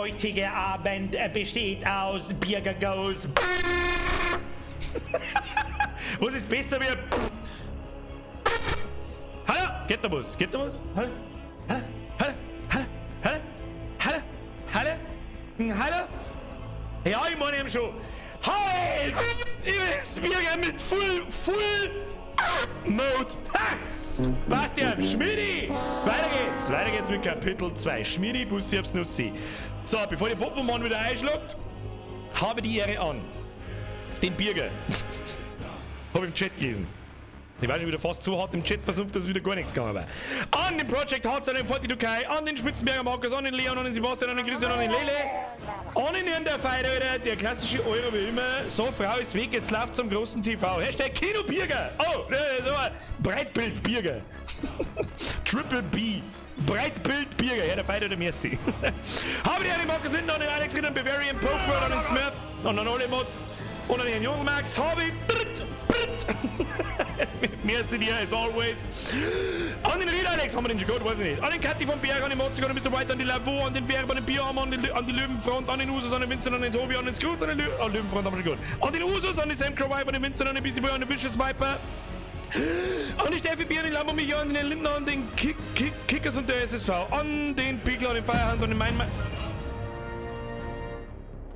heutige Abend besteht aus Birger Goes. Was ist besser wie? Hallo? Geht da was? Geht da was? Hallo? Hallo? Hallo? Hallo? Hallo? Hallo? Hallo? Hallo? Ja, ich meine eben schon. Hi! Ich bin's, Birger mit Full, Full Mode. Ha! Bastian, Schmidi! Weiter geht's. Weiter geht's mit Kapitel 2. Schmidi, Bussi aufs Nussi. So, bevor die Poppenmann wieder einschlägt, habe die Ehre an den Birger. Hab im Chat gelesen. Ich war schon wieder fast so hart im Chat versumpft, dass wieder gar nichts gegangen war. An den Project Hardstyle an den 42K, an den Spitzenberger Markus, an den Leon, an den Sebastian, an den Christian, an den Lele, an den der Feier, Alter, der klassische Euro wie immer. So, Frau ist weg, jetzt läuft zum großen TV. #KinoBirger. Oh, so ein Breitbild Birger. Triple B. Breitbild Birger, ja, der Feier der Merci. Habe die Ehre, Markus Lindner, an den Alex Ritter, Bavarian Poker, an den Smurf, an den Ole Motz und an den Jungen Max. Habe Dritt, Britt. Merci dir, as always. An den Rieder Alex, haben wir den schon gehabt, weiß ich nicht. An den Kathi von Berg, an den Motzig, an den Mr. White, an die Lavo, an den Berg, an den Bierarm, an die Löwenfront, an den Usus, an den Vincent, an den Tobi, an den Scrooge, an den Lö oh, Löwenfront haben wir schon gehabt. An den Usus, an die Sam Crow Viper, an den Vincent, an den Beastie Boy, an den Vicious Viper. An die Steffi Bier, an den Lambo Micha, an den Lindner, an den Kickers und der SSV, an den Bigler, an den Firehand, an den Main.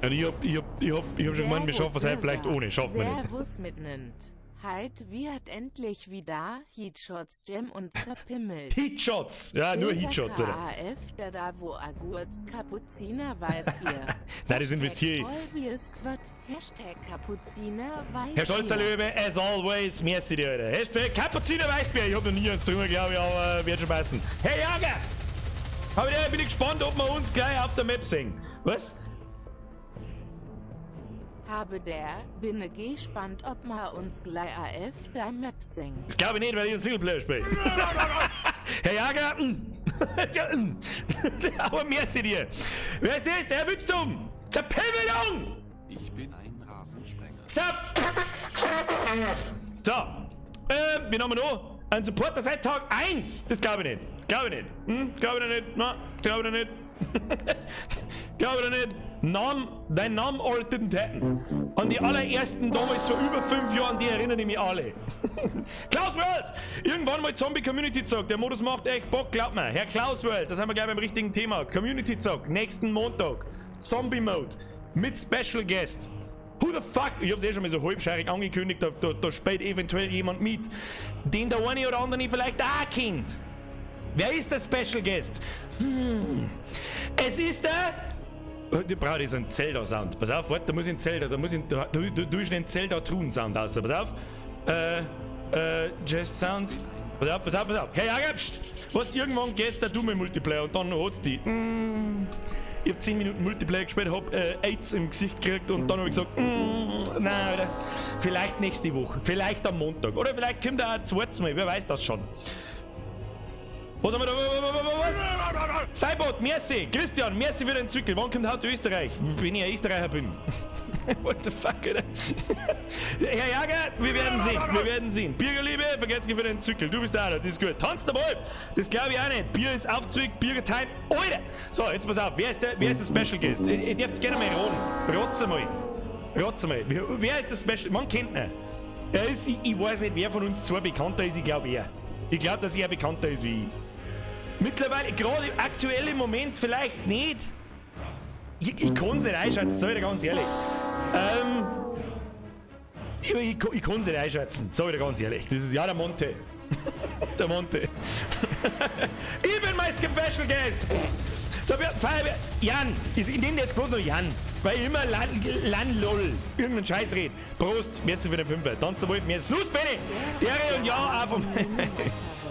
Und ich hab schon gemeint, wir schaffen es halt vielleicht ohne. Schaffen wir nicht. Servus mitnend. Heit wird endlich wieder Heatshots Jam und zerpimmelt. Heatshots! Ja, nur Heatshots, oder? KAF, der da wo Agurz Kapuziner Weißbier. Nein, das investiere ich. Vollbier Squad. #KapuzinerWeißbier. Herr Stolzer Löwe, as always, merci dir, Alter. #KapuzinerWeißbier. Ich hab noch nie eins drüber, glaube ich, aber wird schon passen. Hey Jager! Aber ja, bin ich gespannt, ob wir uns gleich auf der Map sehen. Was? Habe der, binne gespannt, ob ma uns gleich AF der Map singen. Das glaube ich nicht, weil ich einen Singleplayer spiele. Herr Jager, Ja. Aber merci dir. Wer ist das? Der Witztum! Zerpimmelung! Ich bin ein Rasensprenger. Zap! So, wir haben noch einen Supporter seit Tag 1. Das glaube ich nicht. Glaube ich nicht. Hm? Glaube ich nicht. Na, glaube ich nicht. Glaube ich nicht. Nam, dein Name or it didn't happen. An die allerersten damals vor über 5 Jahren, die erinnern ich mich alle. Klaus World! Irgendwann mal Zombie Community Zock. Der Modus macht echt Bock, glaubt mir. Herr Klaus World, das haben wir gleich beim richtigen Thema. Community Zock, nächsten Montag. Zombie Mode. Mit Special Guest. Who the fuck? Ich hab's eh schon mal so halbscheirig angekündigt, da spielt eventuell jemand mit, den der eine oder andere vielleicht auch kennt. Wer ist der Special Guest? Es ist der. Oh, da brauche ich so einen Zelda-Sound. Pass auf, warte, da muss ich einen Zelda, da muss ich, da, da, da, da ist ein Zelda-Truhen-Sound aus. Pass auf. Just Sound. Pass auf, pass auf, pass auf. Hey, Jager, pst! Was, irgendwann geht's da du mit Multiplayer und dann hat's die. Ich hab 10 Minuten Multiplayer gespielt, hab AIDS im Gesicht gekriegt und dann hab ich gesagt, nein, Alter, vielleicht nächste Woche, vielleicht am Montag oder vielleicht kommt er auch ein zweites Mal, wer weiß das schon. Was haben wir da? Was? Cybot, merci. Christian, merci für den Zwickel. Wann kommt How to Österreich? Wenn ich ein Österreicher bin. What the fuck, Alter? Herr Jager, wir werden sehen. Wir werden sehen. Bürgerliebe, vergesst nicht für den Zwickel. Du bist da, das ist gut. Tanzt der Wolf. Das glaube ich auch nicht. Bier ist aufzwickt, Bürger Time. Alter! So, jetzt pass auf. Wer ist der Special Guest? Ihr dürft gerne mal raten. Rotz mal. Rotz mal. Wer ist der Special? Man kennt ihn. Er ist, ich weiß nicht, wer von uns zwei bekannter ist. Ich glaube, er. Ich glaube, dass er bekannter ist wie ich. Mittlerweile, gerade aktuell im Moment vielleicht nicht. Ich kann es nicht einschätzen, sag ich dir ganz ehrlich. Ich kann es nicht einschätzen, sag ich dir ganz ehrlich. Das ist ja der Monte. Der Monte. Ich bin mein Special Guest. So, wir, Feuerwehr, Jan, ich nehme jetzt bloß noch Jan, weil ich immer Lan, Lan Lol, irgendeinen Scheiß red. Prost, merci für den Fünfer. Tanz der Wolf, merci. Sus, Benny, der und ja, auch vom.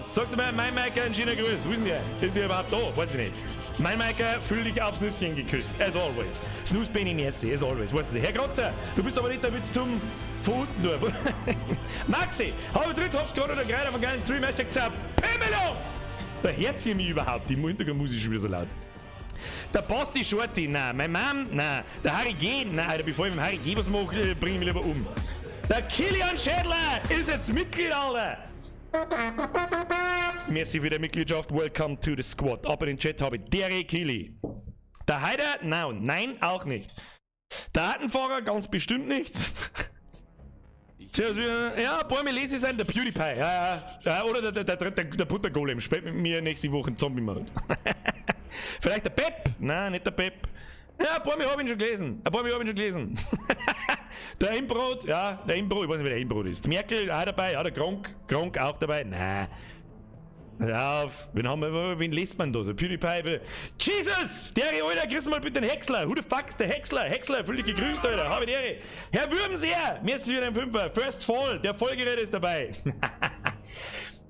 Sagst du mal, mein Meiker, einen schönen Gruß. Wo ist denn der? Ist der überhaupt da? Weiß ich nicht. Mein Meiker, fühl dich aufs Nüsschen geküsst. As always. Snooze Benny, merci, as always. Weißt du, Herr Grotzer, du bist aber nicht der Witz zum Von unten. Maxi, habe dritt, hab's gerade oder gerade auf einen geilen Stream. #Zerpimmelung! Da hört sie mich überhaupt. Die Hintergrundmusik ist schon wieder so laut. Der Basti Shorty, nein. Meine Mom, nein. Der Harry G, nein. Alter, bevor ich mit dem Harry G was mache, bring ich mich lieber um. Der Kilian Schädler ist jetzt Mitglied, Alter. Merci für die Mitgliedschaft. Welcome to the squad. Aber in den Chat habe ich Derek Kili. Der Heider? Nein, nein, auch nicht. Der Attenfahrer ganz bestimmt nicht. Ja, Bäume lese sein, der PewDiePie. Ja, ja. Oder der Buttergolem spielt mit mir nächste Woche in Zombie-Mode. Vielleicht der Pep? Nein, nicht der Pep. Ja, ein paar Mal habe ich ihn schon gelesen. Ein paar Mal habe ich ihn schon gelesen. Der Imbrot, ja, der Imbrot, ich weiß nicht, wer der Imbrot ist. Merkel auch dabei, ja, der Gronk, Gronk auch dabei. Nein. Hör auf, wen haben wir, wen liest man da so? PewDiePie, bitte. Jesus! Der, Alter, grüß mal bitte den Häcksler. Who the fuck ist der Häcksler? Häcksler, fühl dich gegrüßt, Alter. Habe die Ehre. Herr Würmseer, mir ist es wieder ein Fünfer. First Fall, der Vollgerät ist dabei.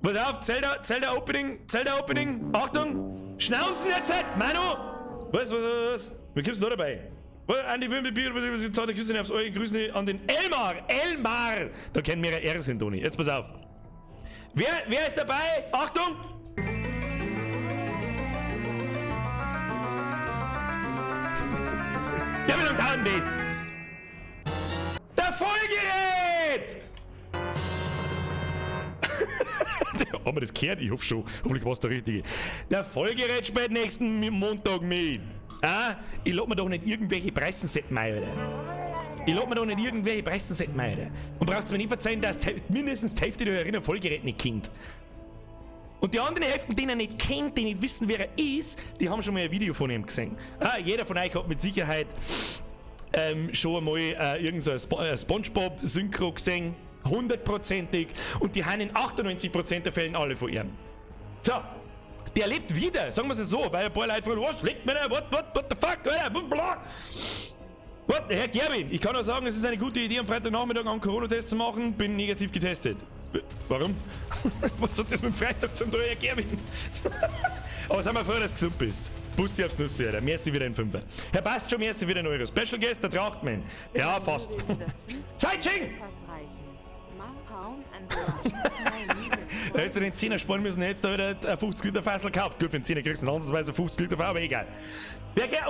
Pass auf, Zelda, Zelda Opening, Zelda Opening. Achtung! Schnauzen jetzt! Manu! Was, was, was, was? Wie kommst du da dabei? Was, Andi Wimpe, Bier, zarte Küsse aufs Auge, Grüße an den Elmar! Elmar! Da kennen mehrere R's hin, Toni. Jetzt pass auf. Wer ist dabei? Achtung! Ja, wie lange dauert denn das? Der Vollgerät! Haben wir das gehört? Ich hoffe schon. Hoffentlich war es der Richtige. Der Vollgerät spielt nächsten Montag mit. Ah, ich lad mir doch nicht irgendwelche Preisensetten ein, Alter. Ich lad mir doch nicht irgendwelche Preisensetten ein, Alter. Und braucht's mir nicht verzeihen, dass mindestens die Hälfte der Hörerinnen Vollgerät nicht kennt. Und die anderen Hälften, die er nicht kennt, die nicht wissen, wer er ist, die haben schon mal ein Video von ihm gesehen. Ah, jeder von euch hat mit Sicherheit schon einmal irgend so ein Spongebob-Synchro gesehen. Hundertprozentig. Und die haben in 98% der Fällen alle von ihm. So. Der lebt wieder, sagen wir es so, weil ein paar Leute fragen, was lebt mir da? What, what, what the fuck, Alter? Bla. What? Herr Gerwin, ich kann nur sagen, es ist eine gute Idee, am Freitagnachmittag einen Corona-Test zu machen. Bin negativ getestet. Warum? Was hat das mit dem Freitag zum tun, Herr Gerwin? Aber sind wir froh, dass du gesund bist. Bussi aufs Nussi, Alter. Merci wieder ein Fünfer. Herr passt schon, merci wieder ein Euro. Special Guest, der Trachtmann. Ja, fast. Zeitsching! Da hättest du den Zehner sparen müssen, hättest du wieder ein 50 Liter Fassel gekauft. Gut, für den Zehner kriegst du ansatzweise 50 Liter Fassel, aber egal.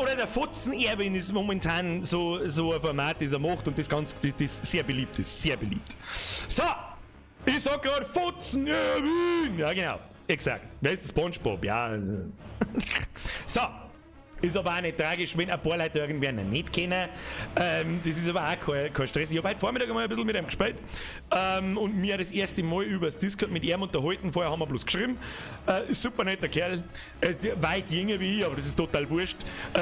Oder der Fotzen Erwin ist momentan so ein Format, das er macht und das ganz, das, das sehr beliebt ist. Sehr beliebt. So! Ich sag grad Fotzen Erwin! Ja, genau. Exakt. Wer ist das? SpongeBob? Ja. So. Ist aber auch nicht tragisch, wenn ein paar Leute irgendwen nicht kennen. Das ist aber auch kein Stress. Ich hab heute Vormittag einmal ein bisschen mit ihm gespielt und mir das erste Mal übers Discord mit ihm unterhalten. Vorher haben wir bloß geschrieben. Super netter Kerl. Er ist weit jünger wie ich, aber das ist total wurscht.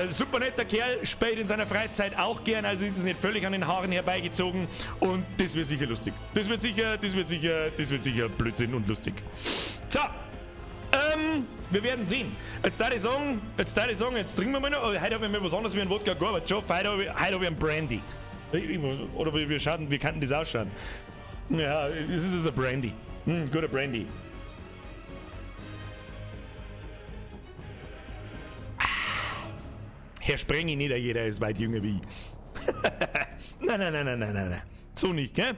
Super netter Kerl, spielt in seiner Freizeit auch gern, also ist es nicht völlig an den Haaren herbeigezogen. Und das wird sicher lustig. Das wird sicher, das wird sicher, das wird sicher Blödsinn und lustig. So. Wir werden sehen. Jetzt darf ich sagen, jetzt darf ich sagen, jetzt trinken wir mal noch. Aber heute habe ich mir was anderes wie ein Wodka Gorbatschow. Heute habe ich, heute hab ich einen Brandy. Oder wir schauen, wie kann denn das ausschauen? Ja, es ist ein Brandy. Guter Brandy. Herr Sprengi, nicht jeder ist weit jünger wie ich. Nein, nein, nein, nein, nein, nein, nein. So nicht, gell?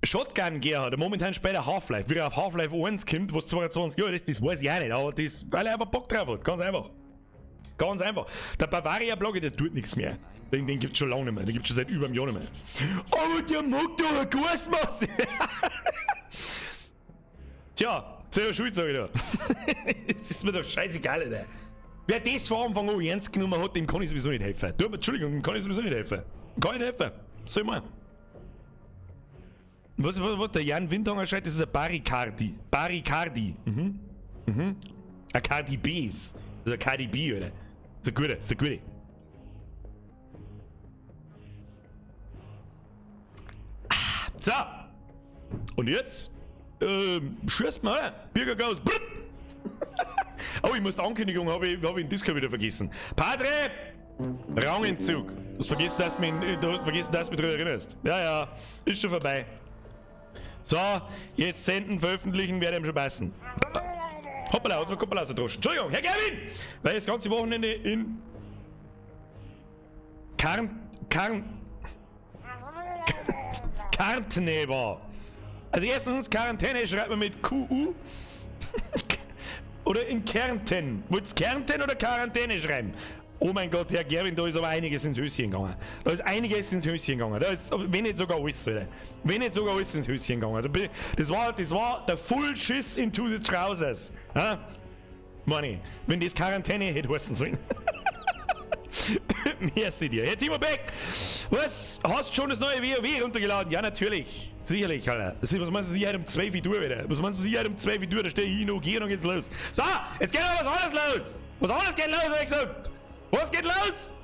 Shotgun Gerhard, momentan später Half-Life. Wie er auf Half-Life 1 kommt, was 22 Jahre ist, das weiß ich auch nicht, aber das, weil er einfach Bock drauf hat. Ganz einfach. Ganz einfach. Der Bavaria-Blogger, der tut nichts mehr. Den gibt's schon lange nicht mehr. Den gibt's schon seit über einem Jahr nicht mehr. Aber der mag doch eine Gasmasse. Tja, selber schuld, sag ich da. Das ist mir doch scheißegal, Alter. Wer das von Anfang an ernst genommen hat, dem kann ich sowieso nicht helfen. Du, Entschuldigung, dem kann ich sowieso nicht helfen. Kann ich nicht helfen. Soll ich mal. Was, der Jan Windhanger schreibt, das ist ein Barricardi. Barricardi. Mhm. Mhm. Ein Cardi Bs. Das ist ein Cardi B, oder? Das ist ein guter, das ist ein guter. Ah, so. Und jetzt? Schießt mal, oder? Birger goes. Brrr. Oh, ich muss die Ankündigung, hab ich in Discord wieder vergessen. Padre! Rangentzug. Du hast vergessen, dass du mich, du hast vergessen, dass du mich daran erinnerst. Ja, ja, ist schon vorbei. So, jetzt senden, veröffentlichen, werde ihm schon passen. Hoppala, hat's mir Koppel ausgedroschen. Entschuldigung, Herr Gerwin! Weil das ganze Wochenende in Karntne war. Also erstens, Quarantäne schreibt man mit QU. Oder in Kärnten. Wollt's Kärnten oder Quarantäne schreiben? Oh mein Gott, Herr Gerwin, da ist aber einiges ins Höschen gegangen. Da ist einiges ins Höschen gegangen. Da ist, wenn nicht sogar alles, Alter. Wenn nicht sogar alles ins Höschen gegangen. Das war der Full Schiss into the Trousers. Ja? Meine, wenn das Quarantäne hätte heißen sollen. Merci dir. Herr Timo Beck, was? Hast schon das neue WoW runtergeladen? Ja, natürlich. Sicherlich, Alter. Was meinst du, sie heute um 12 Uhr wieder? Was meinst du, sie heute um 12 Uhr? Da stehe ich hin und gehe und geht's los. So, jetzt geht aber was anderes los. Was anderes geht los, hab ich gesagt. Was geht los?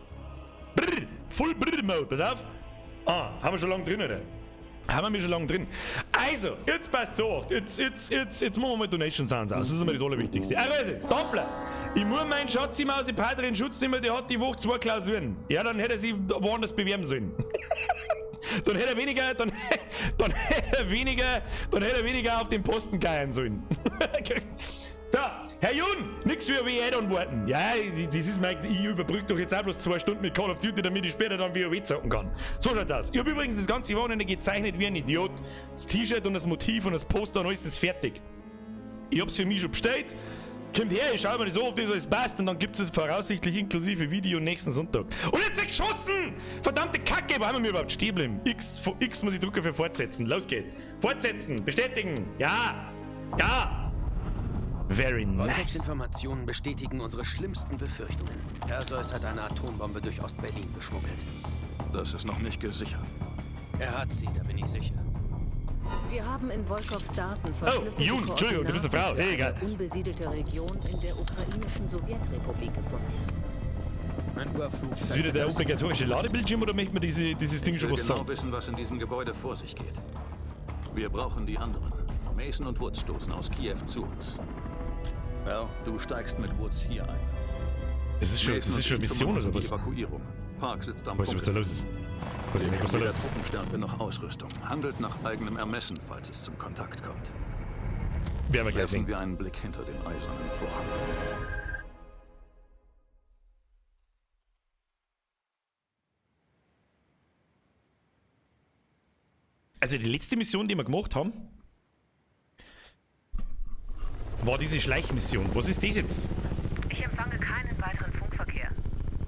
Brr, Full Brr-Mode, pass auf. Ah, haben wir schon lange drin, oder? Haben wir schon lange drin. Also, jetzt passt so. Jetzt machen wir mal Donation Sounds aus. Das ist immer das Allerwichtigste. Also jetzt, Dampfler. Ich muss meinen Schatzi-Maus, die Padre in Schutz nehmen, der hat die Woche 2 Klausuren. Ja, dann hätte er sich woanders bewerben sollen. Dann hätte er weniger, dann, dann hätte er weniger, dann hätte er weniger auf den Posten geiern sollen. Da, Herr Jun, nix für WoW antworten. Ja, das ist mein, ich überbrück doch jetzt auch bloß 2 Stunden mit Call of Duty, damit ich später dann WoW zocken kann. So schaut's aus. Ich hab übrigens das ganze Wochenende gezeichnet wie ein Idiot. Das T-Shirt und das Motiv und das Poster und alles ist fertig. Ich hab's für mich schon bestellt. Kommt her, ich schau mir das an, ob das alles passt und dann gibt's es voraussichtlich inklusive Video nächsten Sonntag. Und jetzt wird geschossen! Verdammte Kacke, wo haben wir überhaupt stehen bleiben? X, X muss ich drücken für fortsetzen. Los geht's. Fortsetzen, bestätigen. Ja! Ja! Very Volkovs nice. Informationen bestätigen unsere schlimmsten Befürchtungen. Perseus hat eine Atombombe durch Ost-Berlin geschmuggelt. Das ist noch nicht gesichert. Er hat sie, da bin ich sicher. Wir haben in Volkovs Daten verschlüsselte Jun, Entschuldigung, du bist eine Frau. Koordinaten für Hey, egal. eine besiedelte Region in der ukrainischen Sowjetrepublik gefunden. Ein Überflug Ist das wieder der obligatorische Ladebildschirm oder möchte man dieses Ding Ich schon will was genau sagen? wissen, was in diesem Gebäude vor sich geht. Wir brauchen die anderen. Mason und Woods stoßen aus Kiew zu uns. Well, du steigst mit Woods hier ein. Das ist schon, das Mason ist schon und ich Mission kümmern uns oder um die was? Evakuierung. Park sitzt am Weißt du, was da Funke. los ist? Weiß ich Ihr nicht, was kennt da weder los ist. Truppenstärke noch Ausrüstung. Handelt nach eigenem Ermessen, falls es zum Kontakt kommt. Werden wir gleich Werfen sehen. wir einen Blick hinter den eisernen Vorhang. Also die letzte Mission, die wir gemacht haben, war diese Schleichmission. Was ist das jetzt? Ich empfange keinen weiteren Funkverkehr.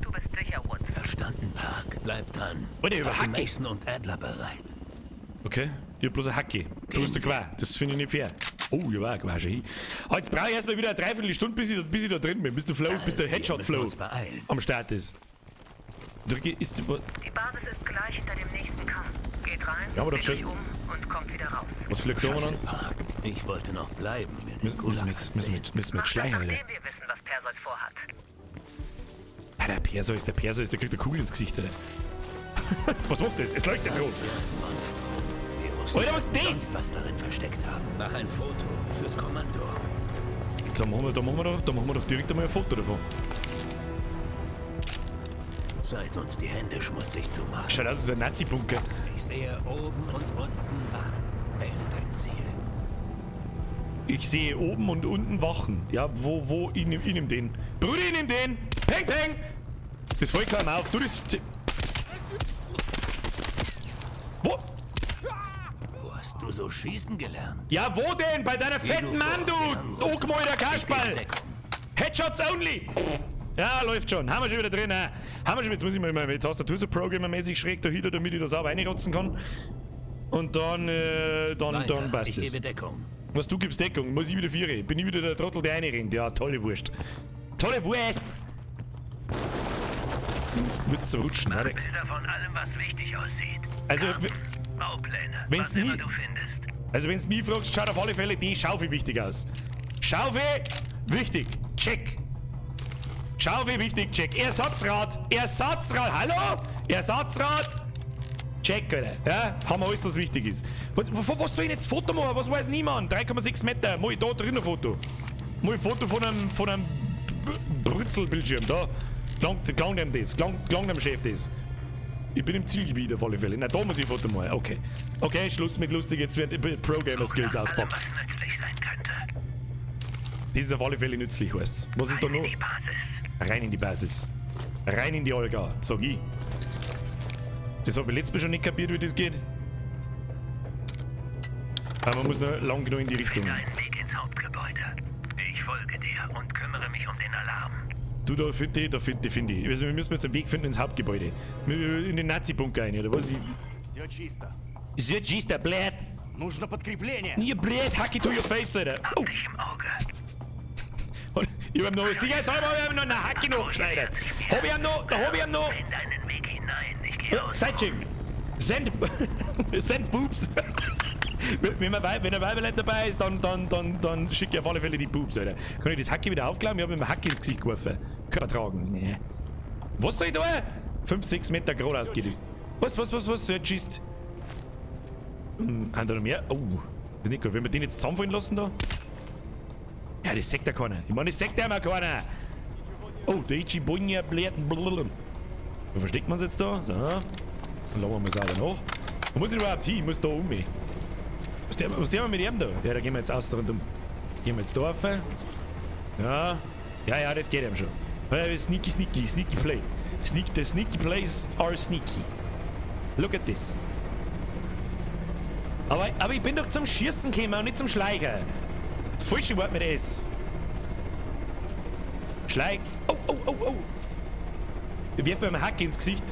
Du bist sicher, Woods. Verstanden, Park. Bleib dran. Alter, über Halte Hacke. Mason und Adler bereit. Okay, ich hab bloß eine Hacke. Du hast eine Quer. Das finde ich nicht fair. Oh, ich war auch schon hin. Ah, jetzt brauche ich erstmal wieder eine Dreiviertelstunde, bis ich da drin bin. Bis der Flow, bis der Wir müssen Headshot-Flow uns beeilen. am Start ist. Drücke ist. Die Basis ist gleich hinter dem nächsten Kamm. Geht rein, Ja, aber doch dreht schon. euch um und kommt wieder raus. Was fliegt da Scheiße, umeinander? Park. Ich wollte noch bleiben. Mir den Müssen, müssen Gulag wir jetzt, müssen wir jetzt, müssen wir jetzt Macht das, schleichen, Alter. nachdem wir wissen, was Perseus vorhat. Ah, der Perseus, der kriegt eine Kugel ins Gesicht, Alter. Was macht das? Es leuchtet Das rot. wäre ein Monstrum. Wir wussten Alter, was ist das? sonst was darin versteckt haben. Mach ein Foto fürs Kommando. Da machen wir doch direkt einmal ein Foto davon. Zeit, uns die Hände schmutzig zu machen. Schaut aus, als ein Nazi-Bunker. Ich sehe oben und unten Wachen. Wähle dein Ziel. Ich sehe oben und unten Wachen. Ja, wo, ich nehm den. Bruder, ich nehm den! Peng, peng! Das fällt keinem auf. Du, das... Wo? Wo hast du so schießen gelernt? Ja, wo denn? Bei deiner Geh fetten du Mann, vor, du! wir haben uns. Angemalter Ich gebe Kasperl! Deckung. Headshots only! Ja, läuft schon. Haben wir schon wieder drin. Haben wir schon. Jetzt muss ich mal meine Tastatur so programmermäßig schräg dahinter, damit ich da sauber reinrotzen kann. Und dann, Weiter. dann passt Ich es. gebe Deckung. Was, du gibst Deckung? Muss ich wieder Viere? Bin ich wieder der Trottel, der reinrennt? Ja, tolle Wurst. Tolle Wurst! Wird's zum Rutschen, oder? Bilder von allem, was wichtig aussieht. Also, Baupläne, wenn's was immer nie- du findest. Also, wenn's mich fragst, schaut auf alle Fälle die Schaufel wichtig aus. Schaufel, wichtig. Check. Schaufel, wichtig, check. Ersatzrad, Ersatzrad, hallo? Ersatzrad, check, Alter. Ja, haben wir alles, was wichtig ist. Was soll ich jetzt Foto machen? Was weiß niemand? 3,6 Meter. Mach ich da drin ein Foto. Mach ich ein Foto von einem Brutzelbildschirm. Da. Klang dem das. Klang dem Chef das. Ich bin im Zielgebiet auf alle Fälle. Na, da muss ich ein Foto machen. Okay. Okay, Schluss mit lustig. Jetzt wird Pro-Gamer Skills Nach allem, auspacken. was nützlich sein könnte. Das ist auf alle Fälle nützlich, heißt's. Was ist da Rein in noch? die Basis. Rein in die Basis. Rein in die Olga, sag ich. Das hab ich letztes Mal schon nicht kapiert, wie das geht. Aber man muss noch lang genug in die Richtung. Finde einen Weg ins Hauptgebäude. Ich folge dir und kümmere mich um den Alarm. Du, da finde ich, da finde ich, finde ich. Also, wir müssen jetzt einen Weg finden ins Hauptgebäude. In den Nazi-Bunker rein, oder was? Все чисто. Все чисто, блядь. Нужно подкрепление. Ihr blöd, hack it to your face, Alter. Hab Oh. dich im Auge. Ich hab ihm noch, sicherheitshalber hab ich ihm noch eine Hacke nachgeschneidert. Hab ich ihm noch, da hab ich ihm noch. Finde einen Weg hinein. Ich gehe aus. Sidechick. Send, send Boobs. Wenn ein Weiberlein dabei ist, dann schicke ich auf alle Fälle die Boobs, Alter. Kann ich das Hacke wieder aufklauen? Ich hab ihm eine Hacke ins Gesicht geworfen. Körper tragen. Nee. Was soll ich da? 5, 6 Meter geradeaus geht es. Was? Search ist. Haben da noch mehr? Oh, das ist nicht gut. Wenn wir den jetzt zusammenfallen lassen da? Ja, das sagt ja keiner. Ich meine, das sagt ja immer keiner. Oh, der Ichibonya bläht. Blablabla. Wo versteckt man's jetzt da? So. Dann lassen wir mal sauber nach. Wo muss ich überhaupt hin? Ich muss da um mich. Was der mit ihm da? Ja, da gehen wir jetzt außen rundum. Gehen wir jetzt da rauf. Ja. Ja, ja, das geht ihm schon. Sneaky, sneaky, sneaky play. The sneaky plays are sneaky. Look at this. Aber ich bin doch zum Schießen gekommen und nicht zum Schleichen. Das falsche Wort mit S. Schleich. Oh, oh, oh, oh. Ich werfe mir einen Hack ins Gesicht.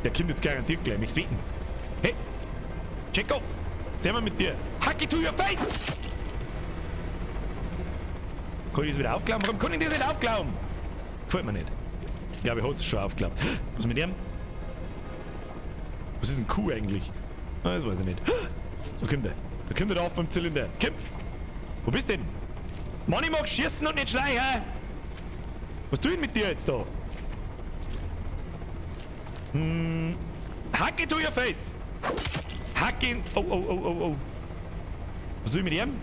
Der kommt jetzt garantiert gleich. Nichts wetten. Hey. Check off. Was tun wir mit dir? Hacke to your face! Kann ich das wieder aufklauen? Warum kann ich das nicht aufklauen? Gefällt mir nicht. Ich glaube, ich hab's schon aufgeklappt. Was mit ihm? Was ist ein Kuh eigentlich? Ah, das weiß ich nicht. Da kommt er. Da kommt er da auf beim Zylinder. Komm! Wo bist du denn? Mann, ich mag schießen und nicht schleichen! Was tue ich denn mit dir jetzt da? Hacke to your face! Hacke in... Oh, oh, oh, oh, oh. Was tue ich mit ihm?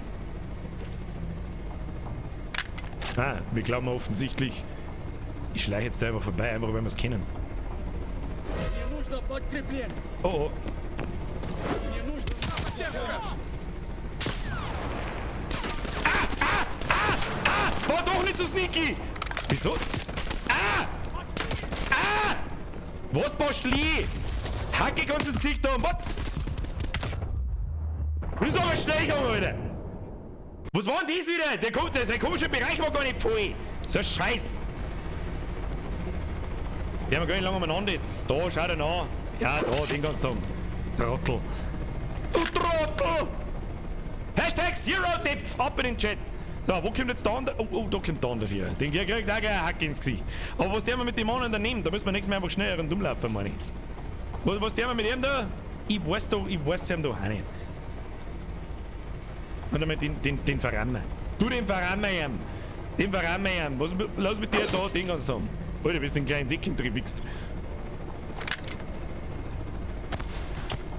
Ah, wir glauben offensichtlich... Ich schleiche jetzt da einfach vorbei, einfach weil wir's kennen. Oh, oh. Ah, ah, ah, ah! War doch nicht so sneaky! Wieso? Ah! Ah! Was, Postli? Hacke kannst du ins Gesicht haben. Was? Das ist aber schnell gegangen, Alter! Was war denn das wieder? Der komische Bereich war gar nicht voll. So ein Scheiß. Die haben wir gar nicht lange umeinander jetzt. Da, schau dir an. Ja, da, den kannst du haben. Trottel. Du Trottel! Hashtag Zero Depth ab in den Chat. So, wo kommt jetzt der andere? Oh, oh, da kommt der andere hier. Den kriegt auch gleich eine Hacke ins Gesicht. Aber was der wir mit dem anderen daneben? Da müssen wir nächstes Mal einfach schnell rundum laufen, meine ich. Was der wir mit ihm da? Ich weiß doch, ich weiß ihm doch auch nicht. Und einmal den verrammen. Du, den verrammen ihm. Den verrammen ihm. Was, lass mit dir da den ganz haben. Alter, bist du den kleinen Säckchen drin wichst.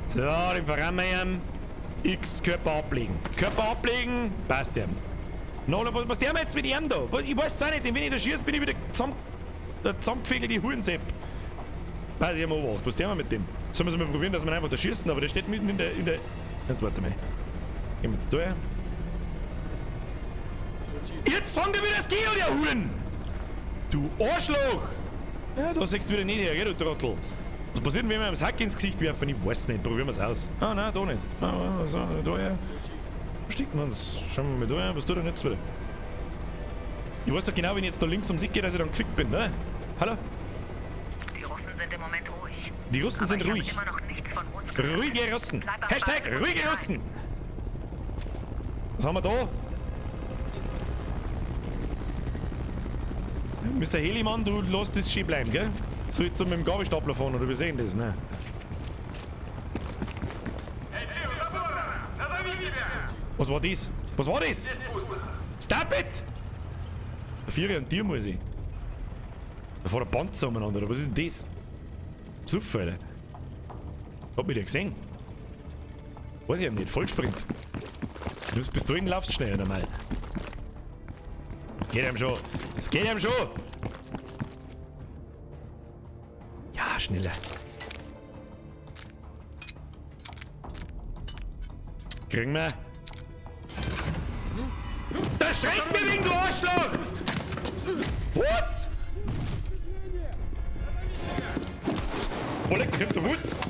So, den verrammen ihm. X, Körper ablegen. Körper ablegen, passt ihm. No, was der jetzt mit ihm da? Ich weiß es auch nicht, denn wenn ich da schieße, bin ich wieder zusammengefegelt, die Hurensepp. Weiß ich immer was. Was der mit dem? Sollen wir es mal probieren, dass wir einfach da schießen, aber der steht mitten in der. Jetzt warte mal. Gehen wir jetzt da her. Jetzt fangt er wieder das Geo, der Huren! Du Arschloch! Ja, da siehst du wieder nicht her, gell, du Trottel. Was passiert denn, wenn wir ihm das Hack ins Gesicht werfen? Ich weiß nicht, probieren wir's aus. Ah, nein, da nicht. Ah, so, da her. Verstecken wir uns. Schauen wir mal da her. Was tut er denn jetzt wieder? Ich weiß doch genau, wenn ich jetzt da links ums Eck gehe, dass ich dann gefickt bin, ne? Hallo? Die Russen sind im Moment ruhig. Die Russen Aber sind ich habe ruhig. immer noch nichts von uns gehört. Ruhige Russen. Bleib am Hashtag Ball und ruhige bleib. Russen. Was haben wir da? Mister Helimann, du lässt das schön bleiben, gell? So jetzt so mit dem Gabelstapler fahren, oder wir sehen das, ne? Was war das? Was war das? Stop it! Vier und Tier muss ich. Da fährt ein Panzer umeinander, oder was ist denn das? Suff, Alter. Hab mich der gesehen? Weiß ich eben nicht, Vollsprint. Du bist bis dahin laufst schnell normal. Geht ihm schon. Es geht ihm schon. Ja, schneller. Kriegen wir. Da schreckt mir wegen, du Arschloch! Was? Oh, leck, kommt der Wutz.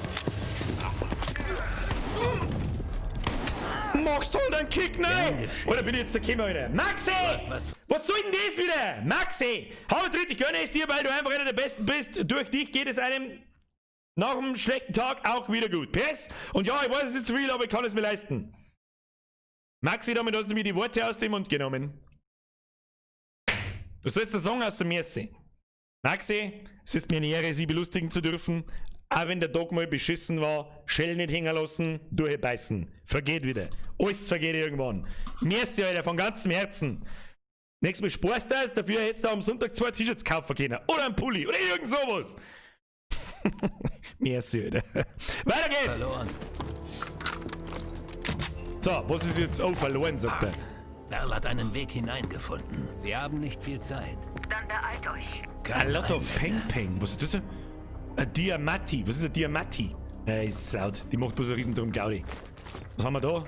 Machst du einen Kick? Nein! Oder bin ich jetzt der Kimmer, Alter? Maxi! Was soll denn das wieder? Maxi! Hau tritt, ich gönne es dir, weil du einfach einer der Besten bist. Durch dich geht es einem nach einem schlechten Tag auch wieder gut. PS? Und ja, ich weiß, es ist zu viel, aber ich kann es mir leisten. Maxi, damit hast du mir die Worte aus dem Mund genommen. Was sollst du sagen aus der Merci? Maxi, es ist mir eine Ehre, Sie belustigen zu dürfen. Auch wenn der Tag mal beschissen war, Schell nicht hängen lassen, durchbeißen. Vergeht wieder. Alles vergeht irgendwann. Merci, Alter, von ganzem Herzen. Nächstes Mal sparst du das, dafür hättest du am Sonntag 2 T-Shirts kaufen können. Oder ein Pulli oder irgend sowas. Merci, Alter. Weiter geht's! Verloren. So, was ist jetzt? Oh, verloren, sagt er. Bell hat einen Weg hineingefunden. Wir haben nicht viel Zeit. Dann beeilt euch. A lot of Peng Peng. Was ist das? Ein Diamatti. Was ist ein Diamatti? Ja, ist laut. Die macht bloß einen riesen Drum Gaudi. Was haben wir da?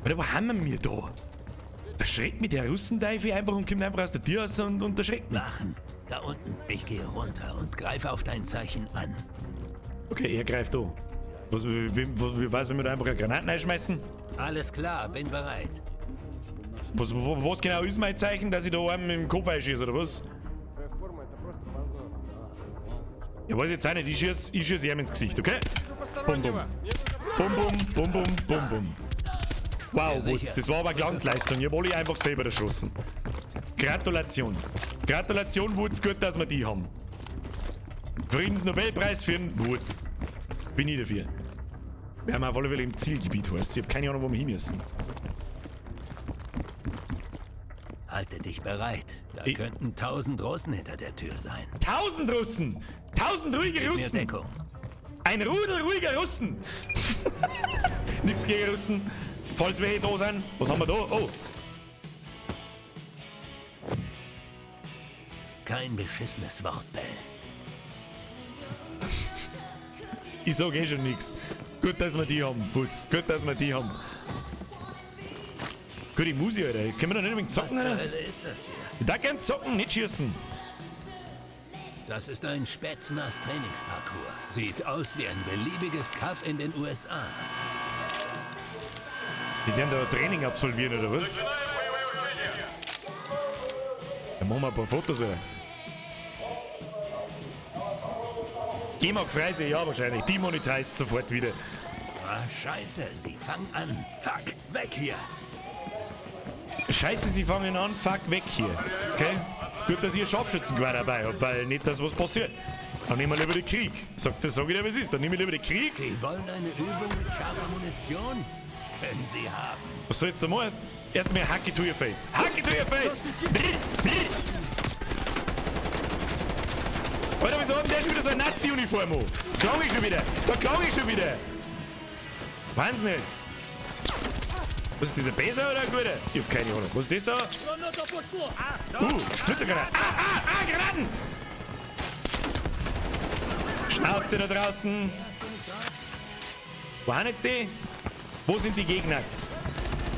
Alter, wo haben wir da? Da schreckt mich der Russenteufel einfach und kommt einfach aus der Tür raus und erschreckt mich. Wachen. Da unten. Ich gehe runter und greife auf dein Zeichen an. Okay, er greift an. Was, wie weiß, wenn wir da einfach eine Granate reinschmeißen? Alles klar, bin bereit. Was genau ist mein Zeichen, dass ich da einem im Kopf einschieße, oder was? Ja, weiß ich jetzt auch nicht. Ich schieß ihm ins Gesicht, okay? Bum, bum. Bum, bum, bum, bum, bum, bum. Wow, Wutz, das war aber Glanzleistung. Ich hab alle einfach selber erschossen. Gratulation. Gratulation, Wutz, gut, dass wir die haben. Friedensnobelpreis für den Wutz. Bin ich dafür. Wir haben auf alle Fälle im Zielgebiet, heißt. Ich hab keine Ahnung, wo wir hin müssen. Halte dich bereit. Da Ich- könnten 1000 Russen hinter der Tür sein. 1000 Russen! 1000 ruhige Gib mir Russen! Deckung. Ein Rudel ruhiger Russen! Nichts gegen Russen. Falls welche da sind. Was haben wir da? Oh. Kein beschissenes Wort, Bell. Ich sag eh schon nix. Gut, dass wir die haben, Putz. Gut, dass wir die haben. Gute Musik, Alter. Können wir da nicht ein wenig zocken, Was zur Alter? Hölle ist das hier? Ich darf gern zocken, nicht schießen. Das ist ein Spetsnaz Trainingsparcours. Sieht aus wie ein beliebiges Kaff in den USA. Die werden da Training absolvieren, oder was? Dann machen wir ein paar Fotos, Alter. G-Mark freut sich, ja, wahrscheinlich. Demonetized sofort wieder. Ah, scheiße, sie fangen an. Fuck, weg hier. Scheiße, sie fangen an, fuck, weg hier. Okay? Gut, dass ich ein Scharfschützengewehr dabei hab, weil nicht, dass was passiert. Dann nehmen wir lieber den Krieg. Sag, das sag ich dir, wie es ist. Dann nehmen wir lieber den Krieg. Sie wollen eine Übung mit scharfer Munition? Können sie haben. Was soll jetzt da machen? Erstmal Hacke to your face. Hacke to your face! Alter, wieso hat der schon wieder so eine Nazi-Uniform an? Klang ich schon wieder. Da klang ich schon wieder. Wahnsinn jetzt. Was ist dieser besser oder ein guter? Ich hab keine Ahnung. Was ist das da? Splittergranaten. Ah, ah, ah, Granaten! Schnauze da draußen. Wo sind jetzt die? Wo sind die Gegner?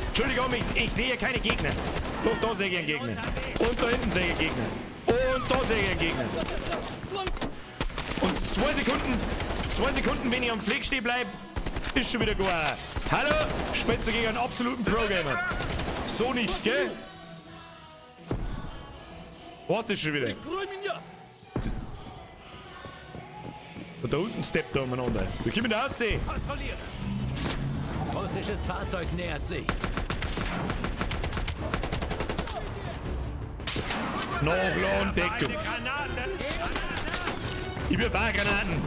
Entschuldigung, ich sehe keine Gegner. Doch, da sehe ich einen Gegner. Und da hinten sehe ich einen Gegner. Und da sehe ich einen Gegner. Und 2 Sekunden, wenn ich am Fleck stehen bleib, ist schon wieder gar. Hallo, spielst du gegen einen absoluten Pro-Gamer. So nicht, gell? Was ist schon wieder? Und da unten steppt da umeinander. Wir kommen da raus. Kontrolliere. Russisches Fahrzeug nähert sich. Nachladen, Deckung. Ich wirf auch Granaten.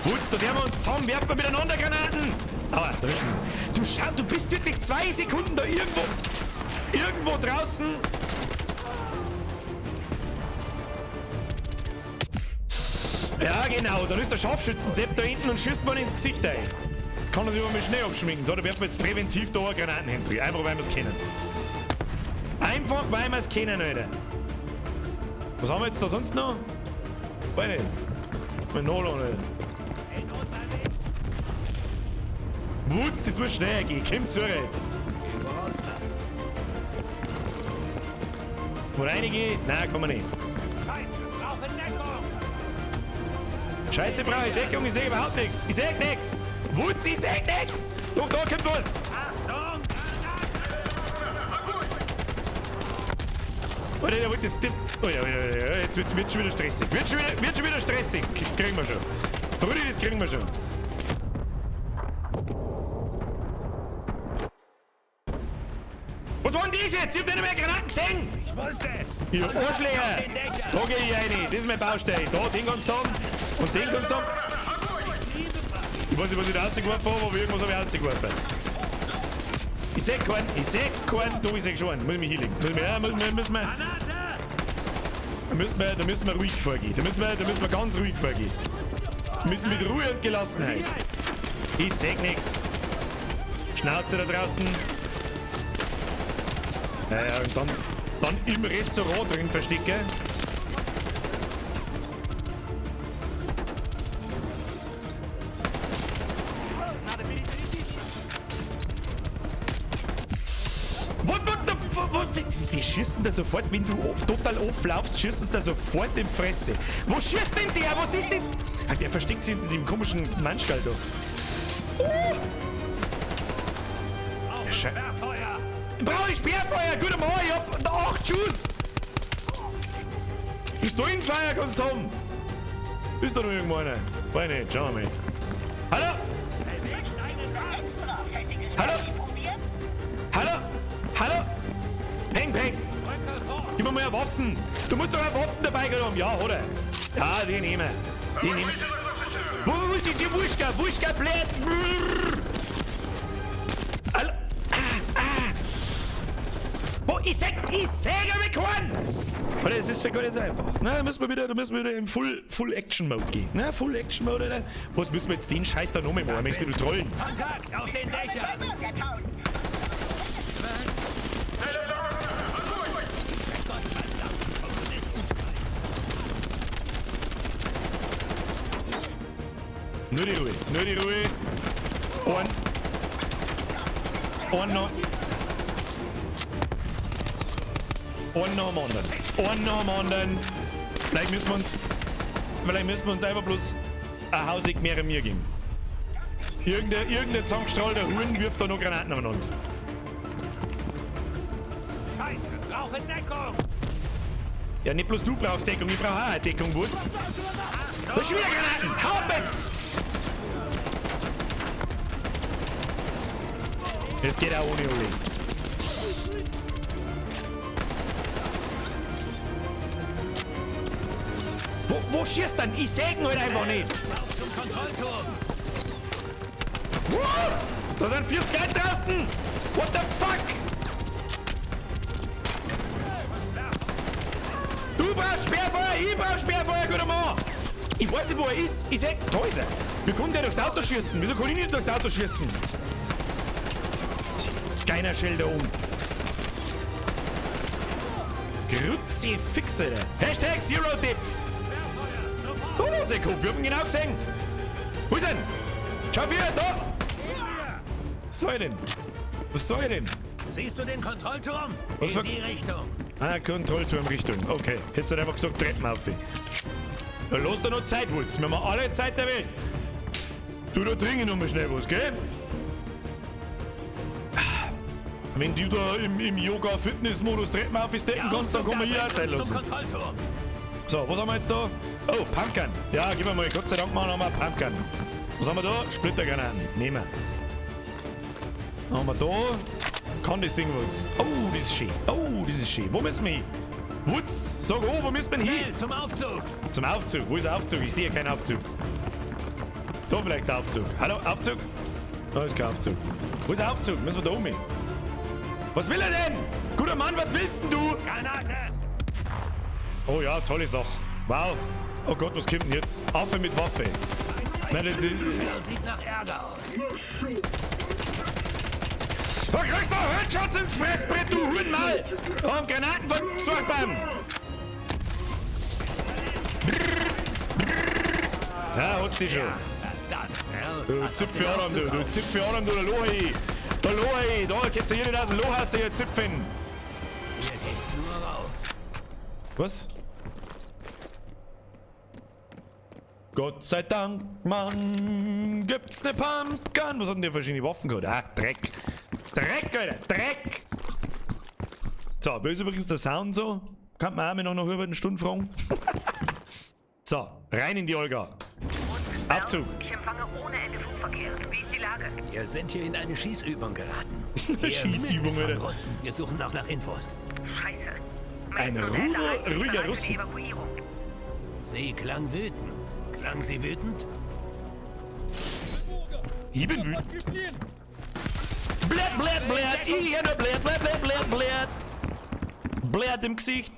Wutz, da werden wir uns zusammen, werfen wir miteinander Granaten. Aua, da hinten. Du schau, du bist wirklich 2 Sekunden da irgendwo draußen. Ja, genau, dann ist der Scharfschützen-Sepp da hinten und schießt man ins Gesicht ein. Jetzt kann er sich aber mit Schnee abschminken. So, da werfen wir jetzt präventiv da eine Granaten hin. Einfach, weil wir's kennen. Einfach, weil wir's kennen, Alter. Was haben wir jetzt da sonst noch? Weiß nicht. Mal nachladen, Alter. Wutz, das muss schneller gehen. Komm zu jetzt. Wo reingehen? Nein, kann man nicht. Scheiße, brauche ich Deckung. Ich sehe überhaupt nichts. Ich sehe nichts. Wutz, ich sehe nichts. Doch, da kommt was. Warte, der wollte das Tipp. Oh ja, ja, ja, jetzt wird schon wieder stressig. Wird schon wieder stressig. Kriegen wir schon. Rudi, das kriegen wir schon. Was war denn das jetzt? Ich hab nicht mehr Granaten gesehen! Ich wusste es! Ihr Kontakt Arschlöcher! auf den Dächern. Da geh ich rein. Das ist meine Baustelle. Da, den kannst du haben. Und den kannst du haben. Ich weiß nicht, was ich da rausgeworfen habe, aber irgendwas habe ich rausgeworfen. Ich seh keinen, ich seh keinen. Da, ich seh schon einen. Muss ich mich hinlegen. Da müssen wir ruhig vorgehen. Da müssen wir ganz ruhig vorgehen. Mit Ruhe und Gelassenheit. Ich seh nix. Schnauze da draußen. Ja, und dann im Restaurant drin verstecken. What the fuck? Die schießen da sofort, wenn du total auflaufst, schießen sie da sofort in die Fresse. Wo schießt denn der? Was ist denn? Ach, der versteckt sich hinter dem komischen Mannstall da. Oh! Sperrfeuer! Brauche ich Sperrfeuer? Guter Mann, ich hab 8 Schuss! Pistolenfeuer kannst du haben! Ist da noch irgendwo einer? Weiß nicht, schauen wir mal. Hallo? Hallo? Hallo? Hallo? Peng, peng! Gib mir mal Waffen! Du musst doch auch Waffen dabei haben! Ja, oder? Ja, die nehmen wir. Die nehmen wir. Wo ist die Wuschka? Wuschka bläht! Hallo? Ah, ah! Wo? Ich seh aber keinen! Alter, das ist für gar nicht so einfach. Na, da müssen wir wieder in Full Action Mode gehen. Na, Full Action Mode, Alter. Was müssen wir jetzt den Scheiß da nochmal machen? Möchtest du trollen? Kontakt auf den Dächern! Nur die Ruhe, nur die Ruhe. Ein noch. Einen nach dem anderen. Einen nach dem anderen. Vielleicht müssen wir uns einfach bloß ein Hauseck mehr mir geben. Irgendein zusammengestrahlter Huhn wirft da noch Granaten aneinander. Scheiße, brauche Deckung! Ja, nicht bloß du brauchst Deckung, ich brauche auch eine Deckung, Wutz. Da ist schon wieder Granaten! Hau ab jetzt! Das geht auch ohne Uli. Wo schießt denn? Ich seh ihn halt einfach nicht. Auf zum Kontrollturm. What? Da sind 40 Leute draußen. What the fuck? Du brauchst Sperrfeuer, ich brauch Sperrfeuer, guter Mann. Ich weiß nicht, wo er ist. Ich seh, da ist er. Wie kann der durchs Auto schießen? Wieso kann ich nicht durchs Auto schießen? Keiner Schell da oben. Kruzifix, Alter. Hashtag Zero Depth. Da ist er, Kopf. Wir haben ihn genau gesehen. Wo ist er denn? Schau wieder, da. Was soll ich denn? Was soll ich denn? Siehst du den Kontrollturm? Was In die Richtung. Ah, Kontrollturm Richtung. Okay. Hättest du einfach gesagt, Treppen auf. Ja, lass dir noch Zeit, Wutz. Wir haben alle Zeit der Welt. Du, da trinke noch mal schnell was, gell? Wenn du da im Yoga-Fitness-Modus Treppen auf steppen kannst, dann kann man hier auch Zeit lassen. So, was haben wir jetzt da? Oh, Pumpgun. Ja, gib mir mal. Gott sei Dank machen wir Pumpgun. Was haben wir da? Splittergranaten. Nehmen wir. Haben wir da? Kann das Ding was? Oh, das ist schön. Oh, das ist schön. Wo müssen wir hin? Wutz, sag oh, wo müssen wir hin? Schnell, zum Aufzug. Zum Aufzug. Wo ist der Aufzug? Ich sehe keinen Aufzug. Ist da vielleicht der Aufzug? Hallo, Aufzug? Da ist kein Aufzug. Wo ist der Aufzug? Müssen wir da um hin? Was will er denn? Guter Mann, was willst denn du? Granate! Oh ja, tolle Sache. Wow. Oh Gott, was kommt denn jetzt? Affe mit Waffe. Nein, das, das sieht nach Ärger aus. Da kriegst du Headshots ins Fressbrett, du Hurenmal! Und Granaten von Zwergbaum! Ja, hat's dich schon. Du Zipfelarm, du, du Zipfelarm, du, da Lohi! Da Lohi, da geht's ja hier nicht aus dem Lohaus, ihr Zipfen! Hier geht's nur rauf. Was? Gott sei Dank, Mann, gibt's ne Pumpgun. Was hat denn der verschiedene Waffen gehabt? Ach, Dreck. Dreck, Alter, Dreck! So, wie ist übrigens der Sound so? Kann man auch noch nach über eine Stunde fragen. So, rein in die Olga. Aufzug. Ich empfange ohne Ende Funkverkehr. Wie ist die Lage? Wir sind hier in eine Schießübung geraten. Hier Schießübung, wimmelt es von Alter. Russen. Wir suchen noch nach Infos. Scheiße. Ein Mason und Rudel Adler halten sich ruhiger bereit für die Russen. Evakuierung. Sie klang wütend. Klang sie wütend? Ich bin wütend. Blätt, blätt, blätt. Ich hör nur blätt, blätt, blätt, blätt, blätt. Blätt im Gesicht.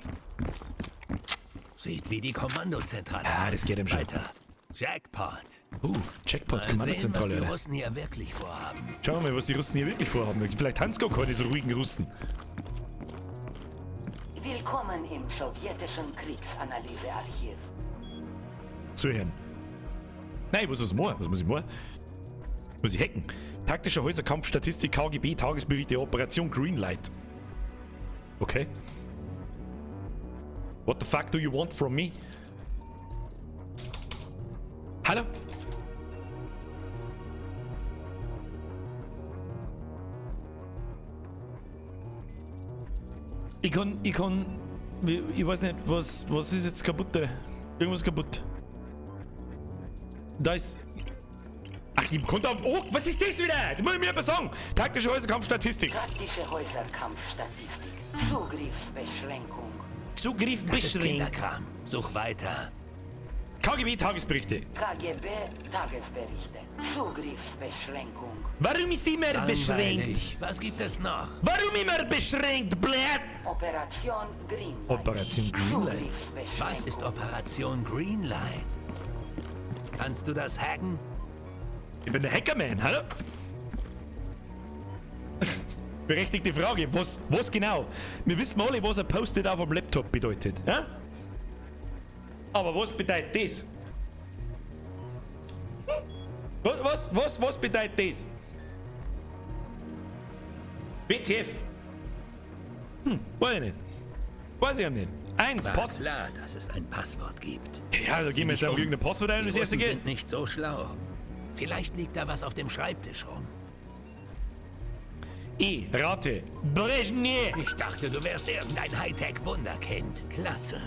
Sieht wie die Kommandozentrale. Ah, das geht ihm schon. Weiter. Jackpot. Jackpot, Mal sehen, was Kommandozentrale. die Alter. Russen hier wirklich vorhaben. Schauen wir mal, was die Russen hier wirklich vorhaben. Vielleicht haben sie gar keine so ruhigen Russen. Willkommen im sowjetischen Kriegsanalysearchiv. Zuhören. Nein, ich muss was machen. Was muss ich machen? Muss ich hacken. Taktischer Häuserkampf, Statistik, KGB, Tagesberichte, Operation Greenlight. Okay. What the fuck do you want from me? Hallo? Ich weiß nicht, was ist jetzt kaputt, Alter? Irgendwas kaputt. Da ist. Ach, die kommt auf. Oh, was ist das wieder? Das muss ich mir aber sagen. Taktische Häuserkampfstatistik. Taktische Häuserkampfstatistik. Zugriffsbeschränkung. Zugriff Das ist beschränkt. Kinderkram. Such weiter. KGB Tagesberichte. KGB Tagesberichte. Zugriffsbeschränkung. Warum ist immer beschränkt? Langweilig. Was gibt es noch? Warum immer beschränkt, blöd? Operation Greenlight. Operation Greenlight. Zugriffsbeschränkung. Was ist Operation Greenlight? Kannst du das hacken? Ich bin der Hackerman, hallo? Berechtigte Frage, was genau? Wir wissen alle, was ein Post-it auf dem Laptop bedeutet. Ja? Aber was bedeutet das? Was bedeutet das? WTF? Weiß ich nicht. Weiß ich auch nicht. Eins, War Pass. klar, dass es ein Passwort gibt. Ja, da geben wir jetzt einfach um. irgendein Passwort ein und Die das erste Russen geht. sind nicht so schlau. Vielleicht liegt da was auf dem Schreibtisch rum. E, rate. Brezhnev. Ich dachte, du wärst irgendein Hightech-Wunderkind. Klasse.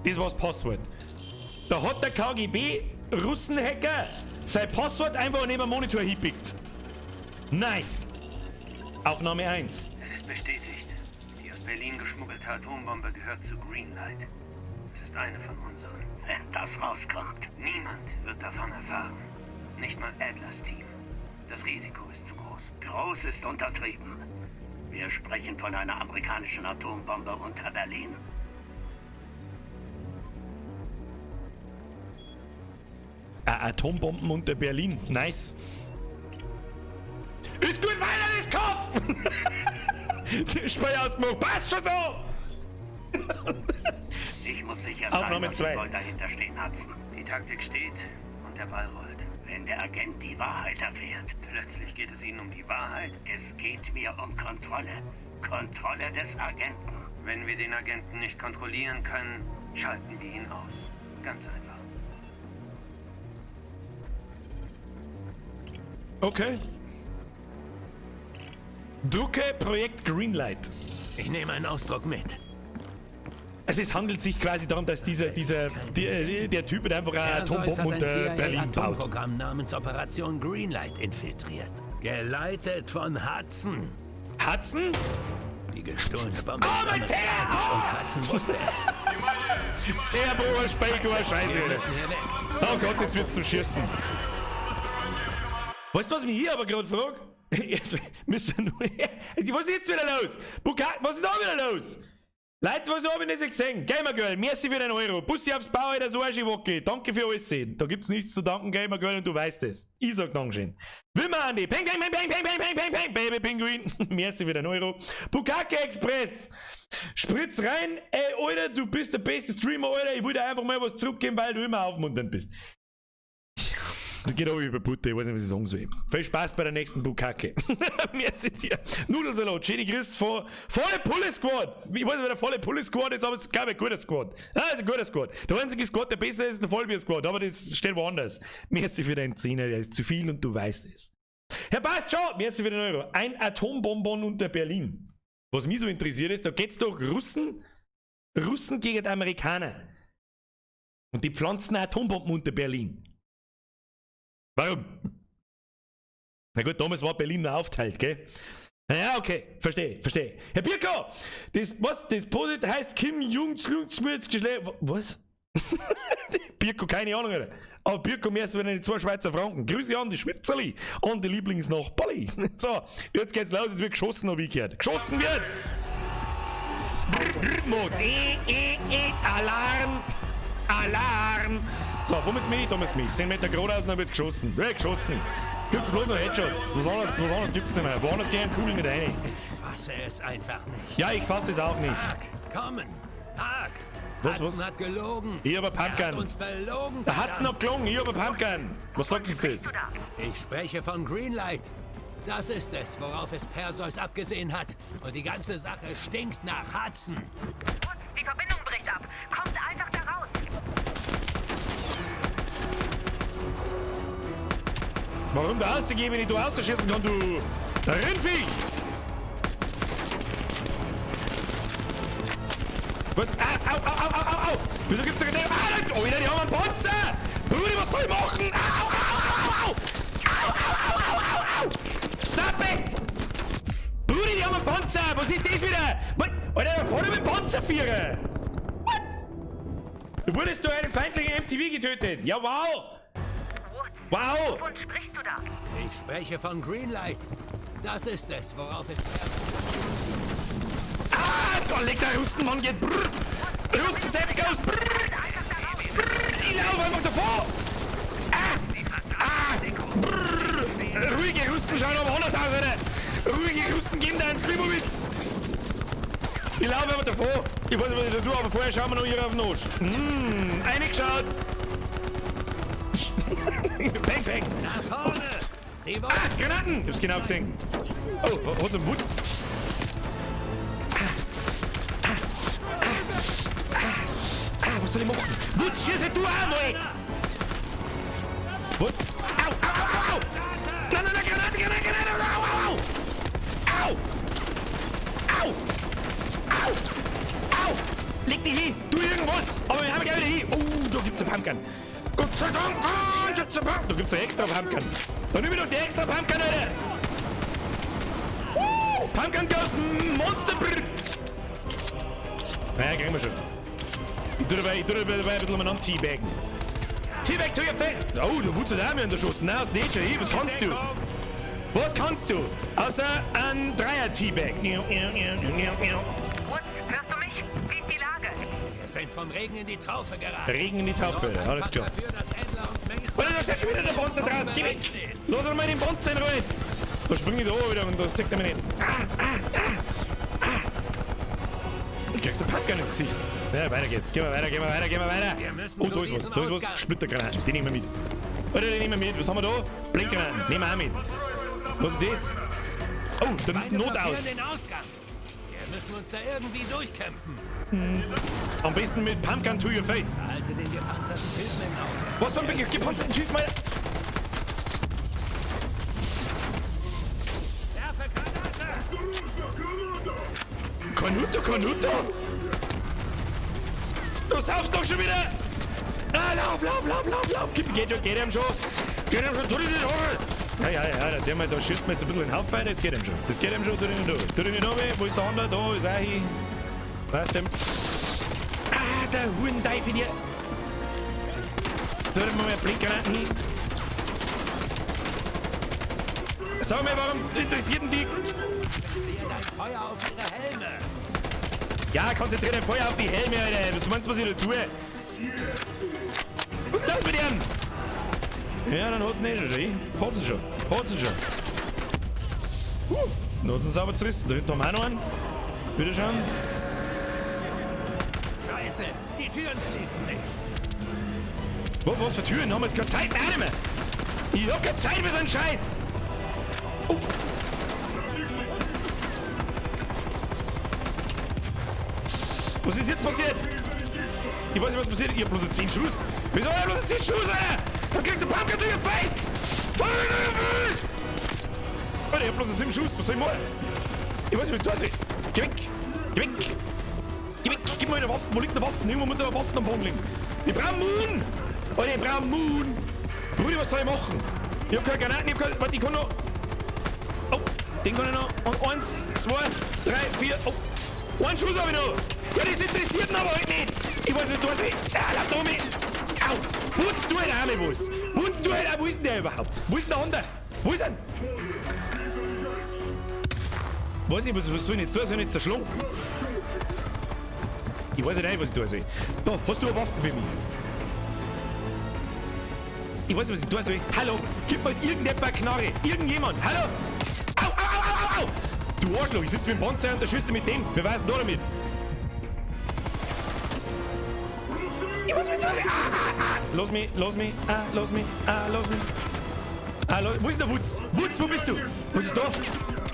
Das war's Passwort. Da hat der KGB-Russenhacker sein Passwort einfach neben dem Monitor hinpickt. Nice. Aufnahme 1. Es ist bestätigt. Die aus Berlin geschmuggelte Atombombe gehört zu Greenlight. Es ist eine von unseren. Wenn das rauskommt, niemand wird davon erfahren. Nicht mal Adlers Team. Das Risiko ist zu groß. Groß ist untertrieben. Wir sprechen von einer amerikanischen Atombombe unter Berlin. Atombomben unter Berlin. Nice. Ist gut, weiter ist Kopf! Speier ausgemacht. Passt schon so! Ich muss sicher sein, Aufnahme dass 2. die Gold dahinter stehen, Hudson. Die Taktik steht und der Ball rollt. Wenn der Agent die Wahrheit erfährt. Plötzlich geht es Ihnen um die Wahrheit. Es geht mir um Kontrolle. Kontrolle des Agenten. Wenn wir den Agenten nicht kontrollieren können, schalten wir ihn aus. Ganz einfach. Okay. Drucke Projekt Greenlight. Ich nehme einen Ausdruck mit. Also es handelt sich quasi darum, dass der Typ mit einfach eine Perseus Atombomben hat ein unter Berlin baut. CIA-Atomprogramm namens Operation Greenlight infiltriert. Geleitet von Hudson. Hudson? Die gestohlene Bombe Oh, ist mein amerikanisch Teller! und Hudson wusste es. Zerbrohr, Speiko, Scheiße. Wir Alter. müssen hier weg. Oh Gott, jetzt wird's zum Schießen. Weißt du, was mich hier aber gerade fragt? Müssen nur her. Was ist jetzt wieder los? Buka, was ist da wieder los? Leute, was hab ich nicht gesehen? Gamer Girl, merci für den Euro. Bussi aufs Bau, Alter, so Arschewocke. Danke für alles. Da gibt's nichts zu danken, Gamer Girl, und du weißt es. Ich sag Dankeschön. Wimmer, Andi. Peng, peng, peng, peng, peng, peng, peng, peng, peng. Baby Pinguin. Merci für den Euro. Bukake Express. Spritz rein. Ey, Alter, du bist der beste Streamer, Alter. Ich will dir einfach mal was zurückgeben, weil du immer aufmunternd bist. Das geht auch über Butter, ich weiß nicht, was ich sagen soll. Viel Spaß bei der nächsten Bukake. Merci dir. Nudelsalat, schöne Grüße von Volle Pulle Squad. Ich weiß nicht, wer der Volle Pulle Squad ist, aber es ist, glaube ich, ein guter Squad. Ah, ist ein guter Squad. Der einzige Squad, der besser ist, ist der Vollbier Squad, aber das steht woanders. Merci für deinen Zehner, der ist zu viel und du weißt es. Herr passt schon, merci für den Euro. Ein Atombonbon unter Berlin. Was mich so interessiert ist, da geht's doch Russen gegen die Amerikaner. Und die pflanzen Atombomben unter Berlin. Warum? Na gut, damals war Berlin noch aufteilt, gell? Ja, okay, verstehe, verstehe. Herr Birko, das, was, das Posit heißt Kim Jong Was? Birko, keine Ahnung, Alter. Aber Birko, mehr als wenn die 2 Schweizer Franken. Grüße an die Schwitzerli und die Lieblingsnachbarli. So, jetzt geht's los, jetzt wird geschossen, hab ich gehört. Geschossen wird! Mod. Alarm! Alarm! So, wo müssen wir hin? Da müssen wir hin. 10 Meter geradeaus und dann wird geschossen. Wird geschossen. Gibt's bloß noch Headshots. Was anderes gibt's nicht mehr. Woanders gehen Kugeln nicht rein. Ich fasse es einfach nicht. Ja, ich fasse es auch nicht. Park, kommen! Park! Was, Hudson was? hat gelogen. Ich hab eine Pumpgun. Er hat uns belogen. Da hat's noch gelogen. Ich hab eine Pumpgun. Was sagt denn das? Ich spreche von Greenlight. Das ist es, worauf es Perseus abgesehen hat. Und die ganze Sache stinkt nach Hudson. Woods, die Verbindung bricht ab. Kommt einfach da raus. Warum da rausgehen, wenn ich da rausschießen kann, du Rindviech? Was? Au, au, au, au, au, au! Wieso gibt's da keine... Ah, Alter, die haben einen Panzer! Brudi, was soll ich machen? Au, au, au, au, au! Au, au, au, au, au, au! Stop it! Brudi, die haben einen Panzer! Was ist das wieder? Alter, da vorne mit dem Panzervierer! What? Du wurdest durch einen feindlichen MTV getötet! Ja, wow! Wow! Wovon sprichst du da? Ich spreche von Greenlight. Das ist es, worauf es... Ah, da liegt der Russenmann, geht... Brrr. Russen, Sepp goes... Brrr. Brrr. Ich laufe einfach davor! Ah! Ah! Brrr. Ruhige Russen schauen aber anders aus, Alter! Ruhige Russen geben da einen Slimowitz! Ich laufe einfach davor! Ich weiß nicht, was ich da tue, aber vorher schauen wir noch hier auf den Arsch. Reingeschaut! Bang, bang! Nach vorne! Sie wollen... Ah, Granaten! Ich hab's genau gesehen. Oh, hat's einen Wutz? Was soll ich machen? Wutz, schieß halt du auch mal! Was? Au, au, au, au, au! Nein, nein, nein, Granaten, Granaten, Granaten! Au, au, au! Au! Au! Au! Au! Leg dich hin! Tu irgendwas! Aber wir haben gleich wieder hin! Oh, da gibt's eine Pumpgun! Gott sei Dank! Ah, ich hab's eine Pumpgun! Da gibt's eine extra Pumpgun! Da nimm ich doch die extra Pumpgun, Alter! Pumpgun goes Monster! Naja, kriegen wir schon. Ich tue dabei ein bisschen umeinander teabaggen. Teabag to your face! Oh, du wurdest auch mir in der Schuss. Nein, aus Nature. Hey, was kannst du? Was kannst du? Außer ein Dreier-Teabag. Woods, hörst du mich? Wie ist die Lage? Wir sind vom Regen in die Traufe geraten. Regen in die Taufe, Sorgt alles einfach klar. Dafür, dass Adler und Mason Alter, da steht schon wieder der Panzer draußen. Geh weg! Lass doch mal den Panzer in Ruhe jetzt! Da spring ich da oben wieder und da sieht er mich nicht. Ah, ah, ah, ah. Du kriegst eine Pumpgun ins Gesicht. Ja, weiter geht's. Gehen wir weiter, gehen wir weiter, gehen wir weiter. Wir müssen Oh, zu da ist was, diesem da ist was. Ausgang. Splittergranaten, die nehmen wir mit. Alter, die nehmen wir mit. Was haben wir da? Blinkgranaten, nehmen wir auch mit. Was ist das? Oh, der Beine Not blockieren aus. den Ausgang. Wir müssen uns da irgendwie durchkämpfen. Am besten mit Pumpgun to your face. Halte den gepanzerten Typen im Auge. Was für ein gepanzerten Typ, Alter? Werfe Granate! Kanuto, Kanuto? Du saufst doch schon wieder! Ah, lauf, lauf, lauf, lauf, lauf! Geht, geht, geht ihm schon! Geht ihm schon, tu dich nicht an! Ja, ja, ja, der, da schießt mir jetzt ein bisschen in den Haufen, das geht ihm schon. Das geht ihm schon, tu dich nicht an. Tu dich nicht an, wo ist der andere? Da ist er hin. Was denn? Ah, der Hurenteufel dir! Tu dir mal Blinkgranaten hin. Sag mal, warum interessiert denn die? Konzentrier dein Feuer auf ihre Helme. Ja, konzentrier dein Feuer auf die Helme, Alter. Was meinst du, was ich da tue? Was ist los mit ihm? Ja, dann hat's ihn eh schon, schön. Hat's ihn schon. Hat's ihn schon. Dann hat's ihn sauber zerrissen. Da hinten haben wir auch noch einen. Bitte schön. Scheiße, die Türen schließen sich. Was für Türen? Haben wir jetzt keine Zeit mehr, nicht mehr. Ich hab keine Zeit für so einen Scheiß. Oh. Was ist jetzt passiert? Ich weiß nicht, was passiert. Ich hab bloß 10 Schuss. Wieso hab ich bloß 10 Schuss, Alter? Dann kriegst du Pumpkin to your face! Pumpkin to your face! Alter, ich hab bloß 7 Schuss. Was soll ich machen? Ich weiß nicht, was ich tue. Geh weg! Geh weg! Geh weg! Gib mir eine Waffe. Wo liegt eine Waffe? Irgendwo muss eine Waffe am Boden liegen. Ich brauch Moon! Alter, ich brauch Moon! Brudi, was soll ich machen? Ich hab keine Granaten, ich hab keine. Warte, ich kann noch. Oh, den kann ich noch. Und 1, 2, 3, 4. Oh, einen Schuss hab ich noch. Ja, das interessiert ihn aber halt nicht. Ich weiß nicht, was ich. Ah, lauf da um mich. Au! Wutz, du halt auch mal was. Wutz, du halt auch. Wo ist denn der überhaupt? Wo ist denn der andere? Wo ist er? Weiß nicht, was soll ich jetzt tun? Soll ich jetzt zerschlagen? Ich weiß nicht, was ich tun soll. Da, hast du eine Waffe für mich? Ich weiß nicht, was ich tun soll. Hallo, gib mir irgendjemand eine Knarre. Irgendjemand. Hallo? Au, au, au, au, au, au! Du Arschloch, ich sitze mit dem Panzer und der schießt mit dem. Wir weisen da damit. Ich muss mich tun soll. Ah, ah, ah. Lass mich, lass mich, ah, lass mich, ah, lass mich. Ah, lass, wo ist der Wutz? Wutz, wo bist du? Was ist da?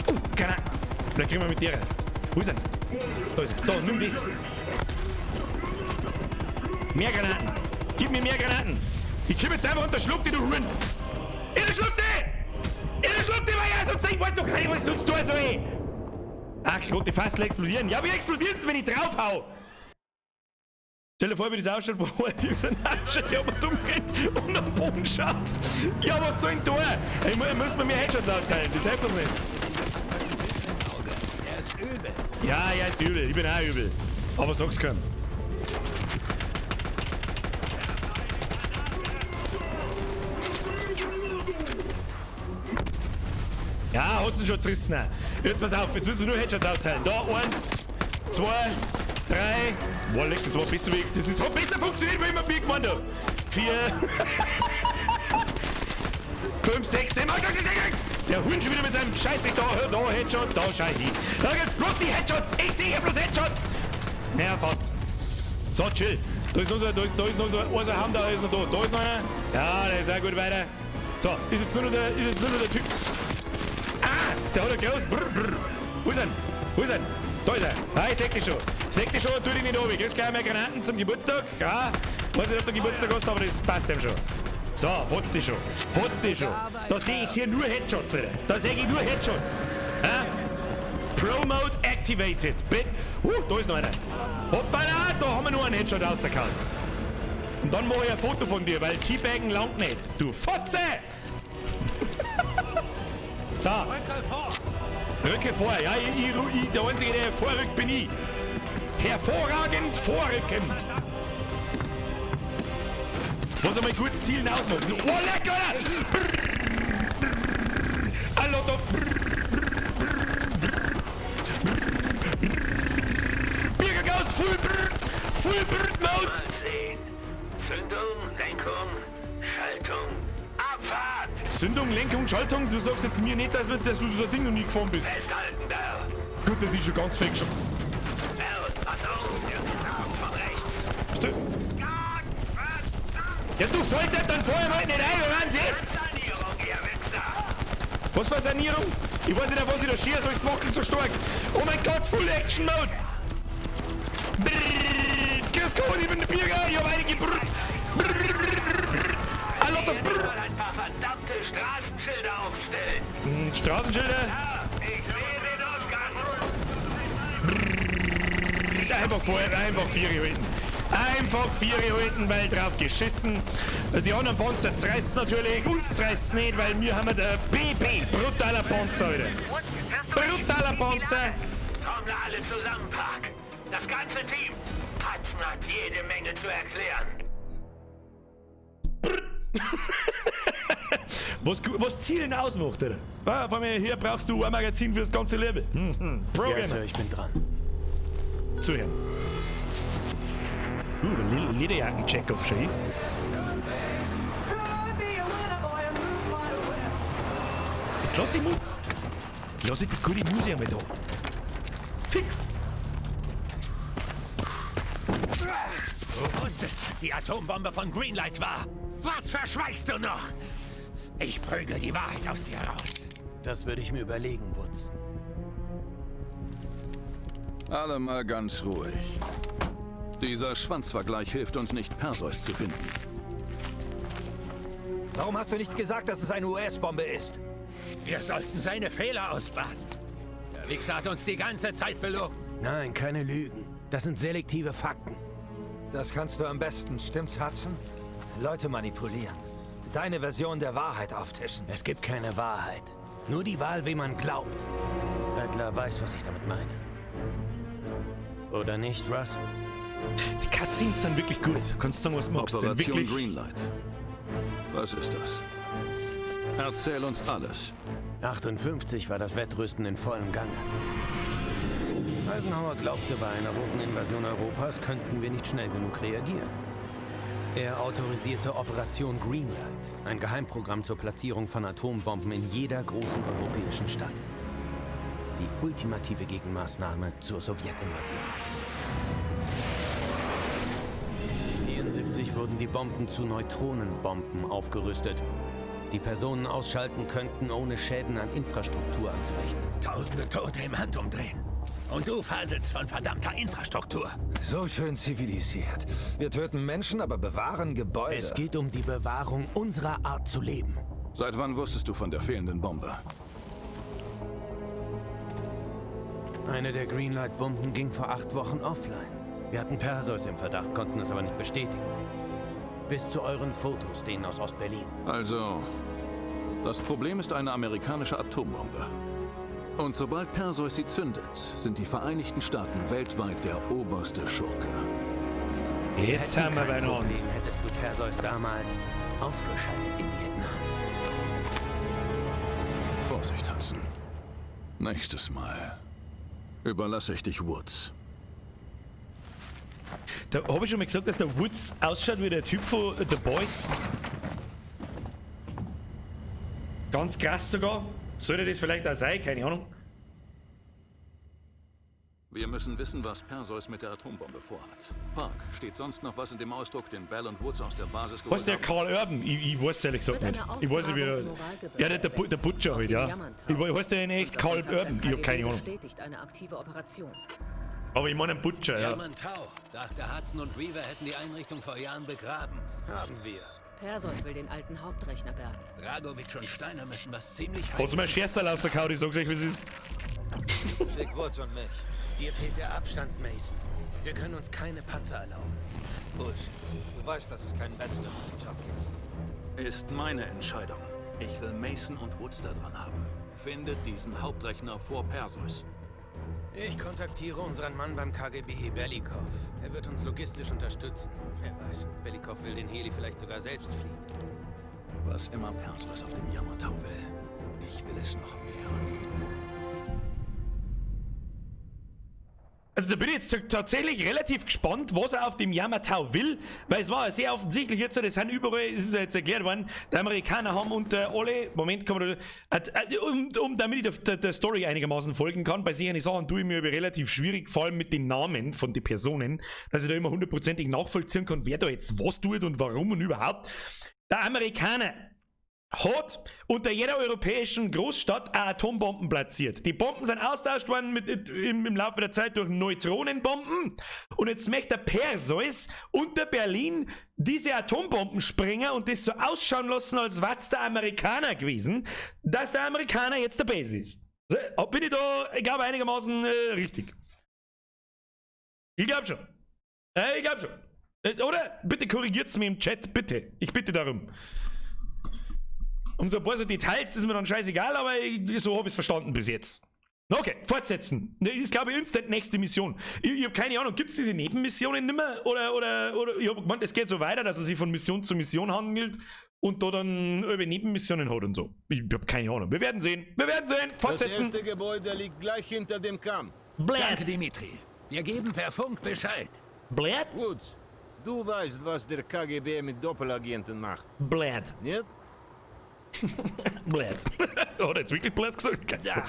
Oh, keine. Vielleicht kriegen wir mit der. Wo ist er? Da ist er. Da, nimm das. Mehr Granaten. Gib mir mehr Granaten. Ich komm jetzt einfach und schluck die, du Huren. Ich schluck die! Ich schluck die, weil ich sonst nicht weiß doch gar nicht, was ich sonst tun soll. Ach, rote Fassel explodieren. Ja, wie explodieren sie, wenn ich draufhau? Stell dir vor, wie das ausschaut, wo er so ein Arsch, der aber dumm rennt und am Boden schaut. Ja, was soll denn da? Ey, müssen wir mehr Headshots austeilen, das hilft doch nicht. Er ist übel. Ja, er ist übel. Ich bin auch übel. Aber sag's keinem. Ja, hat's ihn schon zerrissen. Jetzt pass auf, jetzt müssen wir nur Headshots austeilen. Da, 1, 2, 3. Boah, leck, das war besser wie. Das ist, hat besser funktioniert, wie immer wie gemeint habe. 4. 5, 6, 7, 8, 9, 10, 10. Der Hund schon wieder mit seinem Scheißdreck. Da, da, Headshot, da, schau hin. Da gibt's bloß die Headshots. Ich sehe hier bloß Headshots. Naja, fast. So, chill. Da ist noch so, da ist noch so, ein Ham, da ist noch da. Da ist noch einer. Ja, der ist auch gut weiter. So, ist jetzt nur noch der, Typ. Ah, der hat ein groß. Brr, brr. Wo ist er? Wo ist er? Da ist er. Ah, ich seh dich schon. Seh dich schon, tu dich nicht runter. Kriegst gleich mehr Granaten zum Geburtstag. Ja, weiß nicht, ob du Geburtstag hast, aber das passt ihm schon. So, hat's dich schon. Hat's dich schon. Da sehe ich hier nur Headshots, Alter. Da sehe ich nur Headshots. Ja? Pro Mode activated. Da ist noch einer. Hoppala, da haben wir nur einen Headshot rausgehauen. Und dann mache ich ein Foto von dir, weil Teabaggen langt nicht. Du Fotze! So. Rücke vor. Rücke vor. Ja, ich, der Einzige, der vorrückt, bin ich. Hervorragend vorrücken. Was einmal kurz Zielen ausmacht. So, oh, lecker! A lot of Birgergaus, Full Full Mode. Mal sehen. Zündung, Lenkung, Schaltung, Abfahrt. Zündung, Lenkung, Schaltung. Du sagst jetzt mir nicht, dass du so ein Ding noch nie gefahren bist. Festhalten, Bell. Gut, das ist schon ganz fake schon. Bell, pass auf, der Pisser kommt von rechts. Was du? Ja, du Volldepp, dann fahr ich halt nicht ein, oder das? Sanierung, ihr Wichser. Was für Sanierung? Ich weiß nicht, auf was ich da schier, so ist wackelt so stark. Oh mein Gott, Full Action Mode! Brrrr, grüß Gott, ich bin der Birger, ich hab einige Brrrr. A lot of Brrrr. Mal ein paar verdammte Straßenschilder aufstellen. Straßenschilder? Ja, ich sehe den Ausgang. Brrrr, einfach vor, einfach Viere halten. Einfach Viere halten, weil drauf geschissen. Die anderen Panzer zerreißen natürlich, uns zerreißt's nicht, weil wir haben der BB, brutaler Panzer, Alter. Brutaler Panzer. Trommler alle zusammen, Park. Das ganze Team. Hudson hat jede Menge zu erklären. Was Zielen ausmacht, Alter. Ah, von mir hier brauchst du ein Magazin fürs ganze Leben. Ja, Sir, ich bin dran. Zuhören. Lederjacken-Check-off schon. Jetzt lass die Musik. Lass ich die gute Musik einmal da. Fix! Du wusstest, dass die Atombombe von Greenlight war. Was verschweigst du noch? Ich prügel die Wahrheit aus dir raus. Das würde ich mir überlegen, Woods. Alle mal ganz ruhig. Dieser Schwanzvergleich hilft uns nicht, Perseus zu finden. Warum hast du nicht gesagt, dass es eine US-Bombe ist? Wir sollten seine Fehler ausbaden. Der Wichser hat uns die ganze Zeit belogen. Nein, keine Lügen. Das sind selektive Fakten. Das kannst du am besten, stimmt's, Hudson? Leute manipulieren. deine Version der Wahrheit auftischen. Es gibt keine Wahrheit. Nur die Wahl, wem man glaubt. Adler weiß, was ich damit meine. Oder nicht, Russ? Die Cutscenes sind wirklich gut. Kannst du sagen, was du magst. Sind Operation wirklich Greenlight. Was ist das? Erzähl uns alles. 58 war das Wettrüsten in vollem Gange. Eisenhower glaubte, bei einer roten Invasion Europas könnten wir nicht schnell genug reagieren. Er autorisierte Operation Greenlight, ein Geheimprogramm zur Platzierung von Atombomben in jeder großen europäischen Stadt. Die ultimative Gegenmaßnahme zur Sowjetinvasion. 1974 wurden die Bomben zu Neutronenbomben aufgerüstet, die Personen ausschalten könnten, ohne Schäden an Infrastruktur anzurichten. Tausende Tote im Handumdrehen. Und du faselst von verdammter Infrastruktur. So schön zivilisiert. Wir töten Menschen, aber bewahren Gebäude. Es geht um die Bewahrung unserer Art zu leben. Seit wann wusstest du von der fehlenden Bombe? Eine der Greenlight-Bomben ging vor 8 Wochen offline. Wir hatten Perseus im Verdacht, konnten es aber nicht bestätigen. Bis zu euren Fotos, denen aus Ost-Berlin. Also, das Problem ist eine amerikanische Atombombe. Und sobald Perseus sie zündet, sind die Vereinigten Staaten weltweit der oberste Schurke. Jetzt Hätten haben wir kein beieinander. Problem, hättest du Perseus damals ausgeschaltet in Vietnam. Vorsicht, Hudson. Nächstes Mal überlasse ich dich Woods. Da habe ich schon mal gesagt, dass der Woods ausschaut wie der Typ von The Boys. Ganz krass sogar. Sollte das vielleicht auch sein? Keine Ahnung. Wir müssen wissen, was Perseus mit der Atombombe vorhat. Park, steht sonst noch was in dem Ausdruck, den Bell und Woods aus der Basis geholt Was ist der haben? Karl Urban? Ich weiß ehrlich gesagt Wird nicht. eine Ich weiß nicht, wie Ausgrabung der. im Uralgebirge Ja, der Butcher Auf halt, dem ja. Yamantau. Ich weiß der in echt Unser Karl Kontakt beim Urban. Ich hab keine KGB Ahnung. bestätigt eine aktive Operation. Aber ich meine einen Butcher, ja. Yamantau. Dachte, Hudson und Weaver hätten die Einrichtung vor Jahren begraben. Haben wir. Perseus will den alten Hauptrechner bergen. Dragovic und Steiner müssen was ziemlich Hast du mal Scherzer rausgehauen? Ich sag's euch, wie es ist. Schick Woods und mich. Dir fehlt der Abstand, Mason. Wir können uns keine Patzer erlauben. Bullshit. Du weißt, dass es keinen besseren für den Job gibt. Ist meine Entscheidung. Ich will Mason und Woods da dran haben. Findet diesen Hauptrechner vor Perseus. Ich kontaktiere unseren Mann beim KGB, Belikov. Er wird uns logistisch unterstützen. Wer weiß, Belikov will den Heli vielleicht sogar selbst fliegen. Was immer Perseus auf dem Yamantau will, ich will es noch mehr. Also da bin ich jetzt tatsächlich relativ gespannt, was er auf dem Yamantau will, weil es war ja sehr offensichtlich jetzt, das sind überall, es ist ja jetzt erklärt worden, die Amerikaner haben unter alle, Moment, kann man da, damit ich der Story einigermaßen folgen kann, bei solchen Sachen tue ich mir aber relativ schwierig, vor allem mit den Namen von den Personen, dass ich da immer hundertprozentig nachvollziehen kann, wer da jetzt was tut und warum und überhaupt. Der Amerikaner hat unter jeder europäischen Großstadt auch Atombomben platziert. Die Bomben sind austauscht worden im Laufe der Zeit durch Neutronenbomben. Und jetzt möchte der Perseus unter Berlin diese Atombomben sprengen und das so ausschauen lassen, als wär's der Amerikaner gewesen, dass der Amerikaner jetzt der Base ist. So, bin ich da, ich glaube, einigermaßen richtig. Ich glaub schon. Ich glaub schon. Oder? Bitte korrigiert's mir im Chat, bitte. Ich bitte darum. Um so ein paar so Details ist mir dann scheißegal, aber so hab ich's verstanden bis jetzt. Okay, fortsetzen. Ne, ist, glaube ich, instant nächste Mission. Ich hab keine Ahnung, gibt's diese Nebenmissionen nimmer? Oder ich hab gemeint, es geht so weiter, dass man sich von Mission zu Mission handelt und da dann über Nebenmissionen hat und so. Ich hab keine Ahnung. Wir werden sehen. Wir werden sehen. Fortsetzen. Das erste Gebäude liegt gleich hinter dem Kamm. Blät. Danke, Dimitri. Wir geben per Funk Bescheid. Blät? Woods, du weißt, was der KGB mit Doppelagenten macht. Blät. Nicht? Blät. Hat er jetzt wirklich blöd gesagt? Ja.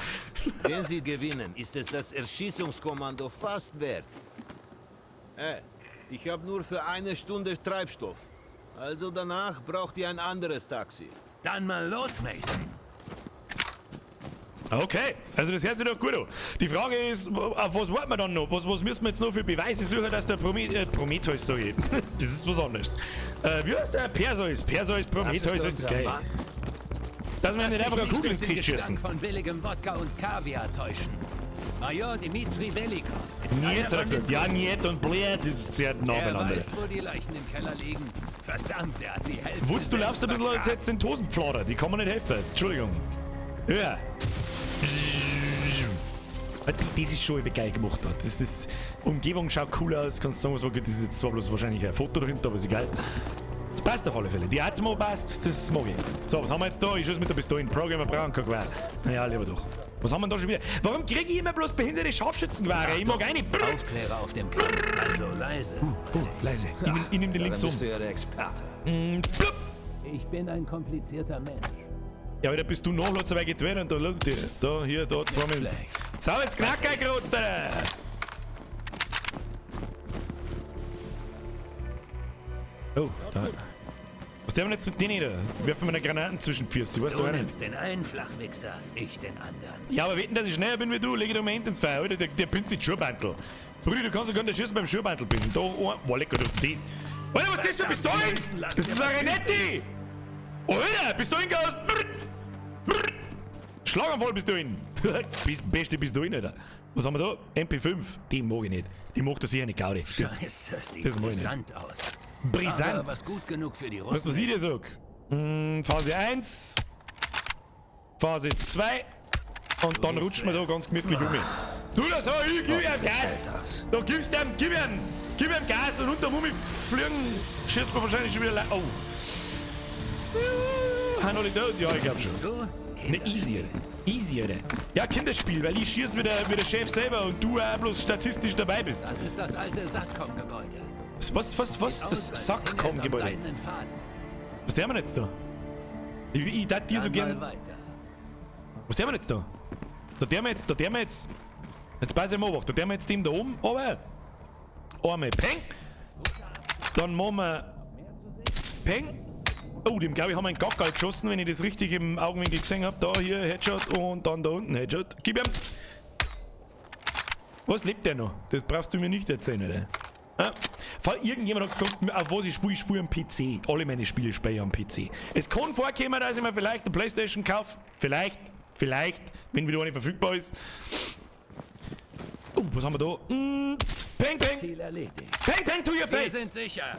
Wenn sie gewinnen, ist es das Erschießungskommando fast wert. Ich habe nur für eine Stunde Treibstoff. Also danach braucht ihr ein anderes Taxi. Dann mal los, Mason. Okay, also das hört sich doch gut an. Die Frage ist, auf was warten wir dann noch? Was müssen wir jetzt noch für Beweise suchen, dass der Prometheus so geht? Das ist was anderes. Wie heißt der? Perseus. Perseus, Prometheus, ist das gleich. Dass wir nicht einfach eine Kugel ins Gesicht schießen. von billigem Wodka und Kaviar täuschen. Major Dimitri Belikov ist Niet, einer hat er von den gesagt. Ja, niet und blöd, das ist sehr nah Er beieinander. weiß, wo die Leichen im Keller liegen. Verdammt, der hat die Hälfte. Wutz, du laufst ein bisschen, als hättest du den Tosenpflader. Die kann man nicht helfen. Entschuldigung. Ja. Das ist schon geil gemacht. Das, das Umgebung schaut cool aus. Kannst du sagen, was man geht. Das ist jetzt zwar bloß wahrscheinlich ein Foto dahinter, aber ist egal. Das passt auf alle Fälle. Die Atmo passt, das mag ich. So, was haben wir jetzt da? Ich schieße mit der Pistole. Programmer brauchen kein Gewehr. Naja, lieber doch. Was haben wir denn da schon wieder? Warum kriege ich immer bloß behinderte Scharfschützengewehre? Ich mag eine. Aufklärer auf dem Kamm. Also leise. Leise. Ich nehm den links um. Bist du ja der Experte. Blub. Ich bin ein komplizierter Mensch. Ja, aber da bist du noch so weit getrennt und da lass dir. Da, hier, da, zwei Minuten. So, jetzt knack ich grad, Alter. Oh, da. Was der denn jetzt mit denen da? Werfen wir eine Granaten zwischen die Füße, weißt du Du auch nicht. nimmst den einen Flachwichser, ich den anderen. Ja, aber wetten, dass ich schneller bin wie du, leg ich doch mal Hände ins Feuer, Alter, der pinnt sich Schuhbandel. Brudi, du kannst doch gar nicht schießen beim Schuhbandel binden. Da, oh, boah, lecker, das ist das. Alter, was ist das für Pistolen? Das ist eine Renetti! Alter, Pistolen aus! Schlaganfall Pistolen! Bist, beste Pistolen, Alter. Was haben wir da? MP5. Die mag ich nicht. Die macht er sicher nicht, Gaudi. Das, Scheiße, sieht das mag ich nicht. brisant aus. Brisant. Aber was gut genug für die Russen. Weißt du, was ich dir sag? Phase 1, Phase 2 und dann rutscht man da ganz gemütlich um. Du, das hab ich, gib ihm Gas! Da gibst du ihm, gib ihm Gas und unter Mummi fliegen, schießt man wahrscheinlich schon wieder. Oh. Ja, haben alle tot? Ja, ich glaub schon. Ne, easy, oder? Easy, oder? Ja, Kinderspiel, weil ich schieß wie der Chef selber und du auch bloß statistisch dabei bist. Das ist das alte Satcom-Gebäude. Was? Das Satcom-Gebäude? Was der wir jetzt da? Ich darf dir so gern. Was der wir jetzt da? Da der wir jetzt. Jetzt pass ich mal auf, da der wir jetzt dem da oben, aber. Einmal Peng. Dann machen wir. Peng. Oh, dem glaube ich haben wir einen Gackerl geschossen, wenn ich das richtig im Augenwinkel gesehen habe. Da hier Headshot und dann da unten Headshot. Gib ihm! Was lebt der noch? Das brauchst du mir nicht erzählen, Alter. Ja. Falls irgendjemand hat gefragt, auf was ich spiele, ich spiele am PC. Alle meine Spiele spiele ich am PC. Es kann vorkommen, dass ich mir vielleicht eine Playstation kaufe. Vielleicht, wenn wieder eine verfügbar ist. Oh, was haben wir da? Peng, peng! Ziel erledigt. Peng, peng to your face! Wir sind sicher.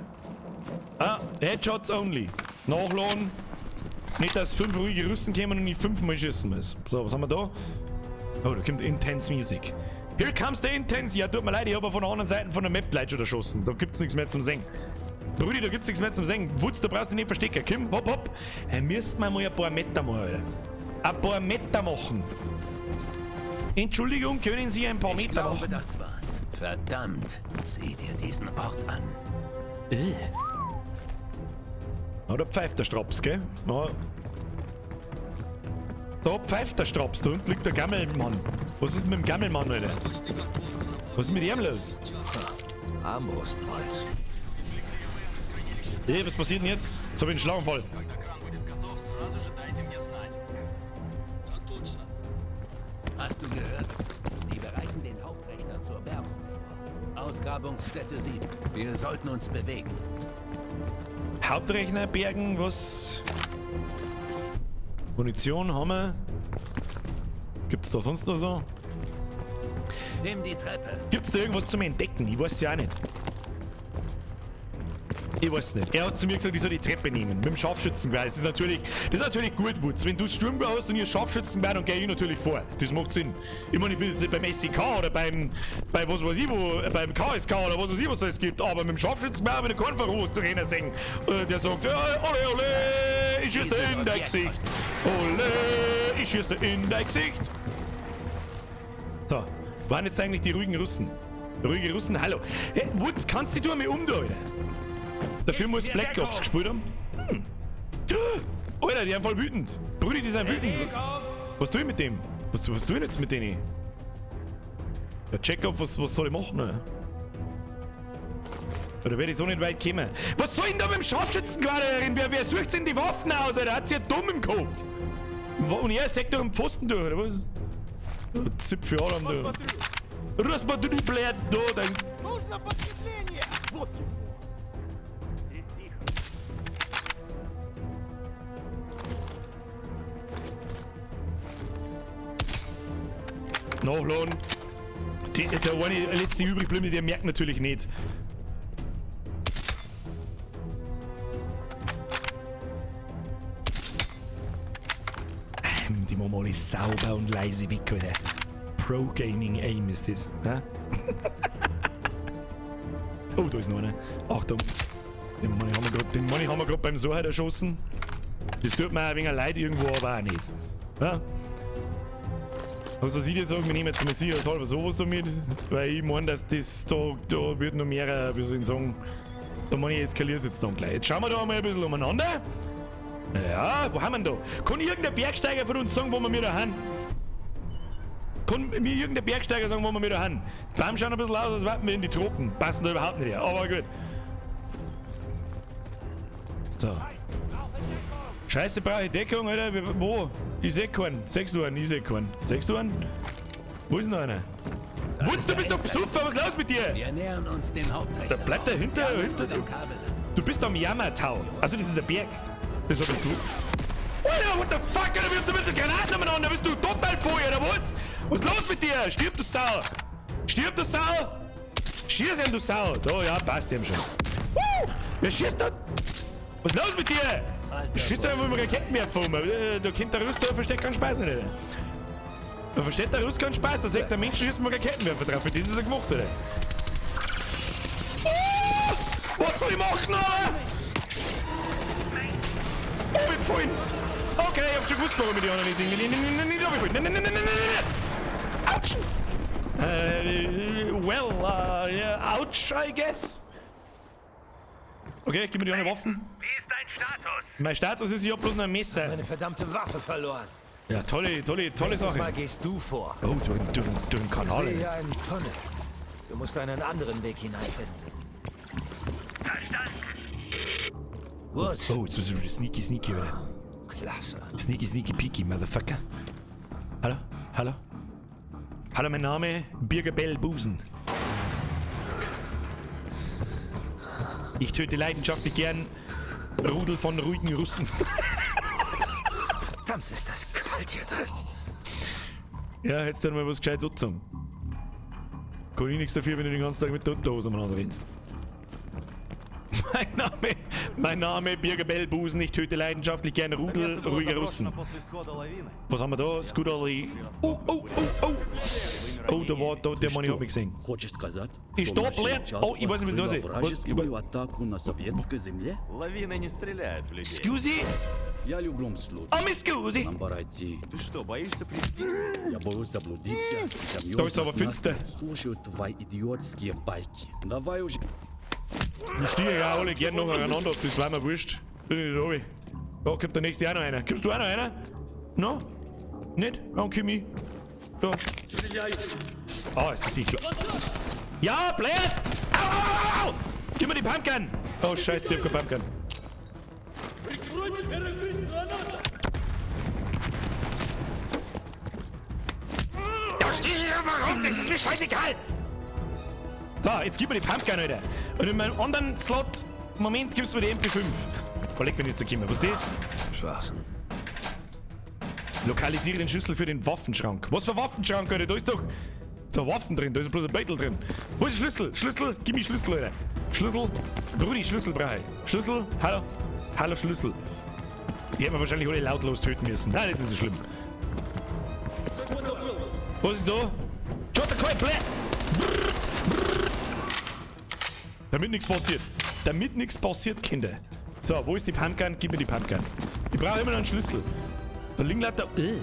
Ah, Headshots only. Nachladen. Nicht, dass 5 ruhige Russen kommen und ich 5 Mal schießen muss. So, was haben wir da? Oh, da kommt Intense Music. Here comes the Intense. Ja, tut mir leid, ich habe von der anderen Seite von der Map gleich schon erschossen. Da gibt's nichts mehr zum Singen. Brudi, da gibt's nichts mehr zum Singen. Wutz, da brauchst du dich nicht verstecken. Komm, hopp, hopp. Müssten wir mal ein paar Meter machen, Alter. Ein paar Meter machen. Entschuldigung, können Sie ein paar Meter Ich glaube, machen? das war's. Verdammt, sieh dir diesen Ort an. Na, da pfeift der Straps, gell? Na. Da pfeift der Straps, da unten liegt der Gammelmann. Was ist denn mit dem Gammelmann, Alter? Was ist mit ihm los? Armbrustbolz. Hey, was passiert denn jetzt? Jetzt hab ich einen Schlaganfall. Hast du gehört? Sie bereiten den Hauptrechner zur Bergung vor. Ausgrabungsstätte 7. Wir sollten uns bewegen. Hauptrechner bergen, was? Munition haben wir. Was gibt's da sonst noch so? Nimm die Treppe. Gibt's da irgendwas zum Entdecken? Ich weiß ja auch nicht. Ich weiß nicht. Er hat zu mir gesagt, ich soll die Treppe nehmen. Mit dem Scharfschützengewehr. Das ist natürlich gut, Wutz. Wenn du Sturmgewehr hast und ihr Scharfschützengewehr, dann gehe ich natürlich vor. Das macht Sinn. Ich meine, ich bin jetzt nicht beim SEK oder bei was weiß ich wo, beim KSK oder was weiß ich, was es gibt. Aber mit dem Scharfschützengewehr habe ich keinen Verruf-Trainer sehen. Der sagt, ja, ole, ole, ich schieße dir in dein Gesicht. Ole, ich schieße dir in dein Gesicht. So, waren jetzt eigentlich die ruhigen Russen? Ruhige Russen, hallo. Hey, Wutz, kannst du dich mal um da, Alter? Dafür muss Black Ops gespielt haben. Hm. Alter, die sind voll wütend. Brudi, die sind wütend. Was tue ich mit dem? Was tue ich jetzt mit denen? Ja, check up, was soll ich machen? Ne? Oder werde ich so nicht weit kommen? Was soll denn da mit dem Scharfschützengewehr? Wer sucht denn die Waffen aus? Alter? Hat sie ja dumm im Kopf. Und er sägt doch am Pfosten durch, oder was? Zipfel Adam, du. Рассмотри, блядь, da, dein. Nachladen. Der eine letzte übrig gebliebene, der merkt natürlich nicht. machen wir alles sauber und leise weg, Alter. Pro Gaming Aim ist das. Ja? Oh, da ist noch einer. Achtung. Den Mann haben wir grad beim Sohn erschossen. Das tut mir auch ein wenig leid irgendwo, aber auch nicht. Ja? Also, was ich dir sagen, wir nehmen jetzt mal sicherheitshalber sowas damit, weil ich meine, dass das da wird noch mehr, wie soll ich sagen, da meine ich, eskaliert es jetzt dann gleich. Jetzt schauen wir da mal ein bisschen umeinander. Ja, wo haben wir denn da? Kann irgendein Bergsteiger von uns sagen, wo wir da haben? Kann mir irgendein Bergsteiger sagen, wo wir da haben? Die Bäume schauen ein bisschen aus, als wären wir in die Tropen. Passen da überhaupt nicht her, aber gut. So. Scheiße, brauche ich Deckung, Alter? Wo? Ich seh keinen. Sechst du einen? Ich seh keinen. Sechst du einen? Wo ist denn noch einer? Wutz, du bist doch besoffen, was ist los mit dir? Wir nähern uns dem Hauptrechner. Da bleibt der hinter. Du bist am Jammertau. Also das ist ein Berg. Das hab ich gewusst. Alter, what the fuck, Alter, wirfst du mit den Granaten umeinander? Bist du total voll, oder was? Was ist los mit dir? Stirb, du Sau! Stirb, du Sau! Schieß ihm, du Sau! Da, ja, passt ihm schon. Wer schießt da? Was ist los mit dir? Du schießt doch einfach mit Raketenwerfer um. Da kennt der Russe, der versteht keinen Spaß nicht, Alter. Da versteht der Russe keinen Spaß. Da sagt der Mensch, schießt mit Raketenwerfer drauf. Für das ist er gemacht, Alter. Oh! Was soll ich machen, Alter? Oh, ich bin gefallen. Okay, ich hab schon gewusst, warum ich die anderen nicht nicht runtergefallen. Nein, nein, nein, nein, nein, nein, nein. Autsch! Well, yeah, ouch, I guess. Okay, gib mir die anderen Waffen. Wie ist dein Status? Mein Status ist, ich hab bloß noch ein Messer. Meine verdammte Waffe verloren. Ja, tolle, tolle, tolle Nächstes Sache. Mal gehst du vor. Oh, durch den Kanal. Ich sehe hier einen Tunnel. Du musst einen anderen Weg hineinfinden. Verstanden. Woods. Oh, jetzt müssen wir wieder sneaky, sneaky, oder? Klasse. Sneaky, sneaky, peaky, Motherfucker. Hallo? Hallo? Hallo, mein Name Birger Bell Busen. Ich töte leidenschaftlich gern Rudel von ruhigen Russen. Verdammt, ist das kalt hier drin. Ja, hättest du mal was Gescheites angezogen. Kann ich nichts dafür, wenn du den ganzen Tag mit der Unterhose umeinander rennst. Mein Name Birger Bellbusen, ich töte leidenschaftlich gerne Rudel ruhiger Russen. Was haben wir da? Scooterli. Oh, oh, oh, oh. Oh, da war, da, der Mann, ich hab mich gesehen. Ich stopp, leer. Oh, ich weiß nicht, was das ist. Scusi? Я люблю случай. Oh, mi scusi. Нам пора идти. Ты что, боишься прийти? Я боюсь заблудиться. Da ist aber finster. Слушаю твои идиотские байки. Давай уже. Ich stehe ja alle gern nacheinander, das war mir wurscht. Bin ich da runter. Da kommt der nächste auch noch einer. Kommst du auch noch einer? No? Nicht? Dann komm ich. Da. Ah, ist das sicher. Ja, blöd! Au, au, au, au! Gib mir die Pumpgun! Oh, scheiße, ich hab keine Pumpgun. Da steh ich einfach auf, das ist mir scheißegal! So, jetzt gib mir die Pumpgun, Alter. Und in meinem anderen Slot, Moment, gibst du mir die MP5. Kollege, bin ich zu kommen. Was ist das? Schwachsinn. Lokalisiere den Schlüssel für den Waffenschrank. Was für Waffenschrank, Alter? Da ist doch da Waffen drin, da ist bloß ein Beutel drin. Wo ist der Schlüssel? Schlüssel? Gib mir Schlüssel, Alter. Schlüssel? Brudi, Schlüssel brauche ich. Schlüssel? Hallo? Hallo, Schlüssel. Die hätten wir wahrscheinlich alle lautlos töten müssen. Nein, das ist nicht so schlimm. Was ist da? Damit nichts passiert. Damit nichts passiert, Kinder. So, wo ist die Pumpgun? Gib mir die Pumpgun. Ich brauche immer noch einen Schlüssel. Da liegen lauter. Die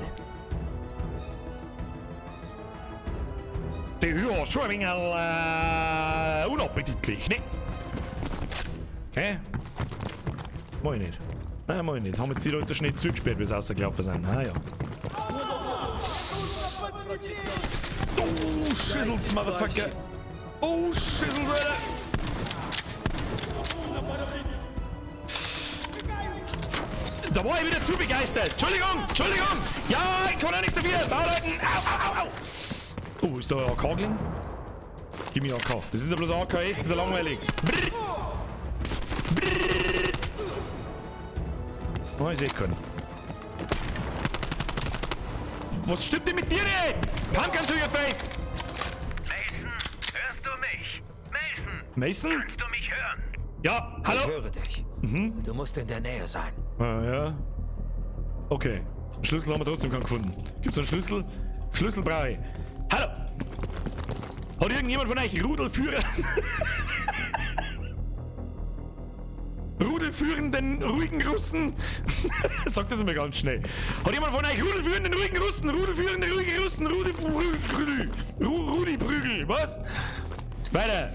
ja, schon ein wenig unappetitlich, ne? Okay. Mach ich nicht. Nein, mach ich nicht. Haben jetzt die Leute schnell zugesperrt, bis sie rausgelaufen sind. Ah ja. Oh, Schüssels, Motherfucker. Oh, Schüssels, Alter. Da war ich wieder zu begeistert. Entschuldigung, Entschuldigung. Ja, ich kann auch nichts dafür. Bauleuten. Au, au, au, au. Oh, ist da ein AK gelegen? Gib mir AK. Das ist ja bloß AKS, das ist ja langweilig. Brrr. Brrr. Oh, ich seh keinen. Was stimmt denn mit dir nicht? Pumpgun to your face! Mason, hörst du mich? Mason! Mason? Kannst du mich hören? Ja, hallo? Ich höre dich. Mhm. Du musst in der Nähe sein. Ah, ja. Okay. Schlüssel haben wir trotzdem keinen gefunden. Gibt's einen Schlüssel? Schlüssel brauche ich. Hallo! Hat irgendjemand von euch Rudelführer? Rudelführenden ruhigen Russen? Sagt das immer ganz schnell. Hat jemand von euch Rudelführenden ruhigen Russen? Rudelführende ruhige Russen? Rudi Prügel? Was? Weiter!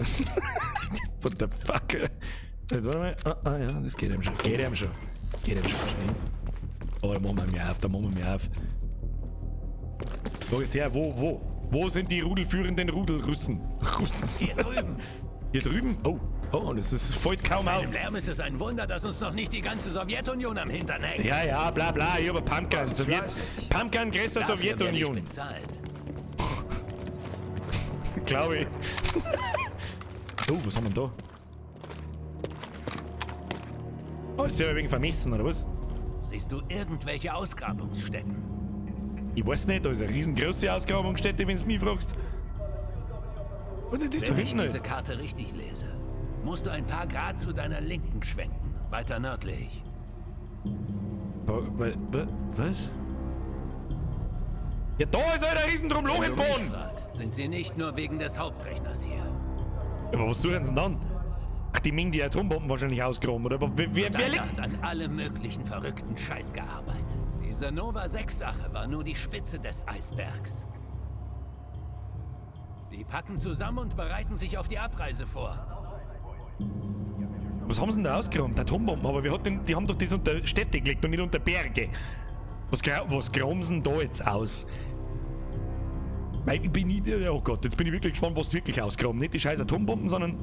What the fuck? Jetzt warte mal. Ah, ja, das geht ihm schon. Geht ihm schon. Geht ihm schon. Oh, da machen wir mir auf, da machen wir mir auf. Wo ist her? Wo, wo? Wo sind die rudelführenden Rudelrussen? Russen. Hier drüben. Hier drüben? Oh, oh, das ist, fällt kaum auf. Im Lärm ist es ein Wunder, dass uns noch nicht die ganze Sowjetunion am Hintern hängt. Ja, ja, bla bla, hier aber Pumpgun. Pumpgun, größer Sowjetunion. Ich bezahlt. Glaube ich. Oh, was haben wir denn da? Oh, ist ja wegen vermessen, oder was? Siehst du irgendwelche Ausgrabungsstätten? Ich weiß nicht, da ist eine riesengroße Ausgrabungsstätte, wenn du mich fragst. Was ist das da Wenn ich hinten? diese Karte richtig lese, musst du ein paar Grad zu deiner Linken schwenken, weiter nördlich. Was? Ja, da ist halt ein Riesendrum-Loch im Wenn du mich Boden! fragst, sind sie nicht nur wegen des Hauptrechners hier. Aber was suchen sie denn dann? Ach, die Ming, die Atombomben wahrscheinlich ausgraben, oder? Aber wer Deiner hat an allem möglichen verrückten Scheiß gearbeitet. Diese Nova 6-Sache war nur die Spitze des Eisbergs. Die packen zusammen und bereiten sich auf die Abreise vor. Was haben sie denn da ausgeräumt? Atombomben, aber wer hat denn, die haben doch das unter Städte gelegt und nicht unter Berge. Was graben sie denn da jetzt aus? Weil ich bin nicht, oh Gott, jetzt bin ich wirklich gespannt, was sie wirklich ausgraben. Nicht die scheiß Atombomben, sondern...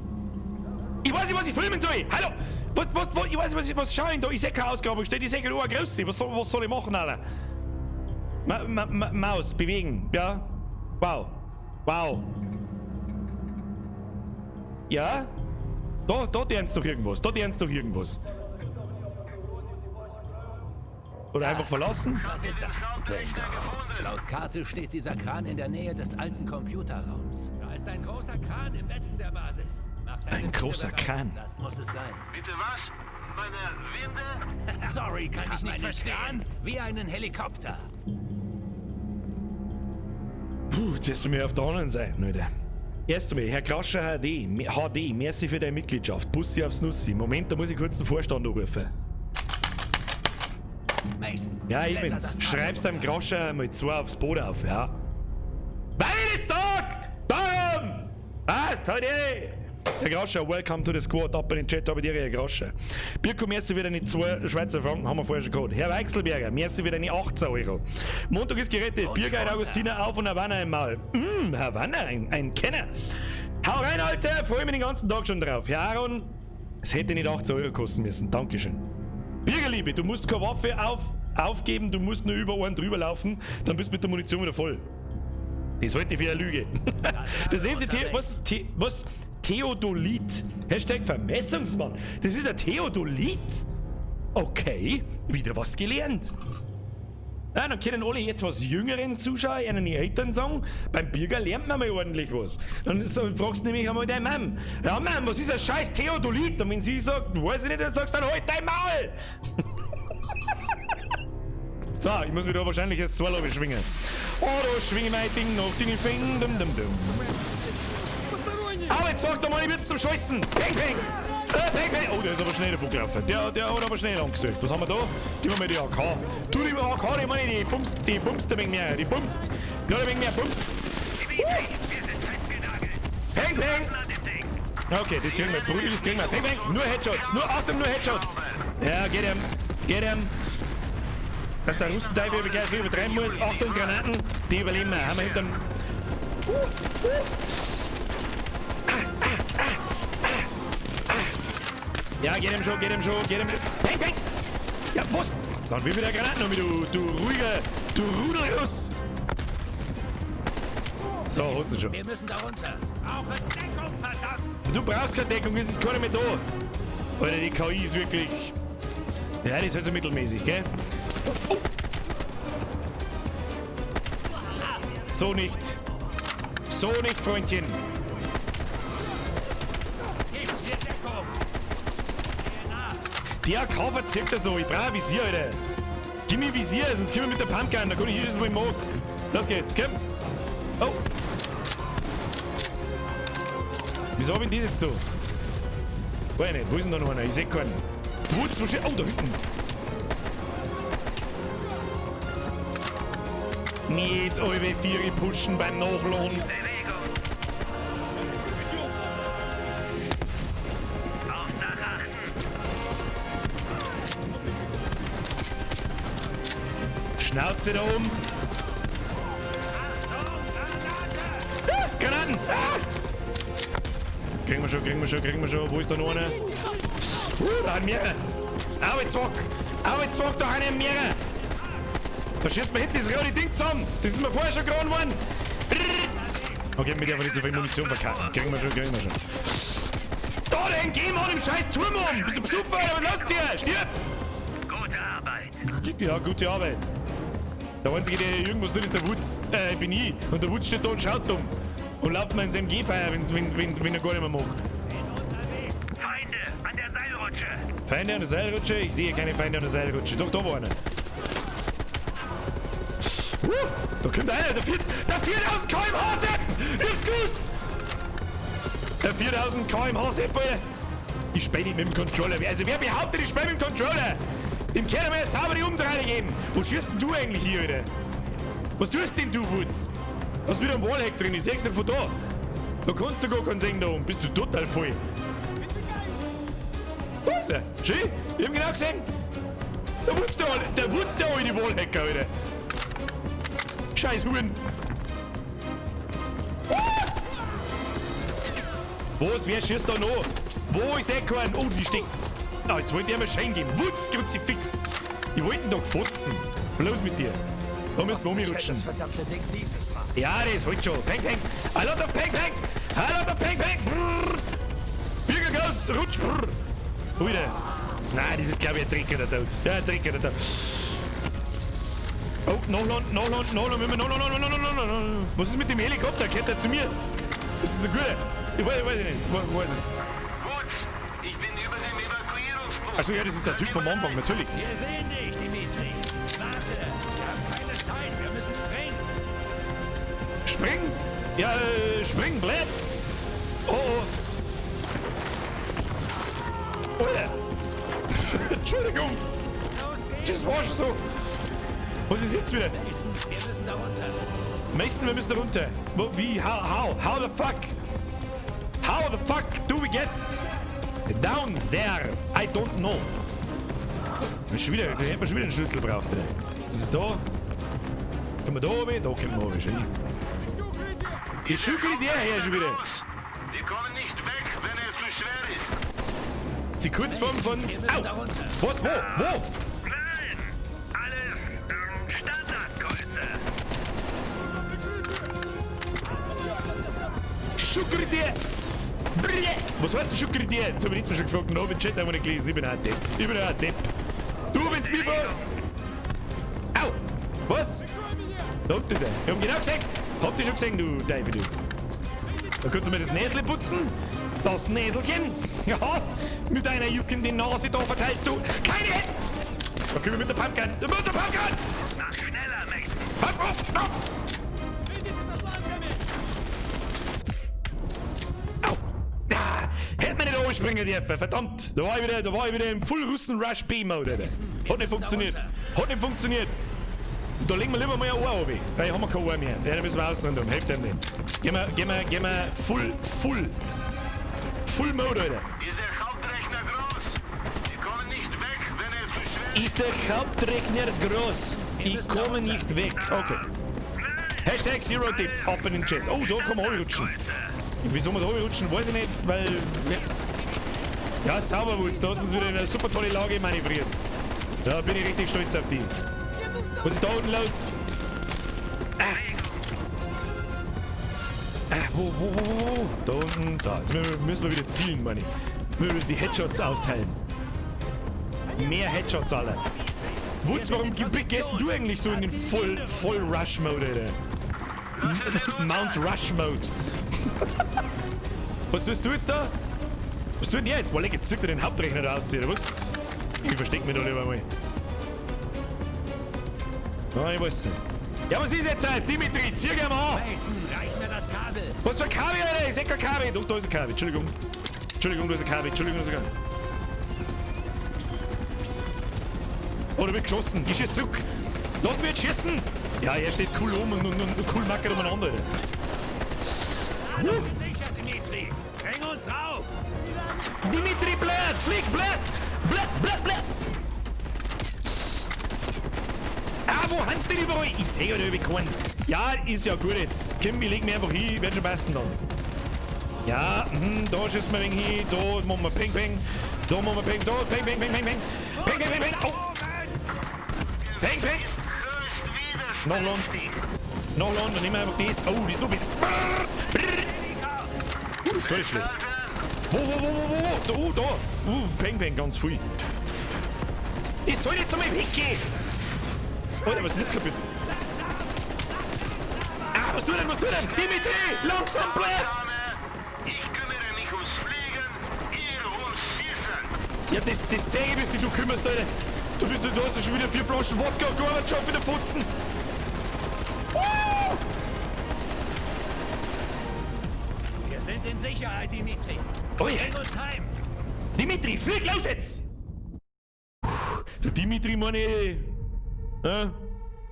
Ich weiß nicht, was ich filmen soll! Hallo! Was, ich weiß nicht, was schau ich da? Ich sehe keine Ausgrabungsstätte, ich sehe nur eine große. Was soll ich machen, Alter? Maus, bewegen, ja? Wow. Wow. Ja? Da dernst doch irgendwas. Da dernst doch irgendwas. Oder einfach verlassen? Was ist das? Bingo. Laut Karte steht dieser Kran in der Nähe des alten Computerraums. Da ist ein großer Kran im Westen der Basis. Ein großer Kran. Das muss es sein. Bitte was? Meine Winde? Sorry, kann ich nicht verstehen. Kran wie einen Helikopter. Puh, jetzt wirst du mir auf der anderen Seite, Alter. Erst einmal, Herr Grascher HD, HD, merci für deine Mitgliedschaft. Bussi aufs Nussi. Moment, da muss ich kurz den Vorstand anrufen. Mason, ja, ich bin's. Schreibst deinem Grascher mal 2 aufs Boot auf, ja? Weil ich das sag! Darum! Passt, heute! Herr Grascher, welcome to the squad. Ab in den Chat, aber dir, Herr Grascher. Birko, merci für deine 2 Schweizer Franken, haben wir vorher schon gehabt. Herr Weichselberger, merci für deine 18 Euro. Montag ist gerettet. Biergeil Augustiner auf und Havanna im Maul. Havanna, ein Kenner. Hau rein, Alter, freue mich den ganzen Tag schon drauf. Herr Aaron, es hätte nicht 18 Euro kosten müssen. Dankeschön. Bürgerliebe, du musst keine Waffe aufgeben, du musst nur über einen drüber laufen, dann bist du mit der Munition wieder voll. Das halte ich für eine Lüge. Das nennt sich was? Theodolit. Hashtag Vermessungsmann. Das ist ein Theodolit. Okay, wieder was gelernt. Ja, dann können alle etwas jüngeren Zuschauer ihnen Eltern sagen, beim Bürger lernt man mal ordentlich was. Dann fragst du nämlich einmal deine Mom. Ja, Mom, was ist ein scheiß Theodolit? Und wenn sie sagt, weiß ich nicht, dann sagst du dann halt dein Maul! So, ich muss mich da wahrscheinlich jetzt zwei Lobe schwingen. Oh, da schwinge mein Ding noch, Ding, Ding, dum, dum, dum. Aber jetzt sag doch mal, ich bin's zum Scheißen! Peng, peng! Peng, peng! Oh, der ist aber schnell davon gelaufen. Der hat aber schnell angesucht. Was haben wir da? Gib mir mal die AK. Tu die AK, die meine ich, die bumst ein wenig mehr. Die bumst. Ja, ein wenig mehr Bums. Peng, peng! Okay, das kriegen wir. Brudi, das kriegen wir. Peng, peng! Nur Headshots. Nur, Achtung, nur Headshots. Ja, geht ihm. Geht ihm. Dass der Russenteufel über gleich übertreiben muss. Achtung, Granaten. Die überleben wir. Haben wir hinterm... Ja, geht ihm schon, geht ihm schon, geht ihm schon. Peng, peng! Ja, was? Dann will wieder Granaten um, du ruhiger, du Rudelruss! So, holst du schon. Wir müssen da runter. Brauche Deckung, verdammt! Du brauchst keine Deckung, es ist keiner mehr da. Alter, die KI ist wirklich... Ja, die ist halt so mittelmäßig, gell? Oh. So nicht. So nicht, Freundchen. Die AK verzirkt er so. Ich brauche ein Visier, Alter. Gib mir Visier, sonst können wir mit der Pumpgun. Da kann ich hier schießen, wo ich mag. Los geht's, komm. Oh. Wieso hab ich denn das jetzt da? Weiß ich nicht, wo ist denn da noch einer? Ich seh keinen. Wutz, wo steht? Oh, da hinten. Nicht alle Viere pushen beim Nachladen. Schnauze da oben. Ah, Granaten! Ah! Kriegen wir schon, kriegen wir schon, kriegen wir schon. Wo ist da noch einer? Da hat mehrere. Arbeitszwack! Arbeitszwack, da einer mehrere! Da schießt man hinten das rote Ding zusammen! Das ist mir vorher schon gerannt worden! Okay, mir darf nicht so viel Munition verkaufen. Kriegen wir schon, kriegen wir schon. Da denn, geh mal im scheiß Turm um! Bist du besoffen? Was los dir? Stirb! Gute Arbeit. Ja, gute Arbeit. Der Einzige, der irgendwas tut, ist der Wutz. Bin ich. Und der Wutz steht da und schaut dumm. Und läuft mir ins MG-Feuer, wenn er gar nicht mehr mag. Feinde an der Seilrutsche. Feinde an der Seilrutsche? Ich sehe keine Feinde an der Seilrutsche. Doch, da war einer. Da kommt einer, der 4000 km/h Sepp! Ich hab's gewusst! Der 4000 km/h Sepp, Alter! Ich spiele nicht mit dem Controller. Also wer behauptet, ich spiele mit dem Controller? Dem kann mir eine saubere Umdrehung geben. Wo schießt denn du eigentlich hier, Alter? Was tust denn du, Wutz? Hast wieder ein Wallhack drin, ich seh's doch von da. Da kannst du gar keinen sehen da oben. Bist du total voll. Da ist er. Schön, ich hab ihn genau gesehen. Der Wutz, der alte Wallhacker, Alter. Scheiß Huren. Ah! Was? Wer schießt da noch? Wo ist eh kein? Oh, die steckt. Na, jetzt wollte ich mir Schein geben. Wutz, Kruzifix. Ich wollte ihn doch fotzen. Los mit dir. Da müssen wir umrutschen. Das verdammte Ding dieses Mal. Ja, das heute schon. Peng, peng. A lot of peng, peng. A lot of peng, peng. Bürgergas, rutsch. Brrr. Wieder. Nein, das ist, glaube ich, ein Tricker, der Tod. Ja, ein Tricker, der Tod. Oh, no, no, no, no, no, no, no, no, no, no, no, no, no. Was ist mit dem Helikopter? Gehört der zu mir? Das ist ein guter. Ich weiß nicht. Weiß nicht. Woods, ich bin über dem Evakuierungspunkt. Achso, ja, das ist der Typ vom Anfang, natürlich. Wir sehen dich, Dimitri. Warte, wir haben keine Zeit, wir müssen springen. Springen? Ja, springen, bleib. Oh, oh. Oh ja. Entschuldigung. Das war schon so. Was ist jetzt wieder? Mason, wir müssen da runter. Mason, wir müssen da runter. Wo, wie? How? How the fuck? How the fuck do we get down there? I don't know. Schon wieder, da hätten wir schon wieder einen Schlüssel braucht, bitte. Was ist da? Können wir da oben? Da können wir oben schon. Ich schückle der her schon wieder. Wir kommen nicht weg, wenn er zu schwer ist. Sie kurz vorm von. Au! Was? Wo? Wo? Nein! Alles Standardgröße. Schukri dir! Was heißt denn Schukri dir? Das hab ich letztes Mal schon gefragt und hab im Chat einfach nicht gelesen. Ich bin ein Depp. Ich bin ein Depp. Du bist mir vor. Au! Was? Da unten ist er. Ich hab genau gesehen. Hab dich schon gesehen, du Teufel, du. Da kannst du mir das Näsle putzen. Das Näselchen. Ja, mit deiner juckenden Nase da verteilst du keine Hände. Da können wir mit der Pumpgun. Mit der Pumpgun! Mach schneller, Mason. Pump, oh, oh. Au! Ah, hätte man nicht springen dürfen, verdammt! Da war ich wieder im Full Russen Rush B-Mode, Alter. Hat nicht funktioniert. Hat nicht funktioniert. Da legen wir lieber mal ein Ohr runter. Weil haben wir kein Ohr mehr. Ja, da müssen wir außen um. Hilft dem nicht. Gehen wir full Mode, Alter. Ist der Hauptrechner groß? Wir kommen nicht weg, wenn er zu schwer ist. Ist der Hauptrechner groß? Ich komme nicht weg. Okay. Hashtag Zero Tip ab in den Chat. Oh, da kann man rutschen. Wieso wir da rutschen, weiß ich nicht, weil... Ja, sauber, Wutz, da hast du uns wieder in eine super tolle Lage manövriert. Da bin ich richtig stolz auf die. Was ist da unten los? Ah. Ah, wo? Da unten. So, jetzt müssen wir wieder zielen, meine ich. Wir müssen die Headshots austeilen. Mehr Headshots, alle. Wutz, warum gehst du eigentlich so in den Full Rush Mode, Alter? Mount Rush Mode. Was tust du jetzt da? Was tut denn jetzt? Boah, jetzt zückt er den Hauptrechner da aus, oder was? Ich versteck mich da lieber mal. Nein, ich weiß nicht. Ja, was ist jetzt halt? Dimitri, zieh gleich mal an! Mason, reich mir das Kabel! Was für ein Kabel, Alter? Ich seh kein Kabel! Doch, da ist ein Kabel. Entschuldigung. Entschuldigung, da ist ein Kabel. Entschuldigung, da ist ein Kabel. Oh, da wird geschossen. Ich schieß zurück. Lass mich jetzt schießen! Ja, er steht cool um und cool mackert umeinander, Alter. Sicher, Dimitri! Bring uns rauf! Dimitri, blöd! Flieg, blöd! Blöd, blöd, blöd! Ah, wo haben sie denn überall? Ich seh ja da überall keinen. Ja, ist ja gut jetzt. Komm, ich leg mich einfach hin, wird schon passen dann. Ja, da schießt man ein wenig hin, da machen wir Peng, Peng. Da machen wir Peng, da, Peng, Peng, Peng, Peng, Peng. Peng, Peng, Peng, Peng. Oh. Peng, Peng. Noch Lohn. Noch Lohn, dann nehmen wir einfach das. Oh, das ist noch besser. Das ist gar nicht schlecht. Wo? Da, oh, da. Peng, Peng, ganz viel. Ich soll jetzt einmal weggehen. Alter, was ist jetzt kaputt? Ah, was tut denn, Dimitri, langsam, blöd! Ich kümmere mich ums Fliegen, ihr ums Schießen. Ja, das sehe ich, bis du kümmerst, Alter. Du hast ja schon wieder 4 Flaschen Wodka und Gorbatschow in der Futzen. Wir sind in Sicherheit, Dimitri. Oh ja. Bring uns heim. Dimitri, flieg los jetzt! Der Dimitri meine ich...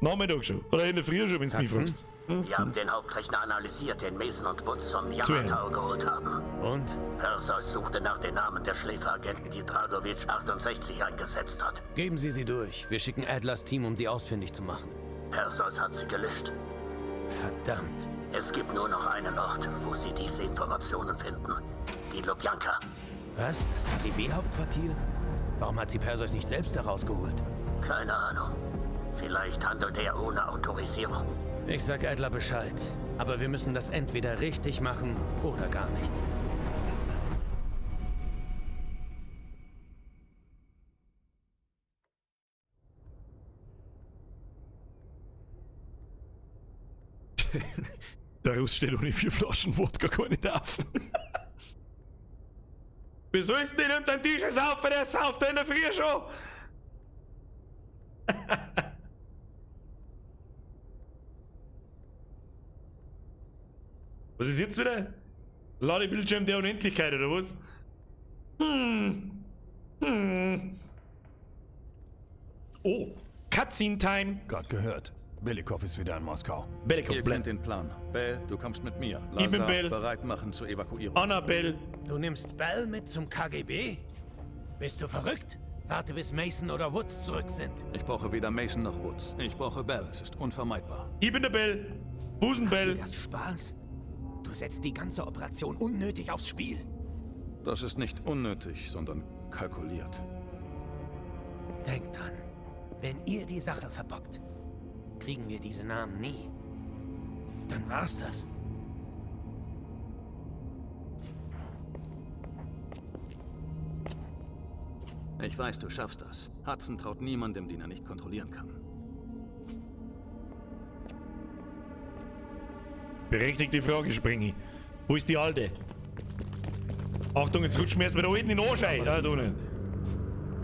Nachmittag schon. Oder in der Früh schon, wenn du mich fragst. Wir haben den Hauptrechner analysiert, den Mason und Woods vom Zu Yamantau geholt haben. Und? Perseus suchte nach den Namen der Schläferagenten, die Dragovich 68 eingesetzt hat. Geben Sie sie durch. Wir schicken Adlers Team, um sie ausfindig zu machen. Perseus hat sie gelöscht. Verdammt. Es gibt nur noch einen Ort, wo Sie diese Informationen finden. Die Lubjanka. Was? Das KGB-Hauptquartier? Warum hat sie Perseus nicht selbst da rausgeholt? Keine Ahnung. Vielleicht handelt er ohne Autorisierung. Ich sag Adler Bescheid. Aber wir müssen das entweder richtig machen oder gar nicht. Der Russ steht ohne 4 Flaschen Wodka gar nicht auf. Wie sollst du denn unter den Tisch saufen? Der sauft in der Früh schon. Was ist jetzt wieder? Ladebildschirm der Unendlichkeit, oder was? Oh, Cutscene Time. Gott gehört. Belikov ist wieder in Moskau. Belikov Ihr kennt den Plan. Bell, du kommst mit mir. Ich bin Lazar, Bell. bereit machen zur Evakuierung. Annabelle. Du nimmst Bell mit zum KGB? Bist du verrückt? Warte, bis Mason oder Woods zurück sind. Ich brauche weder Mason noch Woods. Ich brauche Bell. Es ist unvermeidbar. Ich bin der Bell. Busenbell. Macht dir das Spaß? Du setzt die ganze Operation unnötig aufs Spiel. Das ist nicht unnötig, sondern kalkuliert. Denk dran, wenn ihr die Sache verbockt, kriegen wir diese Namen nie. Dann war's das. Ich weiß, du schaffst das. Hudson traut niemandem, den er nicht kontrollieren kann. Berechtigte Frage, Springi. Wo ist die Alte? Achtung, jetzt rutschen wir erstmal da hinten in den Arsch ein. Ja, da nicht.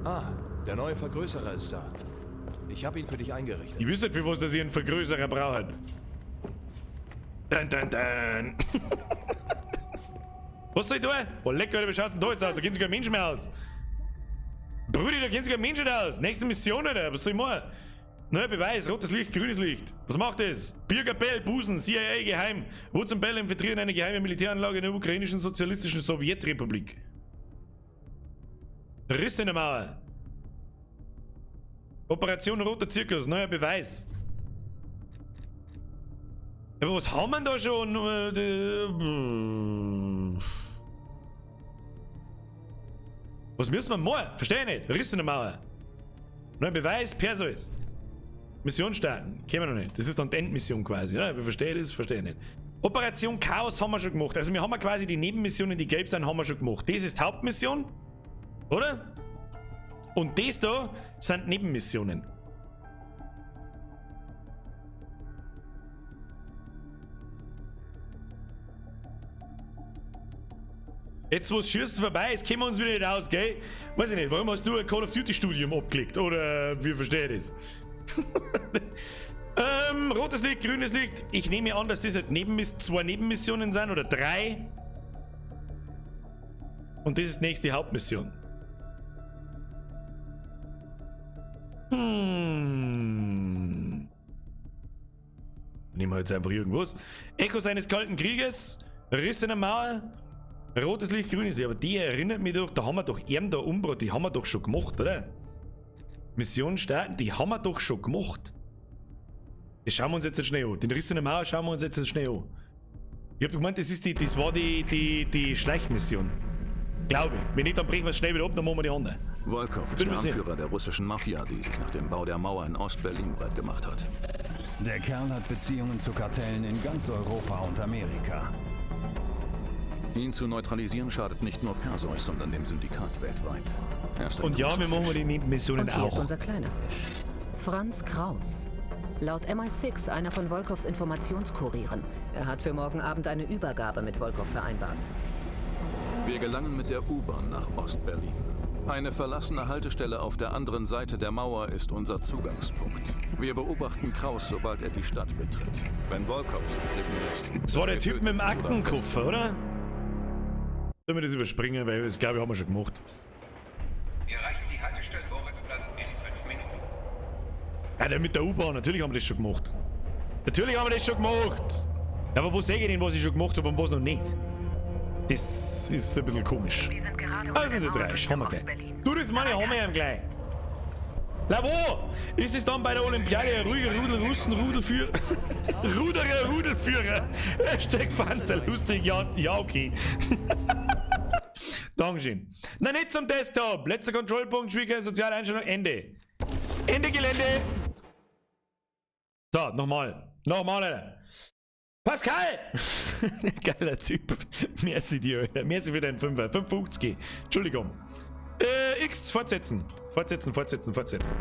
Ah, der neue Vergrößerer ist da. Ich habe ihn für dich eingerichtet. Ich wüsste nicht, für was, dass ich einen Vergrößerer brauche. Dun, dun, dun. Was soll ich tun? Boah, lecker, Alter, wie schaut's denn da jetzt aus? Da kennt sich kein Mensch mehr aus. Brudi, da kennt sich kein Mensch mehr aus. Nächste Mission, Alter. Was soll ich machen? Neuer Beweis, rotes Licht, grünes Licht. Was macht das? Birger Bell, Busen, CIA geheim. Woods und Bell infiltrieren eine geheime Militäranlage in der ukrainischen sozialistischen Sowjetrepublik. Riss in der Mauer. Operation Roter Zirkus, neuer Beweis. Aber was haben wir denn da schon? Was müssen wir machen? Verstehe ich nicht. Riss in der Mauer. Neuer Beweis, Perseus. Mission starten. Kennen wir noch nicht. Das ist dann die Endmission quasi. Oder? Ich verstehe das, verstehe ich nicht. Operation Chaos haben wir schon gemacht. Also wir haben ja quasi die Nebenmissionen, die gelb sind, haben wir schon gemacht. Das ist Hauptmission, oder? Und das da sind Nebenmissionen. Jetzt, wo es Schießen vorbei ist, kommen wir uns wieder nicht aus, gell? Weiß ich nicht, warum hast du ein Call of Duty Studium abgelegt? Oder wie verstehe ich das? Rotes Licht, grünes Licht. Ich nehme an, dass das halt zwei Nebenmissionen sind oder drei. Und das ist die nächste Hauptmission. Nehmen wir jetzt einfach irgendwas. Echos eines Kalten Krieges, Riss in der Mauer, rotes Licht, grünes Licht. Aber die erinnert mich doch, da haben wir doch eben da Umbro, die haben wir doch schon gemacht, oder? Mission starten, die haben wir doch schon gemacht. Das schauen wir uns jetzt schnell an. Den Riss in der Mauer schauen wir uns jetzt schnell an. Ich hab gemeint, das ist die, das war die Schleichmission. Glaube ich. Wenn nicht, dann brechen wir es schnell wieder ab, dann machen wir die andere. Volkov ist Bin der mir sicher. Anführer der russischen Mafia, die sich nach dem Bau der Mauer in Ost-Berlin breit gemacht hat. Der Kerl hat Beziehungen zu Kartellen in ganz Europa und Amerika. Ihn zu neutralisieren schadet nicht nur Perseus, sondern dem Syndikat weltweit. Er ist ein Und ja, großer wir machen Fisch. die Nebenmissionen Und hier ist auch. unser kleiner Fisch. Franz Kraus. Laut MI6 einer von Volkovs Informationskurieren. Er hat für morgen Abend eine Übergabe mit Volkov vereinbart. Wir gelangen mit der U-Bahn nach Ost-Berlin. Eine verlassene Haltestelle auf der anderen Seite der Mauer ist unser Zugangspunkt. Wir beobachten Kraus, sobald er die Stadt betritt. Wenn Volkov sich blicken lässt. Das war der Typ mit dem getötet oder Aktenkoffer, oder? Sollen wir das überspringen, weil das glaube ich haben wir schon gemacht. Wir erreichen die Haltestelle Moritzplatz in 5 Minuten. Ja, der mit der U-Bahn, natürlich haben wir das schon gemacht. Natürlich haben wir das schon gemacht! Ja, aber wo sehe ich denn, was ich schon gemacht habe und was noch nicht? Das ist ein bisschen komisch. Also die drei, schauen wir gleich. Du, das meine ich, haben wir ihn gleich. Na wo? Ist es dann bei der Olympiade ein ruhiger Rudel Russen, Rudelführer? Ruderer, Rudelführer. Hashtag Fanta, lustig, ja, ja, okay. Dankeschön. Na, nicht zum Desktop. Letzter Kontrollpunkt, Schwierigkeit, soziale Einstellung, Ende. Ende Gelände. So, nochmal. Nochmal, Alter. Pascal! Geiler Typ. Merci dir, Alter. Merci für deinen Fünfer. 5,50. Entschuldigung. X, fortsetzen. Fortsetzen, fortsetzen, fortsetzen.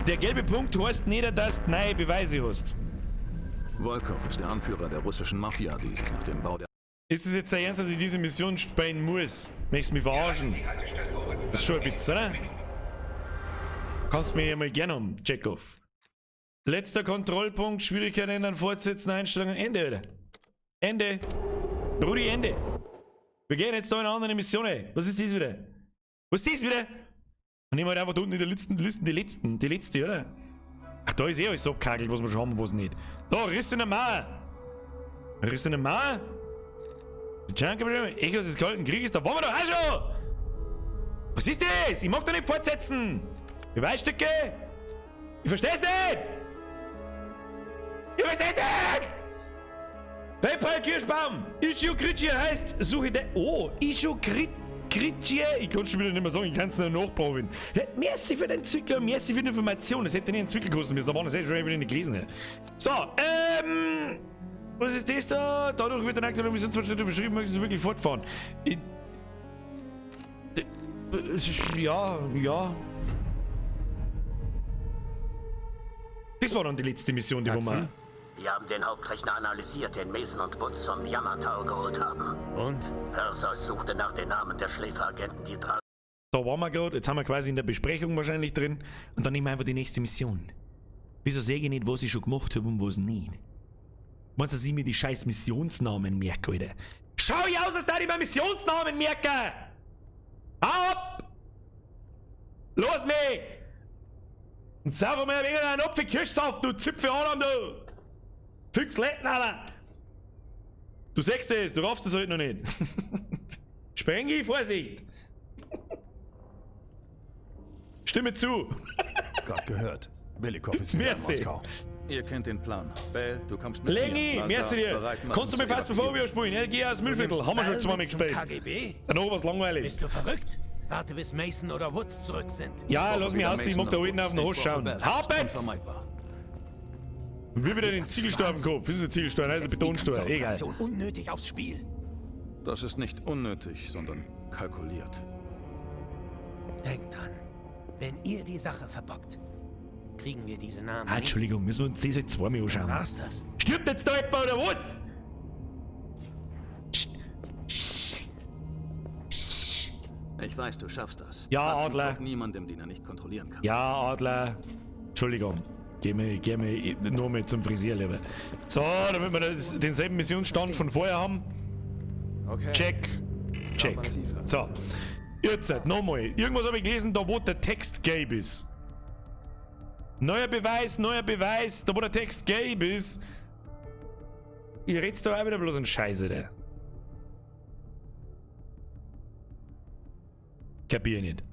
Der gelbe Punkt heißt nicht, dass du neue Beweise hast. Volkov ist der Anführer der russischen Mafia, die sich nach dem Bau der Ist es jetzt ernst, dass ich diese Mission spielen muss? Möchtest du mich verarschen? Das ist schon ein Witz, oder? Kannst mir ja mal gerne haben, Chekhov. Letzter Kontrollpunkt, Schwierigkeit ändern, fortsetzen, Einstellungen, Ende, Alter. Ende. Brudi, Ende. Wir gehen jetzt da in eine andere Mission, ey. Was ist das wieder? Was ist das wieder? Und nehmen wir halt einfach da unten in der letzten Liste, die letzte, oder? Ach, da ist eh alles abgehagelt, was wir schon haben und was nicht. Da, Riss in der Mauer. Riss in der Mauer? Die Junkie, Echos des Kalten Krieges, da waren wir doch auch schon! Was ist das? Ich mag doch nicht fortsetzen! Beweisstücke! Ich versteh's nicht! Ich versteh's nicht! PayPal Kirschbaum! Ishu Kritschi heißt, suche de. Oh, Ishu Kritschi! Ich kann schon wieder nicht mehr sagen, ich kann's nur nachprobieren. Hey, merci für den Zwickler, merci für die Information. Das hätte nicht einen Zwickel kosten müssen, da war das hätte ich schon wieder nicht gelesen. So, was ist das da? Dadurch wird eine aktuelle Missionsfortschritt beschrieben, möchtest du wirklich fortfahren? Ich, ja, ja. Das war dann die letzte Mission, die wir. Wir haben den Hauptrechner analysiert, den Mason und Woods vom Yamantau geholt haben. Und? Perseus suchte nach den Namen der Schläferagenten, die Da waren wir gerade, jetzt haben wir quasi in der Besprechung wahrscheinlich drin. Und dann nehmen wir einfach die nächste Mission. Wieso sehe ich nicht, was ich schon gemacht habe und was nicht? Meinst du, dass ich mir die scheiß Missionsnamen merke, Alter? Schau ich aus, als da ich mir Missionsnamen merke! Ab! Los mich! Und sauf mir ein wenig einen Apfel Kirschsaft, du Zipfel Adam, du! Fix Letten, Alter! Du siehst es, du raffst es halt noch nicht. Sprengi, Vorsicht! Stimme zu! Gott gehört. Belikov ist wieder in Merci. Moskau. Ihr kennt den Plan. Bell, du kommst mit Lengi, mir. merci dir. bereit machen Kannst du mir zu Phasmophobia spielen? LG aus Mühlviertel. Haben wir schon zweimal mit zum gespielt. KGB? Danach war's langweilig. Bist du verrückt? Warte, bis Mason oder Woods zurück sind. Ja, Ich lass brauche mich weder aus, ich mag Mason da noch unten auf den Woods. Hof Ich brauche schauen. Bell. Das ist Habet's! unvermeidbar. Und wir wieder den Ziegelstein auf dem Kopf. Das ist ein Ziegelstein, also Setzt die ganze Betonstein. Egal. Operation unnötig aufs Spiel. Das ist nicht unnötig, sondern kalkuliert. Denkt dran, wenn ihr die Sache verbockt, kriegen wir diese Namen Ah, nicht. Entschuldigung, müssen wir uns das jetzt zweimal anschauen. War's das? Stirbt jetzt da jemand oder was? Ich weiß, du schaffst das. Ja, Hudson Adler. traut niemandem, den er nicht kontrollieren kann. Ja, Adler. Entschuldigung. Geh mir nur mal zum Frisier, lieber. So, damit wir denselben Missionsstand von vorher haben. Okay. Check. Check. So. Jetzt, nochmal. Irgendwas habe ich gelesen, da wo der Text gelb ist. Neuer Beweis, da wo der Text gelb ist. Ihr redet da auch wieder bloß einen Scheiße, da. Kapier ich nicht.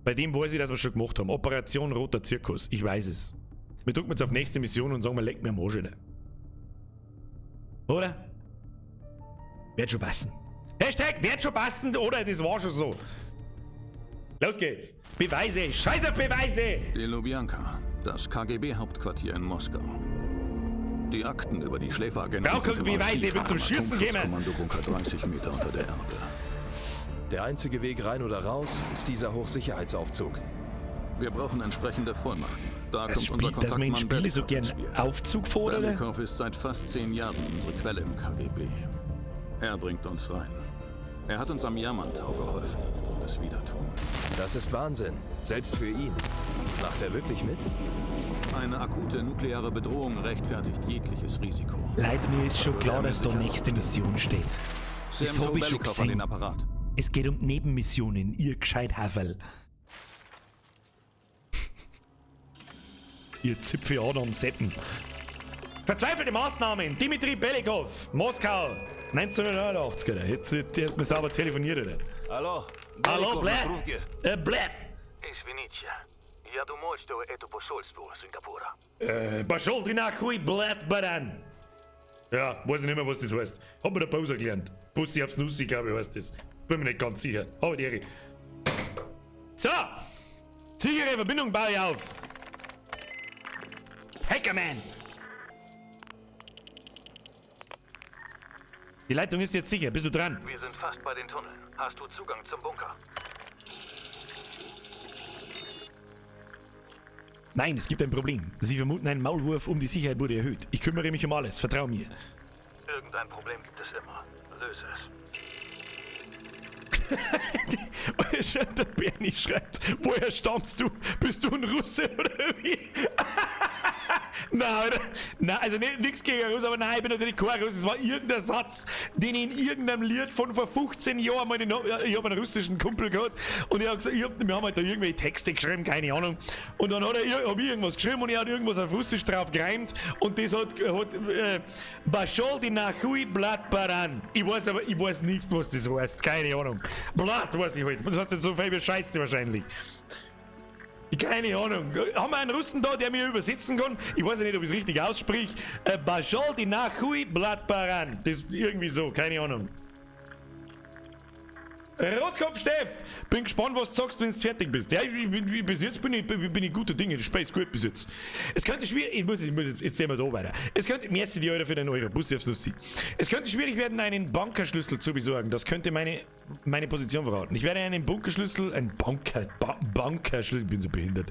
Bei dem weiß ich, dass wir schon gemacht haben. Operation Roter Zirkus. Ich weiß es. Wir drücken jetzt auf nächste Mission und sagen, wir lecken mir am Arsch, Alter. Oder? Wird schon passen. Hashtag wird schon passen, oder? Das war schon so. Los geht's. Beweise. Scheiß auf Beweise! Die Lubjanka, das KGB-Hauptquartier in Moskau. Die Akten über die Schläferagenten Brauch sind im Beweise, Archiv ich bin zum am Schießen gekommen. Atomschutzkommando-Bunker 30 Meter unter der Erde. Der einzige Weg rein oder raus ist dieser Hochsicherheitsaufzug. Wir brauchen entsprechende Vollmachten. Da Das kommt Spiel, unser dass man in Kontaktmann Spiele so Belikov gern ins Spiel. Aufzug fährt, oder? Belikov ist seit fast 10 Jahren unsere Quelle im KGB. Er bringt uns rein. Er hat uns am Jamantau geholfen und es wieder tun. Das ist Wahnsinn. Selbst für ihn. Macht er wirklich mit? Eine akute nukleare Bedrohung rechtfertigt jegliches Risiko. Leute, mir ist schon Würde klar, er mir dass da sicher nächste Mission steht. Das Sam hab ich schon Belikov an den gesehen. Apparat. Es geht um Nebenmissionen, ihr Gescheithaferl. Ihr Zipfel am Seppen. Verzweifelte Maßnahmen. Dimitri Belikov, Moskau, 1989. Alter. Jetzt wird erstmal sauber telefoniert, Alter. Алло, Hallo, Беликов на Blatt. трубке. Blatt. Извините, я думал, что это посольство Сингапура. Пошел ты нахуй, Blatt, Baran. Ja, weiß ich nicht mehr, was das heißt. Hab mir der Bowser gelernt. Bussi aufs Nussi, glaube ich, heißt das. Bin mir nicht ganz sicher. Aber die Ehre. So! Sichere Verbindung baue ich auf. Hackerman! Die Leitung ist jetzt sicher. Bist du dran? Wir sind fast bei den Tunneln. Hast du Zugang zum Bunker? Nein, es gibt ein Problem. Sie vermuten einen Maulwurf, um die Sicherheit wurde erhöht. Ich kümmere mich um alles. Vertrau mir. Irgendein Problem gibt es immer. Löse es. Der Bernie schreibt, woher stammst du? Bist du ein Russe oder wie? Nein, Alter. Nein, also nichts gegen Russen, aber nein, ich bin natürlich kein Russe. Es war irgendein Satz, den ich in irgendeinem Lied von vor 15 Jahren mal, ich hab einen russischen Kumpel gehabt und ich hab gesagt, wir haben halt da irgendwelche Texte geschrieben, keine Ahnung. Und dann hab ich irgendwas geschrieben und er hat irgendwas auf Russisch drauf gereimt und das hat Baschol di nachui blat baran. Ich weiß aber, ich weiß nicht, was das heißt, keine Ahnung. Blatt weiß ich halt. Das heißt jetzt so viel wie Scheiße wahrscheinlich. Keine Ahnung. Haben wir einen Russen da, der mir übersetzen kann? Ich weiß ja nicht, ob ich es richtig aussprich. Bajol di nachui blat baran. Das ist irgendwie so, keine Ahnung. Rotkopf Steff, bin gespannt, was du sagst, wenn du fertig bist. Ja, bis jetzt bin ich guter Dinge. Das Spiel ist gut bis jetzt. Es könnte schwierig, ich muss jetzt sehen wir da weiter. Es könnte, merci die Euro für den Euro, Bussi aufs Nussi. Es könnte schwierig werden, einen Bunkerschlüssel zu besorgen. Das könnte meine Position verraten. Ich werde einen Bunkerschlüssel, einen Bunkerschlüssel, ich bin so behindert.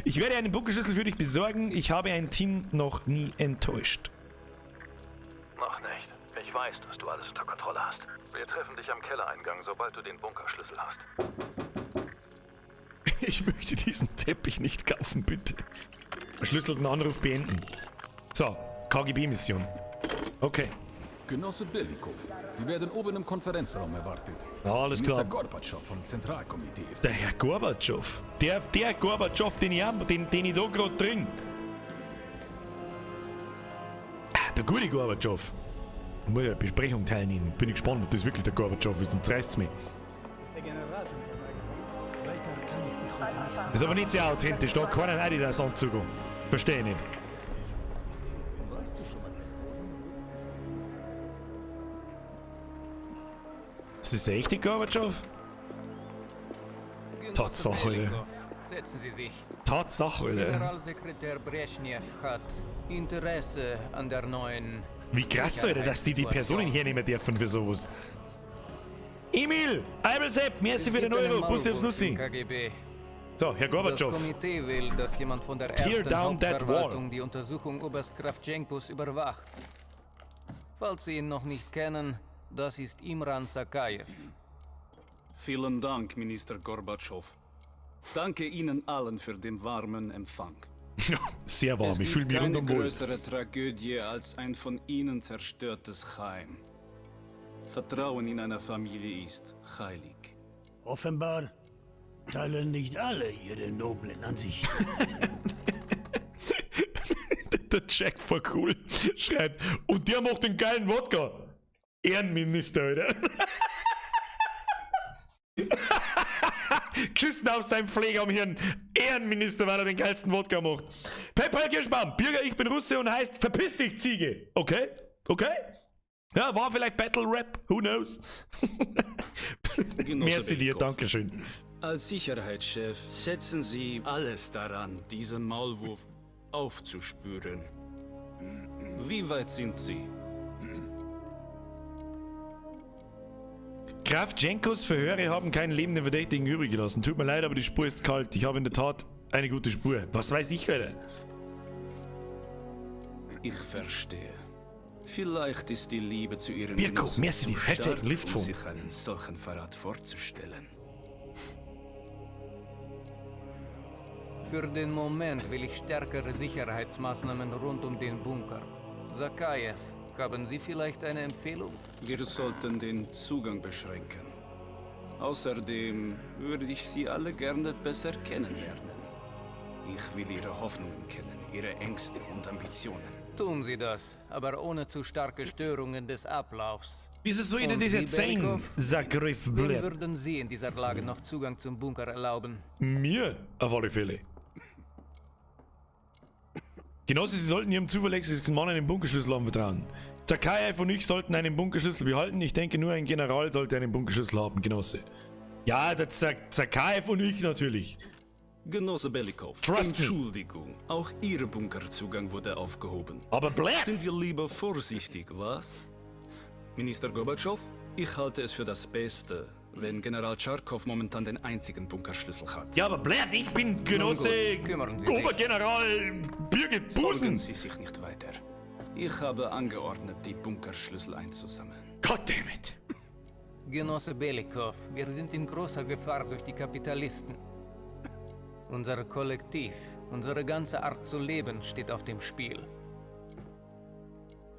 Ich werde einen Bunkerschlüssel für dich besorgen. Ich habe ein Team noch nie enttäuscht. Noch nicht. Ich weiß, dass du alles unter Kontrolle hast. Wir treffen dich am Kellereingang, sobald du den Bunkerschlüssel hast. Ich möchte diesen Teppich nicht kaufen, bitte. Verschlüsselten Anruf beenden. So, KGB-Mission. Okay. Genosse Belikov, Sie werden oben im Konferenzraum erwartet. Alles klar. Mr. Gorbatschow vom Zentralkomitee ist Der Herr Gorbatschow. Der Gorbatschow, den ich, den ich da gerade trinke. Der gute Gorbatschow. Ich muss ja an der Besprechung teilnehmen. Bin ich gespannt, ob das wirklich der Gorbatschow ist. Und reißt's mich. Ist der General schon vorbeigekommen? Weiter kann ich dich heute nicht. Ist aber nicht sehr authentisch. Da kann keiner Adidas Anzug an. Verstehe ich nicht. Warst du schon mal in Ist das der echte Gorbatschow? Tatsache, Alter. Setzen Sie sich. Tatsache, Alter. Generalsekretär Brezhnev hat Interesse an der neuen. Wie krass, Alter, dass die Personen hernehmen dürfen für sowas. Emil! Eibelsepp, merci für den Euro. Bussi aufs Nussi. KGB. So, Herr Gorbatschow. Das Komitee will, dass jemand von der Tear ersten down that wall. Hauptverwaltung die Untersuchung Oberst Kravtschenkos überwacht. Falls Sie ihn noch nicht kennen, das ist Imran Sakajew. Vielen Dank, Minister Gorbatschow. Danke Ihnen allen für den warmen Empfang. Sehr warm, Es ich fühle gibt mich keine rundum wohl. größere Tragödie als ein von ihnen zerstörtes Heim. Vertrauen in einer Familie ist heilig. Offenbar teilen nicht alle ihre noblen Ansichten. Der Jack voll cool schreibt, und der macht den geilen Wodka. Ehrenminister, Alter. Geschissen auf seinen Pfleger am Hirn. Ehrenminister, weil er den geilsten Wodka macht. Paypal Kirschbaum, Bürger, ich bin Russe und heißt Verpiss dich, Ziege. Okay? Okay? Ja, war vielleicht Battle Rap, who knows? Genosse Merci dir, Belikow. Dankeschön. Als Sicherheitschef setzen Sie alles daran, diesen Maulwurf aufzuspüren. Wie weit sind Sie? Kravtschenkos Verhöre haben keinen lebenden Verdächtigen übrig gelassen. Tut mir leid, aber die Spur ist kalt. Ich habe in der Tat eine gute Spur. Was weiß ich, Alter? Ich verstehe. Vielleicht ist die Liebe zu Ihrem Mirko, Genossen merci zu dir. Hashtag stark, um Liftphone. sich einen solchen Verrat vorzustellen. Für den Moment will ich stärkere Sicherheitsmaßnahmen rund um den Bunker. Sakajew, haben Sie vielleicht eine Empfehlung? Wir sollten den Zugang beschränken. Außerdem würde ich Sie alle gerne besser kennenlernen. Ich will Ihre Hoffnungen kennen, Ihre Ängste und Ambitionen. Tun Sie das, aber ohne zu starke Störungen des Ablaufs. Wieso soll ich denn Und das Sie, erzählen? Belikow? Sagriff Wem blöd. würden Sie in dieser Lage noch Zugang zum Bunker erlauben? Mir auf alle Fälle. Genosse, Sie sollten Ihrem zuverlässigsten Mann einen Bunkerschlüssel anvertrauen. Zakayev und ich sollten einen Bunkerschlüssel behalten. Ich denke, nur ein General sollte einen Bunkerschlüssel haben, Genosse. Ja, der Zakayev und ich natürlich. Genosse Belikow, Trust me. Entschuldigung, auch Ihr Bunkerzugang wurde aufgehoben. Aber blöd! Sind wir lieber vorsichtig, was? Minister Gorbatschow, ich halte es für das Beste, wenn General Tscharkow momentan den einzigen Bunkerschlüssel hat. Ja, aber blöd, ich bin Genosse Nun gut, kümmern Sie sich. Obergeneral Birgit Busen. Sorgen Sie sich nicht weiter. Ich habe angeordnet, die Bunkerschlüssel einzusammeln. Goddammit! Genosse Belikow, wir sind in großer Gefahr durch die Kapitalisten. Unser Kollektiv, unsere ganze Art zu leben steht auf dem Spiel.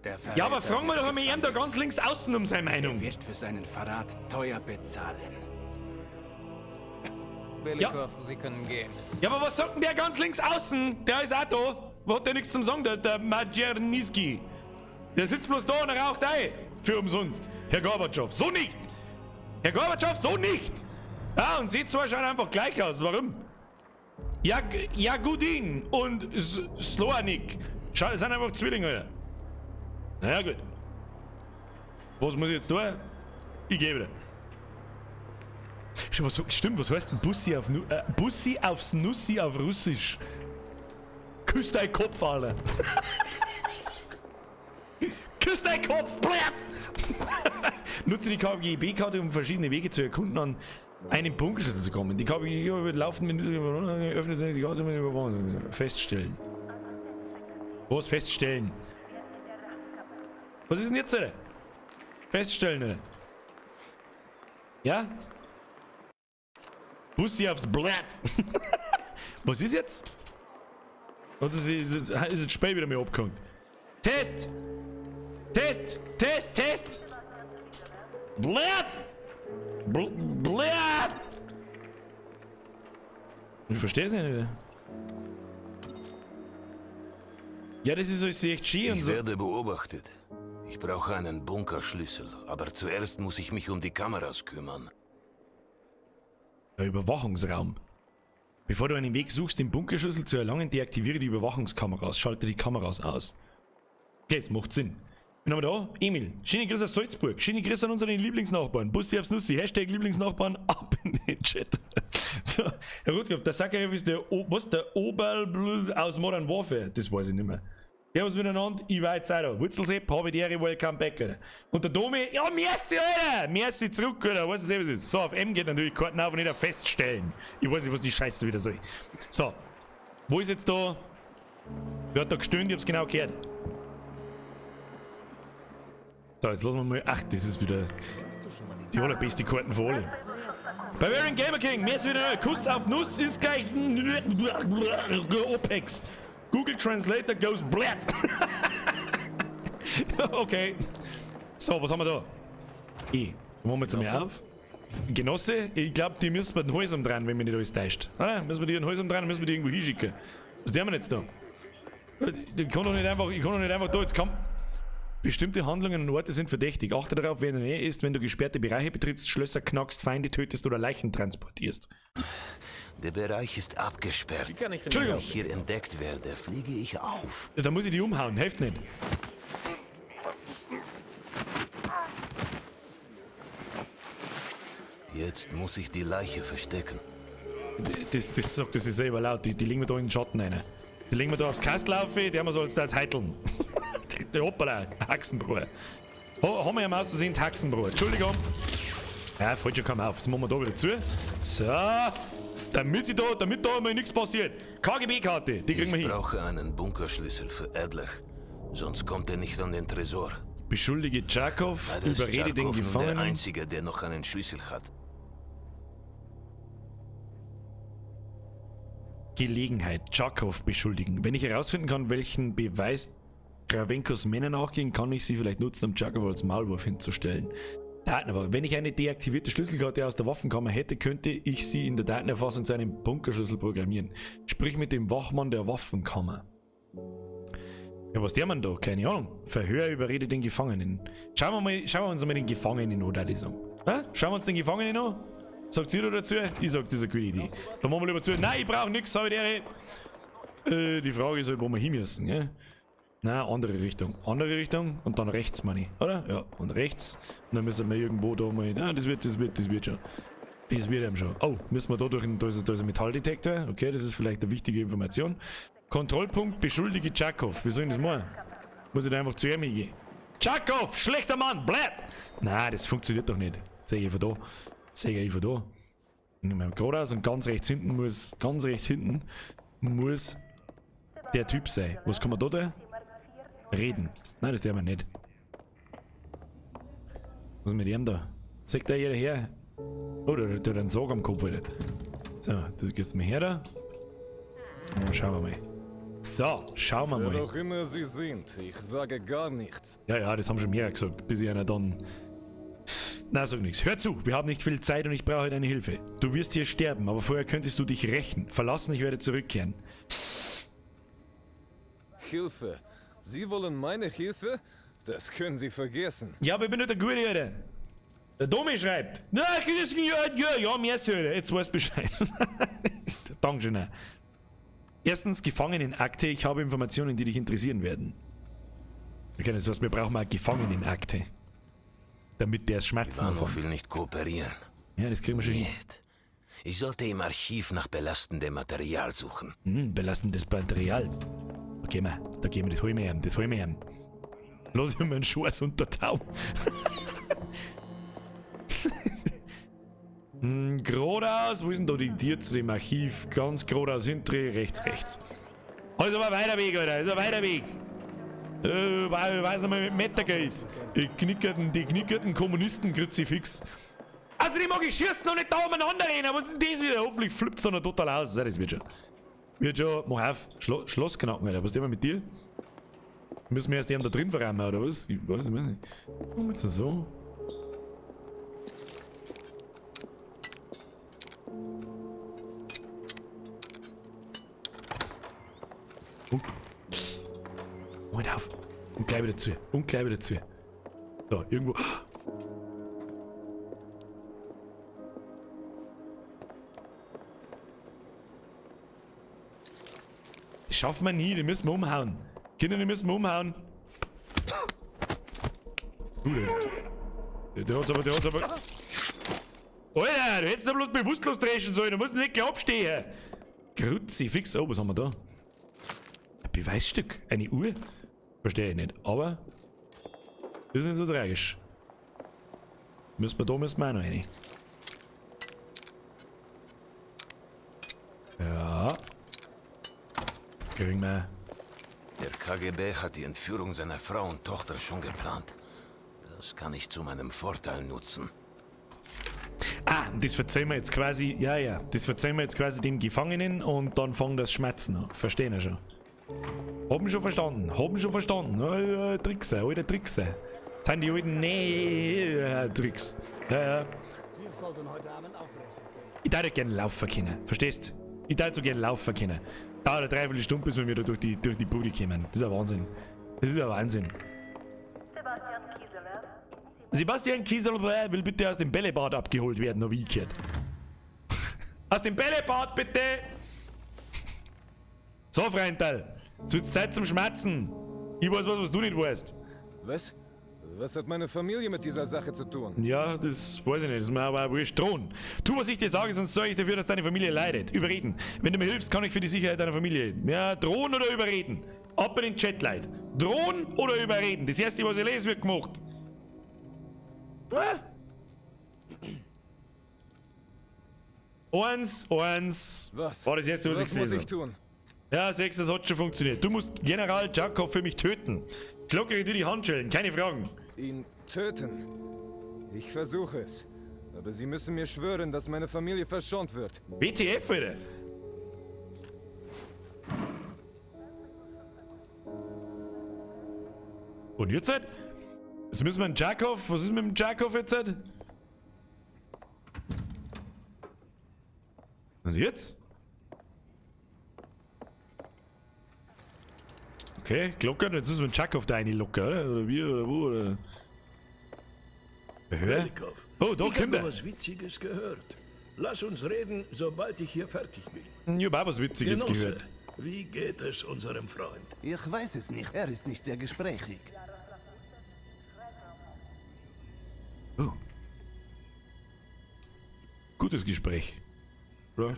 Der Ja, aber Verräter fragen wir wird doch einmal ihn da ganz links außen um seine Meinung. Er wird für seinen Verrat teuer bezahlen. Belikow, Sie können gehen. Ja, aber was sagt denn der ganz links außen? Der ist auch da. Wo hat der nichts zum Sagen, der Majerniski? Der sitzt bloß da und raucht ein. Für umsonst. Herr Gorbatschow, so nicht! Herr Gorbatschow, so nicht! Ah, und sie zwei schauen einfach gleich aus. Warum? Jagudin und Sloanik sind einfach Zwillinge, Alter. Naja, gut. Was muss ich jetzt tun? Ich gebe dir. Stimmt, was heißt denn Bussi auf Bussi aufs Nussi auf Russisch? Küss dein Kopf, Alter! Küss dein Kopf, blöd! Nutze die KGB-Karte, um verschiedene Wege zu erkunden, an einen Bunkerschlüssel zu kommen. Die KGB wird laufen, wenn du öffnet sich die Karte, feststellen. Was feststellen? Was ist denn jetzt, Alter? Feststellen, oder? Ja? Bussi aufs Blatt. Was ist jetzt? Was ist jetzt spät wieder mir abgehangen? Test! Test! Test! Test! Blatt! Blatt! Ich verstehe es nicht. Oder? Ja, das ist alles echt schön und Ich so. werde beobachtet. Ich brauche einen Bunkerschlüssel, aber zuerst muss ich mich um die Kameras kümmern. Der Überwachungsraum. Bevor du einen Weg suchst, den Bunkerschlüssel zu erlangen, deaktiviere die Überwachungskameras. Schalte die Kameras aus. Okay, das macht Sinn. Wen haben wir da? Emil. Schöne Grüße aus Salzburg. Schöne Grüße an unseren Lieblingsnachbarn. Bussi aufs Nussi. Hashtag Lieblingsnachbarn. Ab in den Chat. So, Herr Rotkopf, der Sakarev ist der, was, der Oberl aus Modern Warfare. Das weiß ich nicht mehr. Servus miteinander, ich war jetzt auch da. Wurzelsepp, habe die Ehre, welcome back, Alter. Und der Domi, ja, merci, Alter! Merci zurück, Alter. Weißt du, was ist? So, auf M geht natürlich Karten auf und nicht auf feststellen. Ich weiß nicht, was die Scheiße wieder soll. So, wo ist jetzt da? Wer hat da gestöhnt? Ich hab's genau gehört. So, jetzt lassen wir mal. Ach, das ist wieder die allerbeste Karten von alle. Bavarian Gamer King, merci wieder. Kuss auf Nuss ist gleich OPEX. Google Translator goes blät. Okay. So, was haben wir da? E. Machen wir jetzt einmal auf. Genosse, ich glaube, die müssen wir den Hals umdrehen, wenn mich nicht alles täuscht. Oder? Müssen wir die den Hals umdrehen, müssen wir die irgendwo hinschicken. Was tun wir jetzt da? Ich kann doch nicht einfach, ich kann doch nicht einfach da, jetzt komm. Bestimmte Handlungen und Orte sind verdächtig. Achte darauf, wer in der Nähe ist, wenn du gesperrte Bereiche betrittst, Schlösser knackst, Feinde tötest oder Leichen transportierst. Der Bereich ist abgesperrt. kann ich Entschuldigung. Wenn ich hier entdeckt werde, fliege ich auf. Ja, da muss ich die umhauen, hilft nicht. Jetzt muss ich die Leiche verstecken. Das sagt das ist selber laut. Die legen wir da in den Schatten rein. Die legen wir da aufs Kastel auf, der wir soll jetzt da jetzt heiteln. Der Hoppala, Haxenbruder. Haben wir ja mal aus Versehen Haxenbruder. Entschuldigung. Ja, fällt schon kaum auf. Jetzt machen wir da wieder zu. So. Damit da mal nichts passiert. KGB-Karte, die kriegen wir hin. Ich brauche einen Bunkerschlüssel für Adler. Sonst kommt er nicht an den Tresor. Beschuldige Tscharkow, überrede den Gefangenen. Der Einzige, der noch einen Schlüssel hat. Gelegenheit, Tscharkow beschuldigen. Wenn ich herausfinden kann, welchen Beweis Kravenkos Männer nachgehen, kann ich sie vielleicht nutzen, um Tscharkow als Maulwurf hinzustellen. Datenerfassung. Wenn ich eine deaktivierte Schlüsselkarte aus der Waffenkammer hätte, könnte ich sie in der Datenerfassung zu einem Bunkerschlüssel programmieren. Sprich mit dem Wachmann der Waffenkammer. Ja, was der Mann da? Keine Ahnung. Verhör, überrede den Gefangenen. Schauen wir uns mal den Gefangenen an, da ich sagen. Hä? Schauen wir uns den Gefangenen an? Sagt ihr da dazu? Ich sag, das ist eine gute Idee. Dann machen wir lieber zu. Nein, ich brauche nichts, hab ich die. Die Frage ist halt, wo wir hin müssen, gell? Nein, andere Richtung. Andere Richtung und dann rechts, meine ich, oder? Ja, und rechts. Und dann müssen wir irgendwo da mal. Nein, das wird schon. Das wird eben schon. Oh, müssen wir da durch einen, da ist ein Metalldetektor. Okay, das ist vielleicht eine wichtige Information. Kontrollpunkt, beschuldige Tscharkow. Wie soll ich das machen? Muss ich da einfach zu ihm hingehen? Tscharkow, schlechter Mann, blöd! Nein, das funktioniert doch nicht. Sehe ich von da. Sehe ich von da. Geradeaus und ganz rechts hinten muss, der Typ sein. Was kann man da tun? Reden. Nein, das darf man nicht. Was ist mit ihm da? Sagt der jeder her? Oh, der hat einen Sarg am Kopf, Alter. So, das geht's mir her da. Und schauen wir mal. So, schauen wir mal. Wer auch immer Sie sind, ich sage gar nichts. Ja, ja, das haben schon mehrere gesagt, bis ich einer dann... Na, sag nichts. Hör zu, wir haben nicht viel Zeit und ich brauche deine Hilfe. Du wirst hier sterben, aber vorher könntest du dich rächen. Verlassen, ich werde zurückkehren. Hilfe? Sie wollen meine Hilfe? Das können Sie vergessen. Ja, aber ich bin nicht der Gute, Alter. Der Domi schreibt. Na, ja, ja, merci, Alter. Jetzt weißt du Bescheid. Dankeschön. Erstens, Gefangenenakte. Ich habe Informationen, die dich interessieren werden. Okay, das heißt, wir brauchen eine Gefangenenakte. Damit der Schmerzen Ivanov will nicht kooperieren. Ja, das kriegen wir schon hin. Ich sollte im Archiv nach belastendem Material suchen. Hm, belastendes Material. Da gehen wir, das holen wir ihm, das holen wir ihm. Lass ich mir einen Schwarz untertauen. Geradeaus, wo ist denn da die Tür zu dem Archiv? Ganz geradeaus hinten, rechts, rechts. Also aber weiter Weg, Alter, ist ein weiter Weg. Weiß nicht mal mit Metergeld. Die knickerten Kommunisten-Kruzifix. Also die mag ich schießen und nicht da umeinander rennen. Was ist denn das wieder? Hoffentlich flippt es dann noch total aus. Ja, das wird schon. Wird schon. Mach auf. Schloss knacken, Alter. Was ist denn mit dir? Müssen wir erst den da drin verräumen, oder was? Ich weiß nicht. Machen wir jetzt so. Und. Halt auf. Und gleich wieder zu. Und gleich wieder zu. So, irgendwo. Das schaffen wir nie, die müssen wir umhauen. Kinder, die müssen wir umhauen. Du, der hat's aber, Alter, du hättest da bloß bewusstlos dreschen sollen, du musst nicht gleich abstehen. Kruzifix, oh, was haben wir da? Ein Beweisstück, eine Uhr? Verstehe ich nicht, aber das ist nicht so tragisch. Müssen wir da, müssen wir auch noch rein. Ja. Kriegen wir. Der KGB hat die Entführung seiner Frau und Tochter schon geplant. Das kann ich zu meinem Vorteil nutzen. Ah, das verzeihen wir jetzt quasi, ja, das verzeihen wir jetzt quasi dem Gefangenen und dann fangen das Schmerzen an. Verstehen wir schon. Haben schon verstanden, haben schon verstanden. Ja, Trickser, alter Trickser. Das sind die alten Nee Tricks. Ja, ja. Wir sollten heute Abend aufbrechen können. Ich würde gerne laufen können, verstehst? Ich würde so gerne laufen können. Dauert eine Dreiviertelstunde, bis wir wieder durch die Bude kommen. Das ist ein Wahnsinn. Das ist ein Wahnsinn. Sebastian Kieseler will bitte aus dem Bällebad abgeholt werden, hab ich gehört. Aus dem Bällebad, bitte! So, Freundl, es wird Zeit zum Schmerzen. Ich weiß was, was du nicht weißt. Was? Was hat meine Familie mit dieser Sache zu tun? Ja, das weiß ich nicht. Das ist mir aber auch wurscht. Drohen. Tu, was ich dir sage, sonst sorge ich dafür, dass deine Familie leidet. Überreden. Wenn du mir hilfst, kann ich für die Sicherheit deiner Familie. Ja, drohen oder überreden? Ab in den Chat, Leute. Drohen oder überreden? Das erste, was ich lese, wird gemacht. Ah? 1, 1. Was? War das erste, was ich Was muss gelesen ich tun? Ja, 6, das hat schon funktioniert. Du musst General Jakov für mich töten. Ich lockere dir die Handschellen, keine Fragen. Ihn töten? Ich versuche es. Aber Sie müssen mir schwören, dass meine Familie verschont wird. WTF, Alter. Und jetzt halt? Jetzt müssen wir einen Jakov. Was ist mit dem Jakov jetzt halt? Und jetzt? Okay, glockern. Jetzt müssen wir den Jakov da reinlockern, oder? Oder wie, oder wo, oder? Belikov. Oh, da ich kommt habe er. was Witziges gehört. Lass uns reden, sobald ich hier fertig bin. Ich hab auch was Witziges Genosse, gehört. Wie geht es unserem Freund? Ich weiß es nicht. Er ist nicht sehr gesprächig. Oh. Gutes Gespräch. Oder?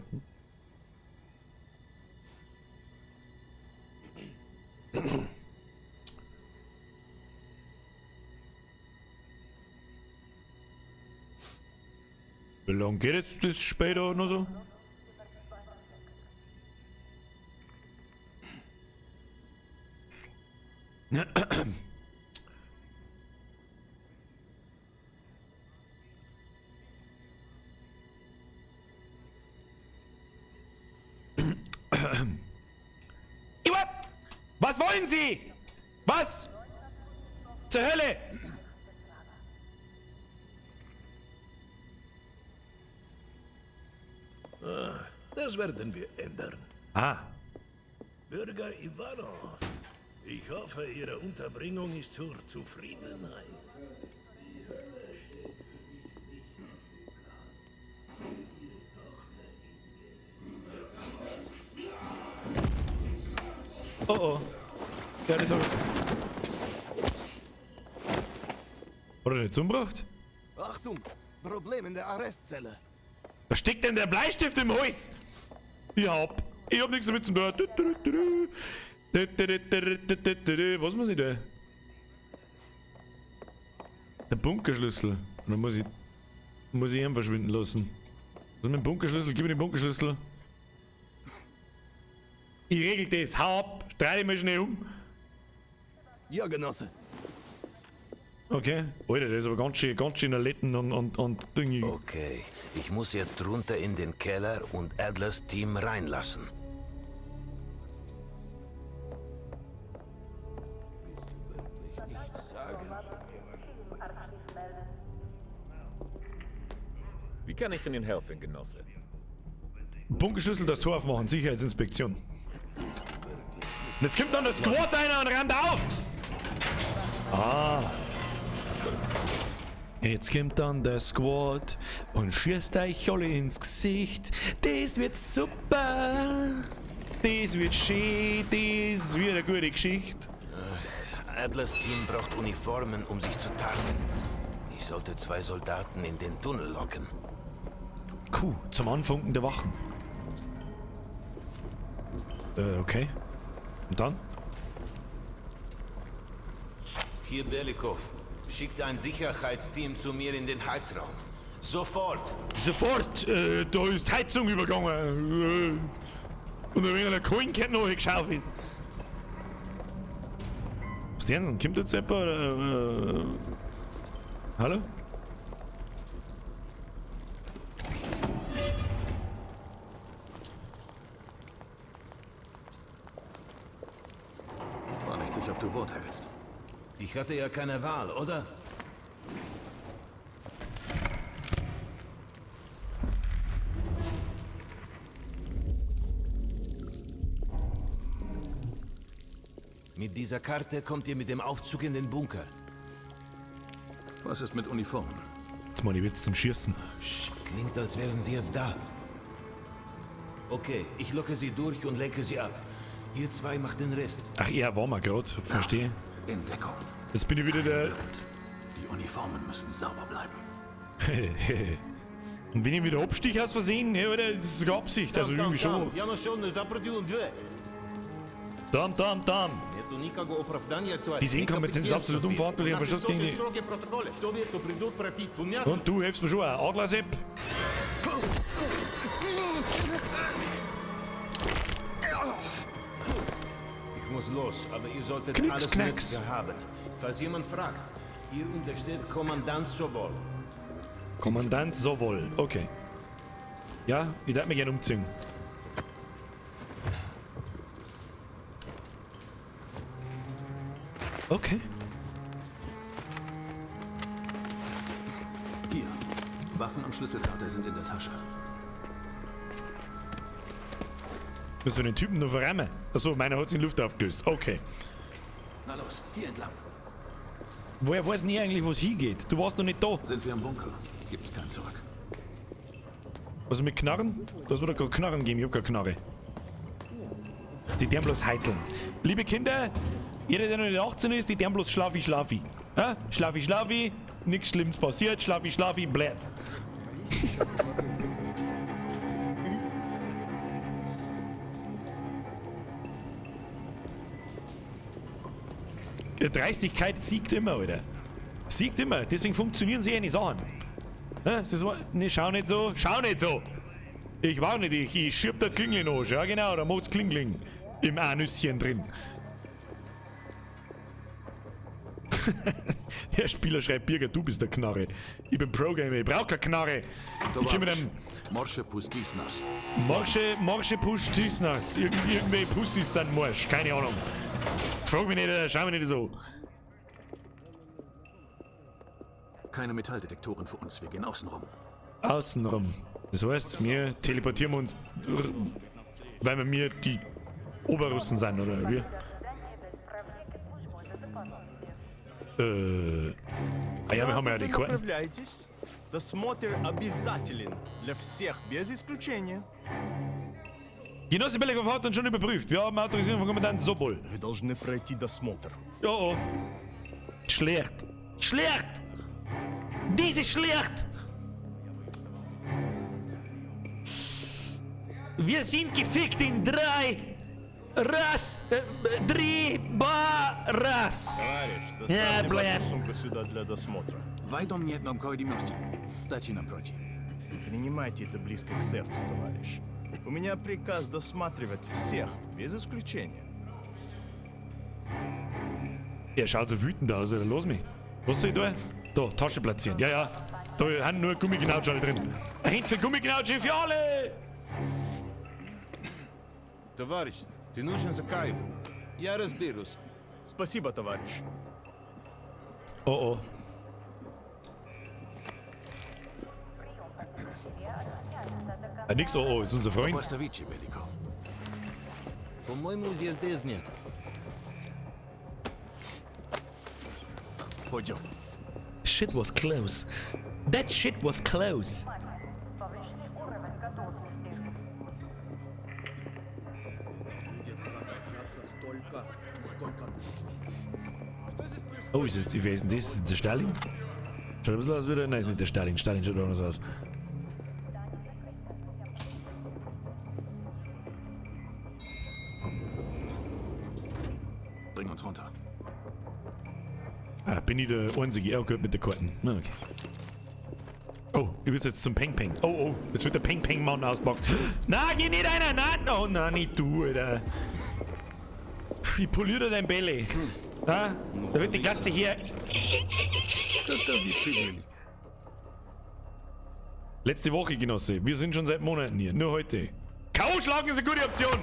Wie lange geht jetzt das später noch so? Was wollen Sie? Was? Zur Hölle! Ah, das werden wir ändern. Ah. Bürger Ivanov, ich hoffe, Ihre Unterbringung ist zur Zufriedenheit. Oh oh. Ja, das hab ich. Hat er nicht umgebracht? Achtung! Problem in der Arrestzelle. Da steckt denn der Bleistift im Hals? Ich hab nichts damit zu tun. Was muss ich da? Der Bunkerschlüssel. Und dann muss ich ihn verschwinden lassen. Was ist mit dem Bunkerschlüssel? Gib mir den Bunkerschlüssel. Ich regel das. Hau ab. Dreh dich mal schnell um. Ja, Genosse. Okay. Alter, der ist aber ganz schön erlitten und Dinge. Okay, ich muss jetzt runter in den Keller und Adlers Team reinlassen. Willst du wirklich nichts sagen? Wie kann ich Ihnen helfen, Genosse? Bunkerschlüssel, das Tor aufmachen, Sicherheitsinspektion. Und jetzt kommt dann der Squad einer und rammt auf! Ah. Jetzt kommt dann der Squad und schießt euch alle ins Gesicht. Das wird super. Das wird schön. Das wird eine gute Geschichte. Adlers Team braucht Uniformen, um sich zu tarnen. Ich sollte 2 Soldaten in den Tunnel locken. Kuh, zum Anfunken der Wachen. Okay. Und dann? Hier Belikov. Schickt ein Sicherheitsteam zu mir in den Heizraum. Sofort! Sofort! Da ist die Heizung übergegangen. Und ein wenig eine Kohlenkette noch geschaufelt. Was denn? Kommt jetzt jemand? Hallo? nicht, ob du Wort hältst. Ich hatte ja keine Wahl, oder? Mit dieser Karte kommt ihr mit dem Aufzug in den Bunker. Was ist mit Uniformen? Jetzt mal die Witz zum Schießen. Klingt, als wären sie jetzt da. Okay, ich locke sie durch und lenke sie ab. Ihr zwei macht den Rest. Ach, er war mal gerade. Verstehe. In Deckung. Jetzt bin ich wieder der. Die Uniformen müssen sauber bleiben. Und wenn ich wieder abstich aus Versehen, ja, oder? Das ist sogar Absicht. Also irgendwie schon. Я нашел на запрети две. Dam, dam, dam. Нету никакого оправдания, товарищ. Diese Inkompetenz ist absolut unverantwortlich und Verstoß gegen die. Строгие протоколы, чтобы это предотвратить. Понятно? Und du hilfst mir schon auch. Adler Sepp. Ich muss los, aber ihr solltet Knicks, alles knacks. Nötige haben. Falls jemand fragt, ihr untersteht Kommandant Sobol. Kommandant Sowol. Okay. Ja, ich darf mich gerne umziehen. Okay. Hier. Waffen und Schlüsselkarte sind in der Tasche. Müssen wir den Typen nur verrammen? Achso, meiner hat sich in Luft aufgelöst. Okay. Na los, hier entlang. Woher weiß denn ich eigentlich, wo es hingeht? Du warst noch nicht da. Sind wir im Bunker? Gibt's kein Zurück. Was mit Knarren? Das wird doch gerade Knarren geben. Ich hab keine Knarre. Die deren bloß heiteln. Liebe Kinder, jeder, der noch nicht 18 ist, die deren bloß schlafi schlafi. Ha? Schlafi schlafi, nichts Schlimmes passiert, schlafi schlafi, blöd. Die Dreistigkeit siegt immer, Alter. Siegt immer. Deswegen funktionieren sie eh Sachen. Ja, das ist, ne, schau nicht so, schau nicht so. Ich war nicht, ich schieb der Klingel noch. Ja, genau, da macht's Klingling im Anüsschen drin. Der Spieler schreibt, Birger, du bist der Knarre. Ich bin Pro-Gamer, ich brauch keine Knarre. Ich komm mit einem Morsche Pustisnas. Morsche, Morsche Pustisnas. Irgendwelche Pussys sind morsch, keine Ahnung. Frag mich nicht, schau mich nicht so. Keine Metalldetektoren für uns, wir gehen außenrum. Außenrum. Das heißt, wir teleportieren uns, weil wir mir die Oberrussen sind, oder wie? Ah ja, wir haben ja die Karten. Отправляйтесь. Досмотр обязателен для всех, без исключения. Genosse Belikov hat uns schon überprüft. Wir haben Autorisierung von Kommandant Sobol. Вы должны пройти досмотр. Ja, oh. Schlecht. Schlecht! Diese schlecht! Wir sind gefickt in drei, раз, drei, ba, раз. Товарищ, Ja, доставьте блин. вашу сумку сюда для досмотра. Вайдом нет нам койдимности. Дайте нам пройти. Принимайте это близко к сердцу, товарищ. У меня приказ досматривать всех, без исключения. Er schaut so wütend aus, Alter. Los mich. Was soll ich da? Da, Tasche platzieren. Ja, ja. Da haben nur Gummiknautsche drin. Ein Händchen für Gummiknautsche für alle! Товарищ, ты нужен за Каевым. Я разберусь. Спасибо, товарищ. Oh oh. Ah, nix, oh oh, ist unser Freund. Поставите, Беликов. По-моему, здесь нет. Пойдем. Shit was close. That shit was close. Oh, ist es, wer ist denn das? Ist das der Stalin? Schaut ein bisschen aus wie der, nein, ist nicht der Stalin. Stalin schaut anders aus. Bring uns runter. Ah, bin ich der Einzige? Oh, gut, mit der Karten. Na, okay. Oh, ich will jetzt zum Peng Peng. Oh, oh, jetzt wird der Peng Peng Mann auspackt. Na, geh nicht einer! Nein, oh, nein, nicht du, Alter. Ich poliere dir dein Bälle. Ah, da wird die Glatze hier. Letzte Woche, Genosse. Wir sind schon seit Monaten hier. Nur heute. K.O. schlagen ist eine gute Option.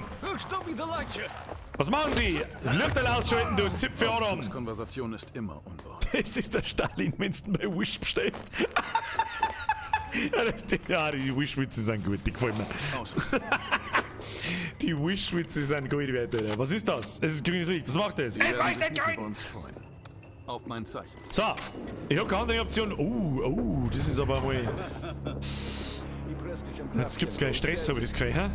Was machen Sie? Das Lichterl ausschalten, du Zipfel Adam. Konversation ist immer unwahr. Das ist der Stalin, wenn du bei Wish bestellst. Ja, ja, die Wish-Witze sind gut, die gefallen mir. Die Wish-Witze sind gut wert, Alter. Was ist das? Es ist grünes Licht. Was macht das? Sie Es werden leuchtet sich nicht grün! über uns freuen. Auf mein Zeichen. So, ich hab keine andere Option. Oh, das ist aber mal. Jetzt gibt's gleich Stress, habe ich das Gefühl, hä?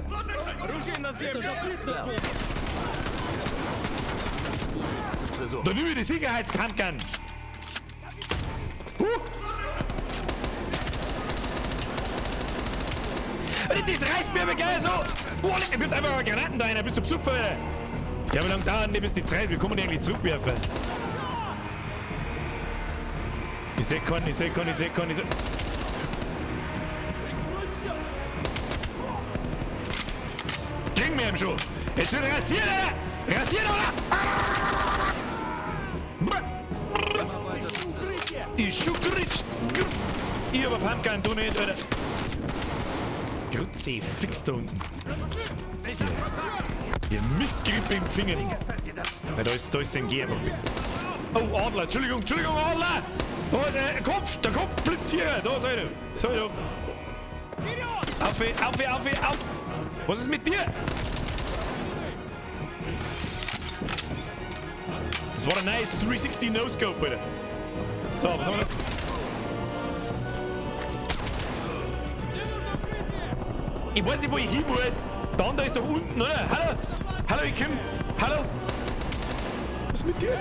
Da nimm ich die Sicherheitspumpgun! Alter, das reißt mir aber geil so! Oh, ich wirft einfach mal Granaten da rein, bist du besoffen, Alter? Ja, wie lange dauern die, bis die zerreißen? Wir können die eigentlich zurückwerfen. Ich seh keinen, ich seh keinen, ich seh keinen, ich seh... Kriegen wir ihn schon! Jetzt wird rasiert, Alter! Rasiert, oder? Ich schuckritsch! Ich hab eine Pumpgun, du nicht, Alter! Grütze, fix da unten. Ihr Mistgrippe im Finger. Ja, da ist MG einfach. Oh, Adler, Entschuldigung, Entschuldigung, Adler! Da ist ein Kopf, der Kopf blitzt hier. Da ist einer. So, ja. Auf, auf, auf, auf! Was ist mit dir? Das war ein nice 360 No-Scope, Alter. So, was haben wir noch? Ich weiß nicht, wo ich hin muss. Der andere ist doch unten, oder? Hallo? Hallo, ich komm. Hallo? Was ist mit dir?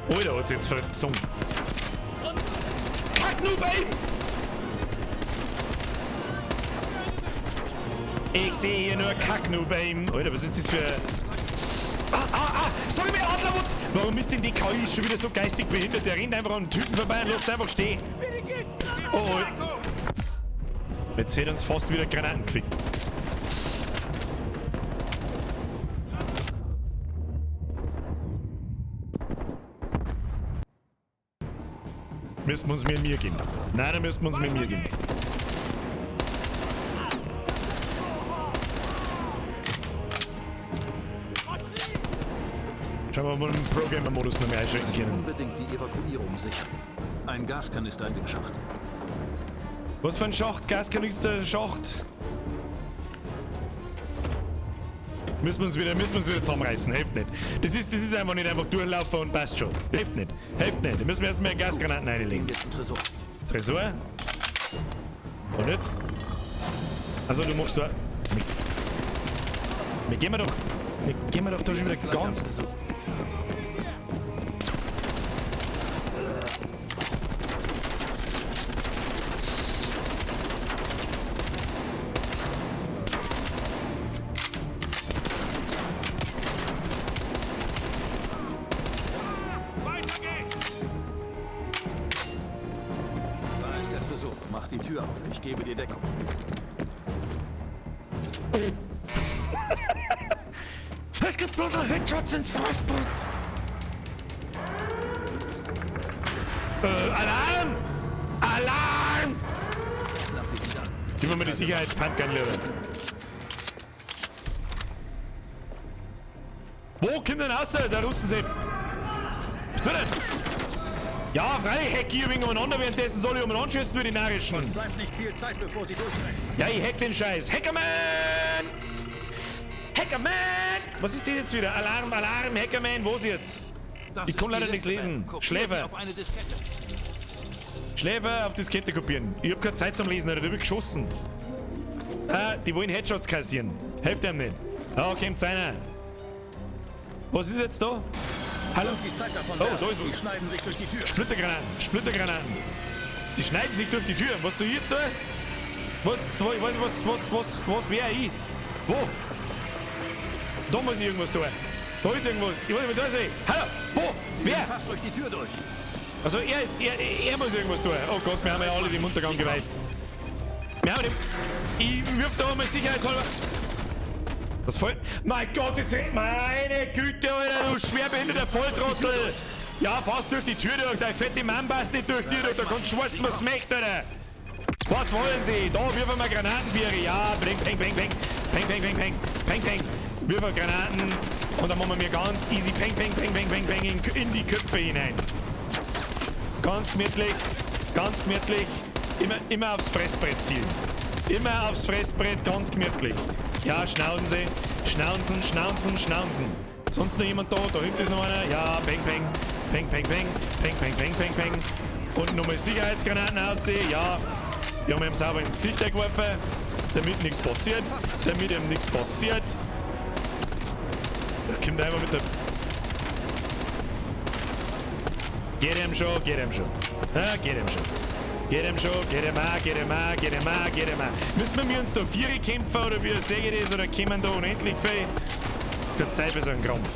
Alter, hat's jetzt verzogen. Kack nur bei ihm! Ich sehe hier nur Kacknoob bei ihm. Alter, was ist das für... Ah, ah, ah! Sag mir, Adler, warum ist denn die KI schon wieder so geistig behindert? Der rennt einfach an den Typen vorbei und lässt einfach stehen. Oh, oh. Jetzt hätte uns fast wieder Granaten gefickt. Müssen wir uns mehr mir geben. Nein, da müssen wir uns mehr mir geben. Schauen wir mal, ob wir den Pro-Gamer-Modus noch mehr einschalten können. Unbedingt die Evakuierung sichern. Ein Gaskanister in dem Schacht. Was für ein Schacht? Gaskanister, Schacht? Müssen wir uns wieder zusammenreißen. Hilft nicht. Das ist einfach nicht einfach durchlaufen und passt schon. Hilft nicht. Hilft nicht. Da müssen wir erstmal Gasgranaten reinlegen. Tresor. Tresor? Und jetzt? Also du machst da. Wir gehen wir doch. Wir gehen wir doch da schon wieder ganz. Da ist der Tresor. Mach die Tür auf. Ich gebe dir Deckung. Es gibt bloß noch Headshots ins Fressbrett. Alarm! Alarm! Gib mir die Sicherheitspumpgun lieber. Wo kommt denn raus, der Russensepp? Bist du denn? Ja, freilich hack ich ein wenig umeinander, währenddessen soll ich umeinander schießen wie die Narischen. Es bleibt nicht viel Zeit, bevor sie durchbrechen. Ja, ich hack den Scheiß. Hackerman! Hackerman! Was ist das jetzt wieder? Alarm, Alarm, Hackerman, wo ist jetzt? Das Ich kann ist leider die nichts Liste, lesen. Ben. Kopier sie Schläfer. auf eine Diskette. Schläfer auf Diskette kopieren. Ich hab keine Zeit zum Lesen, Alter. Da hab ich geschossen. Ah, die wollen Headshots kassieren. Hilft einem nicht. Ah, kommt einer. Was ist jetzt da? Hallo? Die Zeit davon Oh, werfen. da ist Die was. schneiden sich durch die Tür. Splittergranaten, Splittergranaten. Die schneiden sich durch die Tür. Was soll ich jetzt da? Was, wo, ich weiß, was, wer ich? Wo? Da muss ich irgendwas tun. Da ist irgendwas. Ich weiß nicht, da ist ich. Hallo? Wo? Sie Wer? sind fast durch die Tür durch. Also er muss irgendwas tun. Oh Gott, wir haben ja alle dem Untergang geweiht. Wir haben den. Ich wirf da mal sicherheitshalber. Was voll? Mein Gott, jetzt rennt meine Güte, Alter, du schwerbehinderter Volltrottel! Ja, fast durch die Tür durch, dein fette Mann passt nicht durch die Tür durch, da kannst du schwarzen, was du möchtest, Alter! Was wollen Sie? Da wirfen wir Granatenviere. Ja, peng, peng, peng, peng. Peng, peng, peng, peng. Peng, peng. Wirfen Granaten. Und dann machen wir ganz easy peng, peng, peng, peng, peng, peng in die Köpfe hinein. Ganz gemütlich. Ganz gemütlich. Immer aufs Fressbrett zielen. Immer aufs Fressbrett, ganz gemütlich. Ja, schnauzen Sie. Schnauzen, schnauzen, schnauzen. Sonst noch jemand da? Da hinten ist noch einer. Ja, peng, peng. Peng, peng, peng. Peng, peng, peng, peng, peng. Und nochmal Sicherheitsgranaten aussehen. Ja. Wir haben ihm sauber ins Gesicht geworfen. Damit nichts passiert. Damit ihm nichts passiert. Da kommt einfach mit der... Geht ihm schon, geht ihm schon. Ja, geht ihm schon. Geht ihm schon, geht ihm auch, geht ihm auch, geht ihm auch, geht ihm auch. Müssen wir uns da Viere kämpfen oder wie sehe ich das? Oder kommen da unendlich viel? Keine Zeit für so einen Krampf.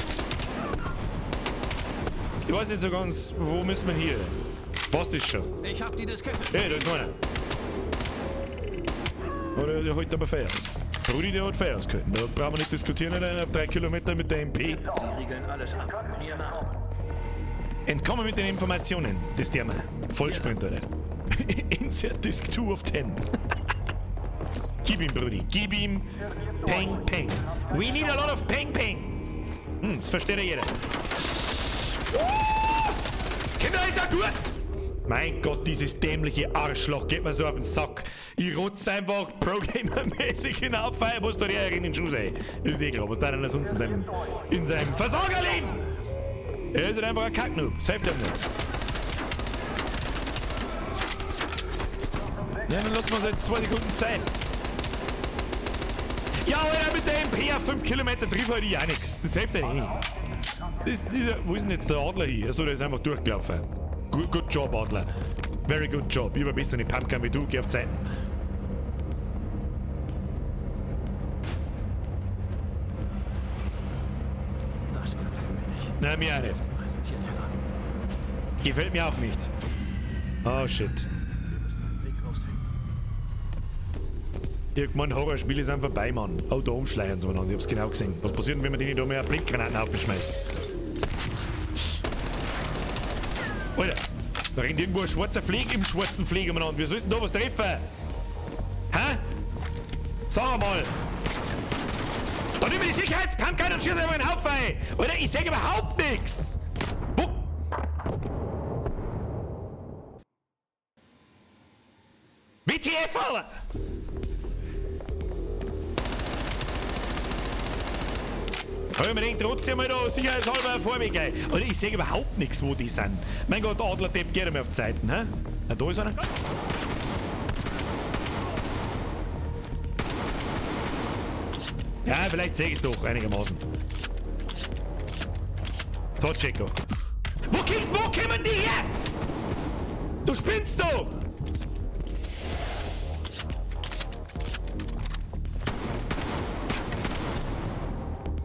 Ich weiß nicht so ganz, wo müssen wir hier? Passt das schon? Ich hab die Diskette. Hey, da ist noch einer. Oder der holt aber Feuer aus. Rudi, der hat Feuer ausgehalten. Da brauchen wir nicht diskutieren, allein auf 3 Kilometer mit der MP. Sie riegeln alles ab. Mir nach. Entkommen mit den Informationen. Das der mal. Vollsprint, Alter. Insert Disc 2 of 10. Gib ihm, Brudi. Gib ihm. Peng, peng. We need a lot of peng, peng. Hm, das versteht ja jeder. Kinder, ist ja gut. Mein Gott, dieses dämliche Arschloch geht mir so auf den Sack. Ich rotze einfach Pro-Gamer-mäßig hinauf, was da der in den Schuh sei. Ist eh klar, was da denn sonst in seinem Versorgerleben? Er ist halt einfach ein Kacknoob. Das hilft ihm nicht. Ja, dann lassen wir uns halt 2 Sekunden Zeit. Ja, Alter, mit der MP auf 5 Kilometer trifft halt ich auch nichts. Das hilft ja nicht. Wo ist denn jetzt der Adler hier? Achso, der ist einfach durchgelaufen. Good job, Adler. Very good job. Ich hab ein bisschen eine Pumpgun wie du, geh auf Zeiten. Das gefällt mir nicht. Nein, mir auch nicht. Gefällt mir auch nicht. Oh shit. Wir müssen einen Weg rausfinden. Irgendwann Horrorspiele sind vorbei, Mann. Oh, da umschleiern sie miteinander. Ich hab's genau gesehen. Was passiert denn, wenn man denen da mehr Blinkgranaten aufschmeißt? Alter, da rennt irgendwo ein schwarzer Flieg im schwarzen Flieg umeinander. Wie sollst du denn da was treffen? Hä? Sag mal! Da nimm ich die Sicherheitspumpgun und schieß einfach in den Haufen! Alter, ich seh überhaupt nix! Wo? WTF, Alter! Hab ich mir gedacht, trotzdem mal da sicherheitshalber vor mir gleich. Alter, ich seh überhaupt nix, wo die sind. Mein Gott, Adler-Depp geht einmal auf Zeiten, hä? Na, da ist einer. Ja, vielleicht seh ich's doch einigermaßen. So, Checo. Wo kommen die her? Du spinnst doch!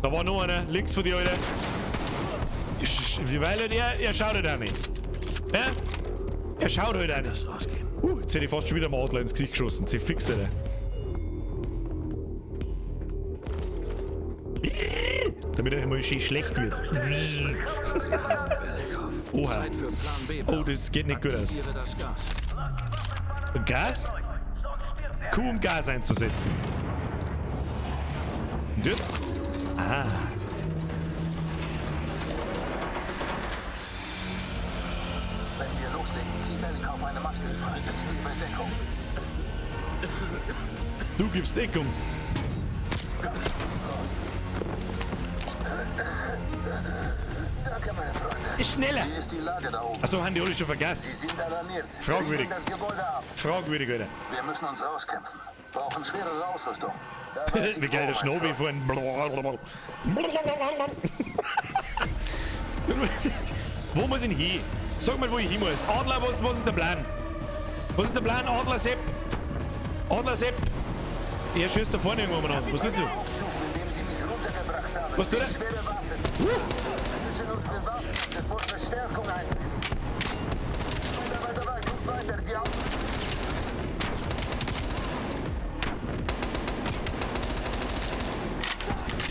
Da war noch einer, links von dir, Alter. Weil er schaut halt auch nicht. Ja? Er schaut halt auch nicht. Jetzt hätte ich fast schon wieder mal Adler ins Gesicht geschossen. Sie fix, Alter. Damit er immer schön schlecht wird. Oha. Oh, das geht nicht gut aus. Gas? Q, um Gas einzusetzen. Und jetzt? Ah. Wenn wir loslegen, zieh Belikov eine Maske über. Ich gebe Deckung. Du gibst Deckung. Danke, meine Freunde. Schneller! Wie ist die Lage da oben? Achso, haben die alle schon vergessen. Sie sind alarmiert. Fragwürdig. Riegeln das Gebäude ab. Fragwürdig, Alter. Wir müssen uns rauskämpfen. Brauchen schwerere Ausrüstung. Wie geil der Schnobi vorhin. Wo muss ich denn hin? Sag mal, wo ich hin muss. Adler, was ist der Plan? Was ist der Plan, Adler Sepp? Adler Sepp! Er schießt da vorne irgendwo umeinander. Was ist das? Was tut er?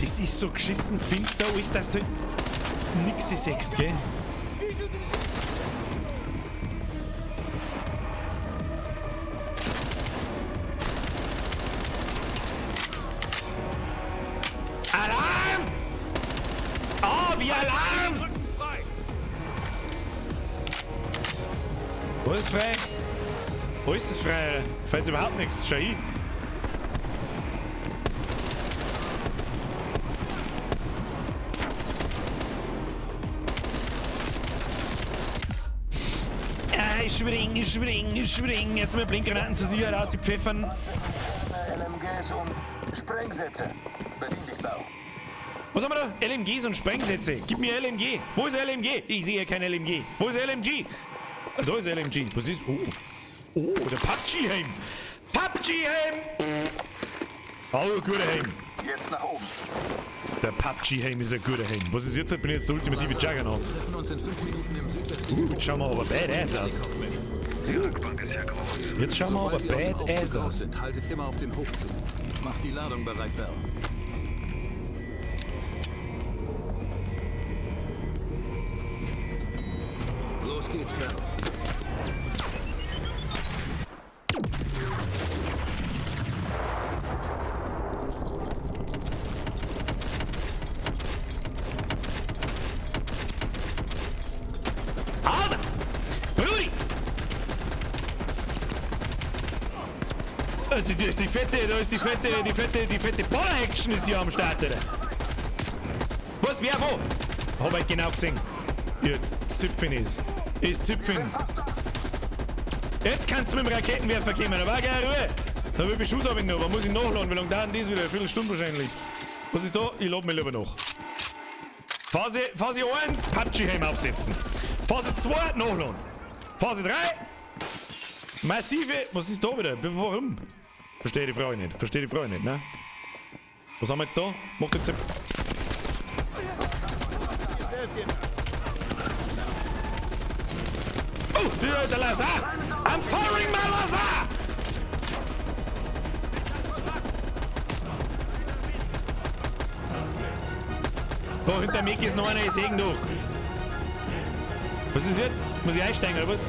Das ist so geschissen finster, alles, dass du nix siehst, gell? Alarm! Wo ist frei? Wo ist es frei? Fällt überhaupt nichts. Schau hin. Ah, ich spring, ich spring, ich spring. Erstmal Blinkgranaten zur Sicherheit aus, die pfeffern. LMGs und Sprengsätze. Bedien dich, Bell. Was haben wir da? LMGs und Sprengsätze. Gib mir LMG. Wo ist LMG? Ich sehe kein LMG. Wo ist LMG? Ah, da ist LMG. Was ist? Oh. Oh, der PUBG-Helm. PUBG-Helm. Oh, guter Helm. Jetzt nach oben. Der PUBG-Helm ist ein guter Helm. Was ist jetzt? Ich bin jetzt der ultimative Juggernaut. Wir treffen uns in 5 Minuten im südwestlichen Jetzt schauen wir aber badass aus. Jetzt schauen wir aber Sobald wir aus dem Aufzug badass raus aus. sind, haltet immer auf den Hof zu. Macht die Ladung bereit, Bell. Los geht's, Bell. Alter! Brudi! Die fette, da ist die fette Baller-Action ist hier am Start, Alter. Was, wer, wo? Hab ich genau gesehen. Ihr Zipfin ist. Ist Zipfin. Jetzt kannst du mit dem Raketenwerfer kommen, aber keine Ruhe. Da wie viel Schuss hab ich noch? Wann muss ich nachladen? Wie lange dauert denn das wieder? Eine Viertelstunde wahrscheinlich. Was ist da? Ich lade mich lieber nach. Phase 1, PUBG-Helm aufsetzen. Phase 2, nachladen. Phase 3, massive. Was ist da wieder? Warum? Verstehe die Frage nicht. Verstehe die Frage nicht, ne? Was haben wir jetzt da? Macht jetzt. Oh, der Lazar! I'm firing my Lazar! Da hinter mir ist noch einer, ich seh ihn doch. Was ist jetzt? Muss ich einsteigen oder was?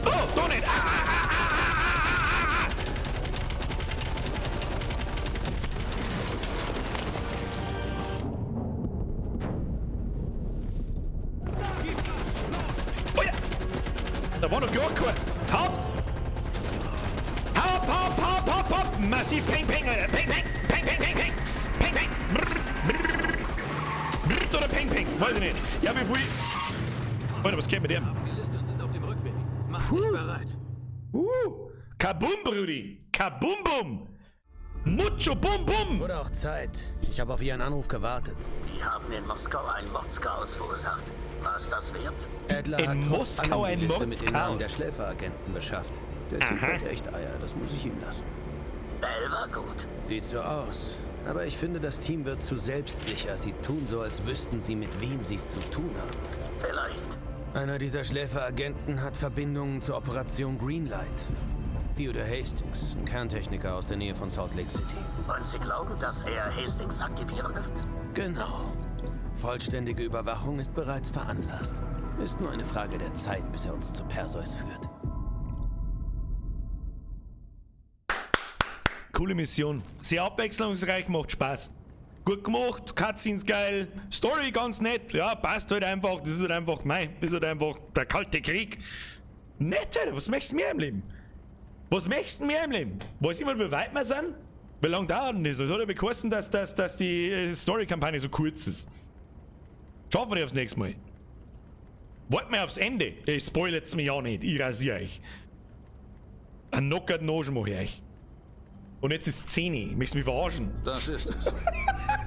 Oh, da nicht! Ah, ah, ah, ah, ah, ah, ah. Oh ja! Da war noch gar kein. Hopp! Hopp, hopp, hopp, hopp, hopp! Massiv Peng, Peng, Alter! Peng, Peng! Peng, Peng, Peng, Peng! Peng, Peng! Brrr, brrr. Brrr oder Peng, Peng? Weiß ich nicht. Ja, wie viel. Alter, was geht mit dem? Die Listen sind auf dem Rückweg. Mach dich bereit. Kabum, Brudi! Kabum, bum! Mucho bum, bum! Wurde auch Zeit. Ich habe auf Ihren Anruf gewartet. Die haben in Moskau ein Mordschaos verursacht. War es das wert? Adler In hat trotz Moskau allem ein die Liste mit den Namen Mordschaos. der Schläferagenten beschafft. Der Typ Aha. hat echt Eier, das muss ich ihm lassen. Bell war gut. Sieht so aus. Aber ich finde, das Team wird zu selbstsicher. Sie tun so, als wüssten sie, mit wem sie es zu tun haben. Vielleicht. Einer dieser Schläferagenten hat Verbindungen zur Operation Greenlight. Theodore Hastings, ein Kerntechniker aus der Nähe von Salt Lake City. Und Sie glauben, dass er Hastings aktivieren wird? Genau. Vollständige Überwachung ist bereits veranlasst. Ist nur eine Frage der Zeit, bis er uns zu Perseus führt. Coole Mission. Sehr abwechslungsreich, macht Spaß. Gut gemacht, Cutscenes geil, Story ganz nett, ja, passt halt einfach, das ist halt einfach, mei, das ist halt einfach der kalte Krieg. Nett, Alter, was möchtest du mehr im Leben? Was möchtest du mehr im Leben? Weiß jemand, wie weit wir sind? Wie lange dauert denn das? Das hat ja geheißen, dass die Story-Kampagne so kurz ist. Schaffen wir aufs nächste Mal. Warten wir aufs Ende. Ich spoilert's mir ja nicht, ich rasiere euch. Ein Knockout Nose mache ich euch. Und jetzt ist 10. Ich möchte mich verarschen. Das ist es.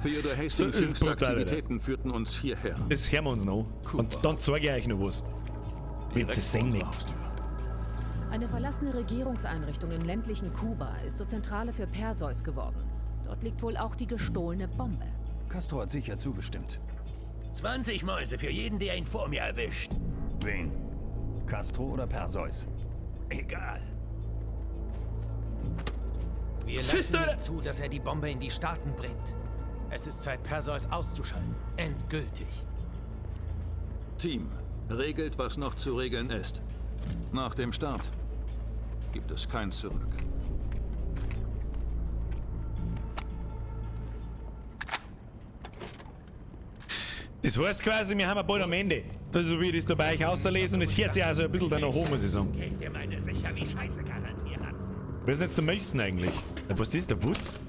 Theodore Hastings Das ist jüngste brutal, Alter. Aktivitäten führten uns hierher. Das hören wir uns noch. Und dann zeige ich euch noch was. Wenn ihr sehen nicht. Eine verlassene Regierungseinrichtung im ländlichen Kuba ist zur Zentrale für Perseus geworden. Dort liegt wohl auch die gestohlene Bombe. Castro hat sicher zugestimmt. 20 Mäuse für jeden, der ihn vor mir erwischt. Wen? Castro oder Perseus? Egal. Wir lassen nicht zu, dass er die Bombe in die Staaten bringt. Es ist Zeit, Perseus auszuschalten. Endgültig. Team, regelt, was noch zu regeln ist. Nach dem Start gibt es kein Zurück. Das heißt quasi, wir haben ja bald am Ende. So wie ich das da bei euch auslesen und es hört sich also ein bisschen danach an, muss ich sagen. Kennt ihr meine sicher wie Scheiße garantiert, Hudson? Wer ist denn jetzt der Mason eigentlich? Was ist das? Der Wutz?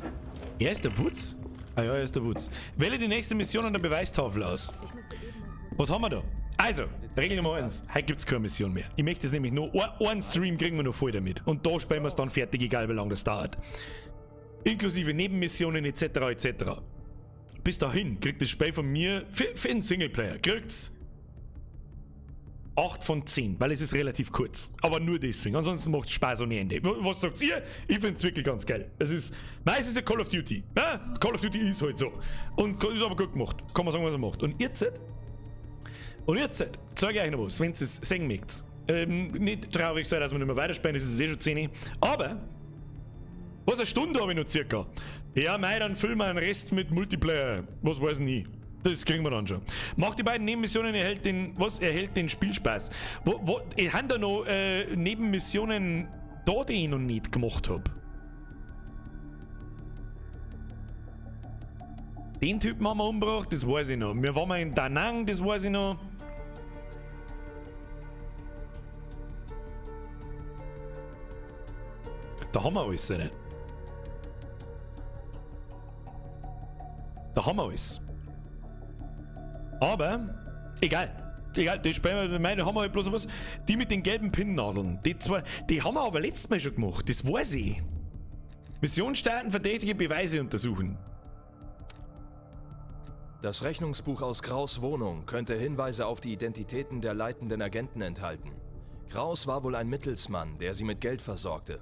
Er ist der Wutz? Ah ja, er ist der Wutz. Wähle die nächste Mission an der Beweistafel aus. Was haben wir da? Also, Regel Nummer 1. Heute gibt es keine Mission mehr. Ich möchte es nämlich nur, einen Stream kriegen wir noch voll damit. Und da spielen wir es dann fertig, egal wie lange das dauert. Inklusive Nebenmissionen etc. etc. Bis dahin kriegt das Spiel von mir für einen Singleplayer, kriegt's 8 von 10, weil es ist relativ kurz. Aber nur deswegen. Ansonsten macht es Spaß ohne Ende. Was sagt ihr? Ich finde es wirklich ganz geil. Es ist, nein, es ist ja Call of Duty. Ja? Call of Duty ist halt so. Und ist aber gut gemacht. Kann man sagen, was er macht. Und jetzt zeige ich euch noch was, wenn ihr es sehen möchtet. Nicht traurig sein, dass wir nicht mehr weiterspielen, das ist eh schon 10. Aber, was, eine Stunde habe ich noch circa. Ja, mei, dann füllen wir einen Rest mit Multiplayer. Was weiß ich nie. Das kriegen wir dann schon. Macht die beiden Nebenmissionen, erhält den, was? Erhält den Spielspaß. Wo, ich habe da noch Nebenmissionen da, die ich noch nicht gemacht habe. Den Typen haben wir umgebracht, das weiß ich noch. Wir waren mal in Da Nang, das weiß ich noch. Da haben wir alles, oder? Da haben wir alles. Aber, egal. Egal, die spielen wir, meine haben wir halt bloß was. Die mit den gelben Pinnnadeln, die zwei, die haben wir aber letztes Mal schon gemacht, das weiß ich. Mission starten, verdächtige Beweise untersuchen. Das Rechnungsbuch aus Kraus' Wohnung könnte Hinweise auf die Identitäten der leitenden Agenten enthalten. Kraus war wohl ein Mittelsmann, der sie mit Geld versorgte.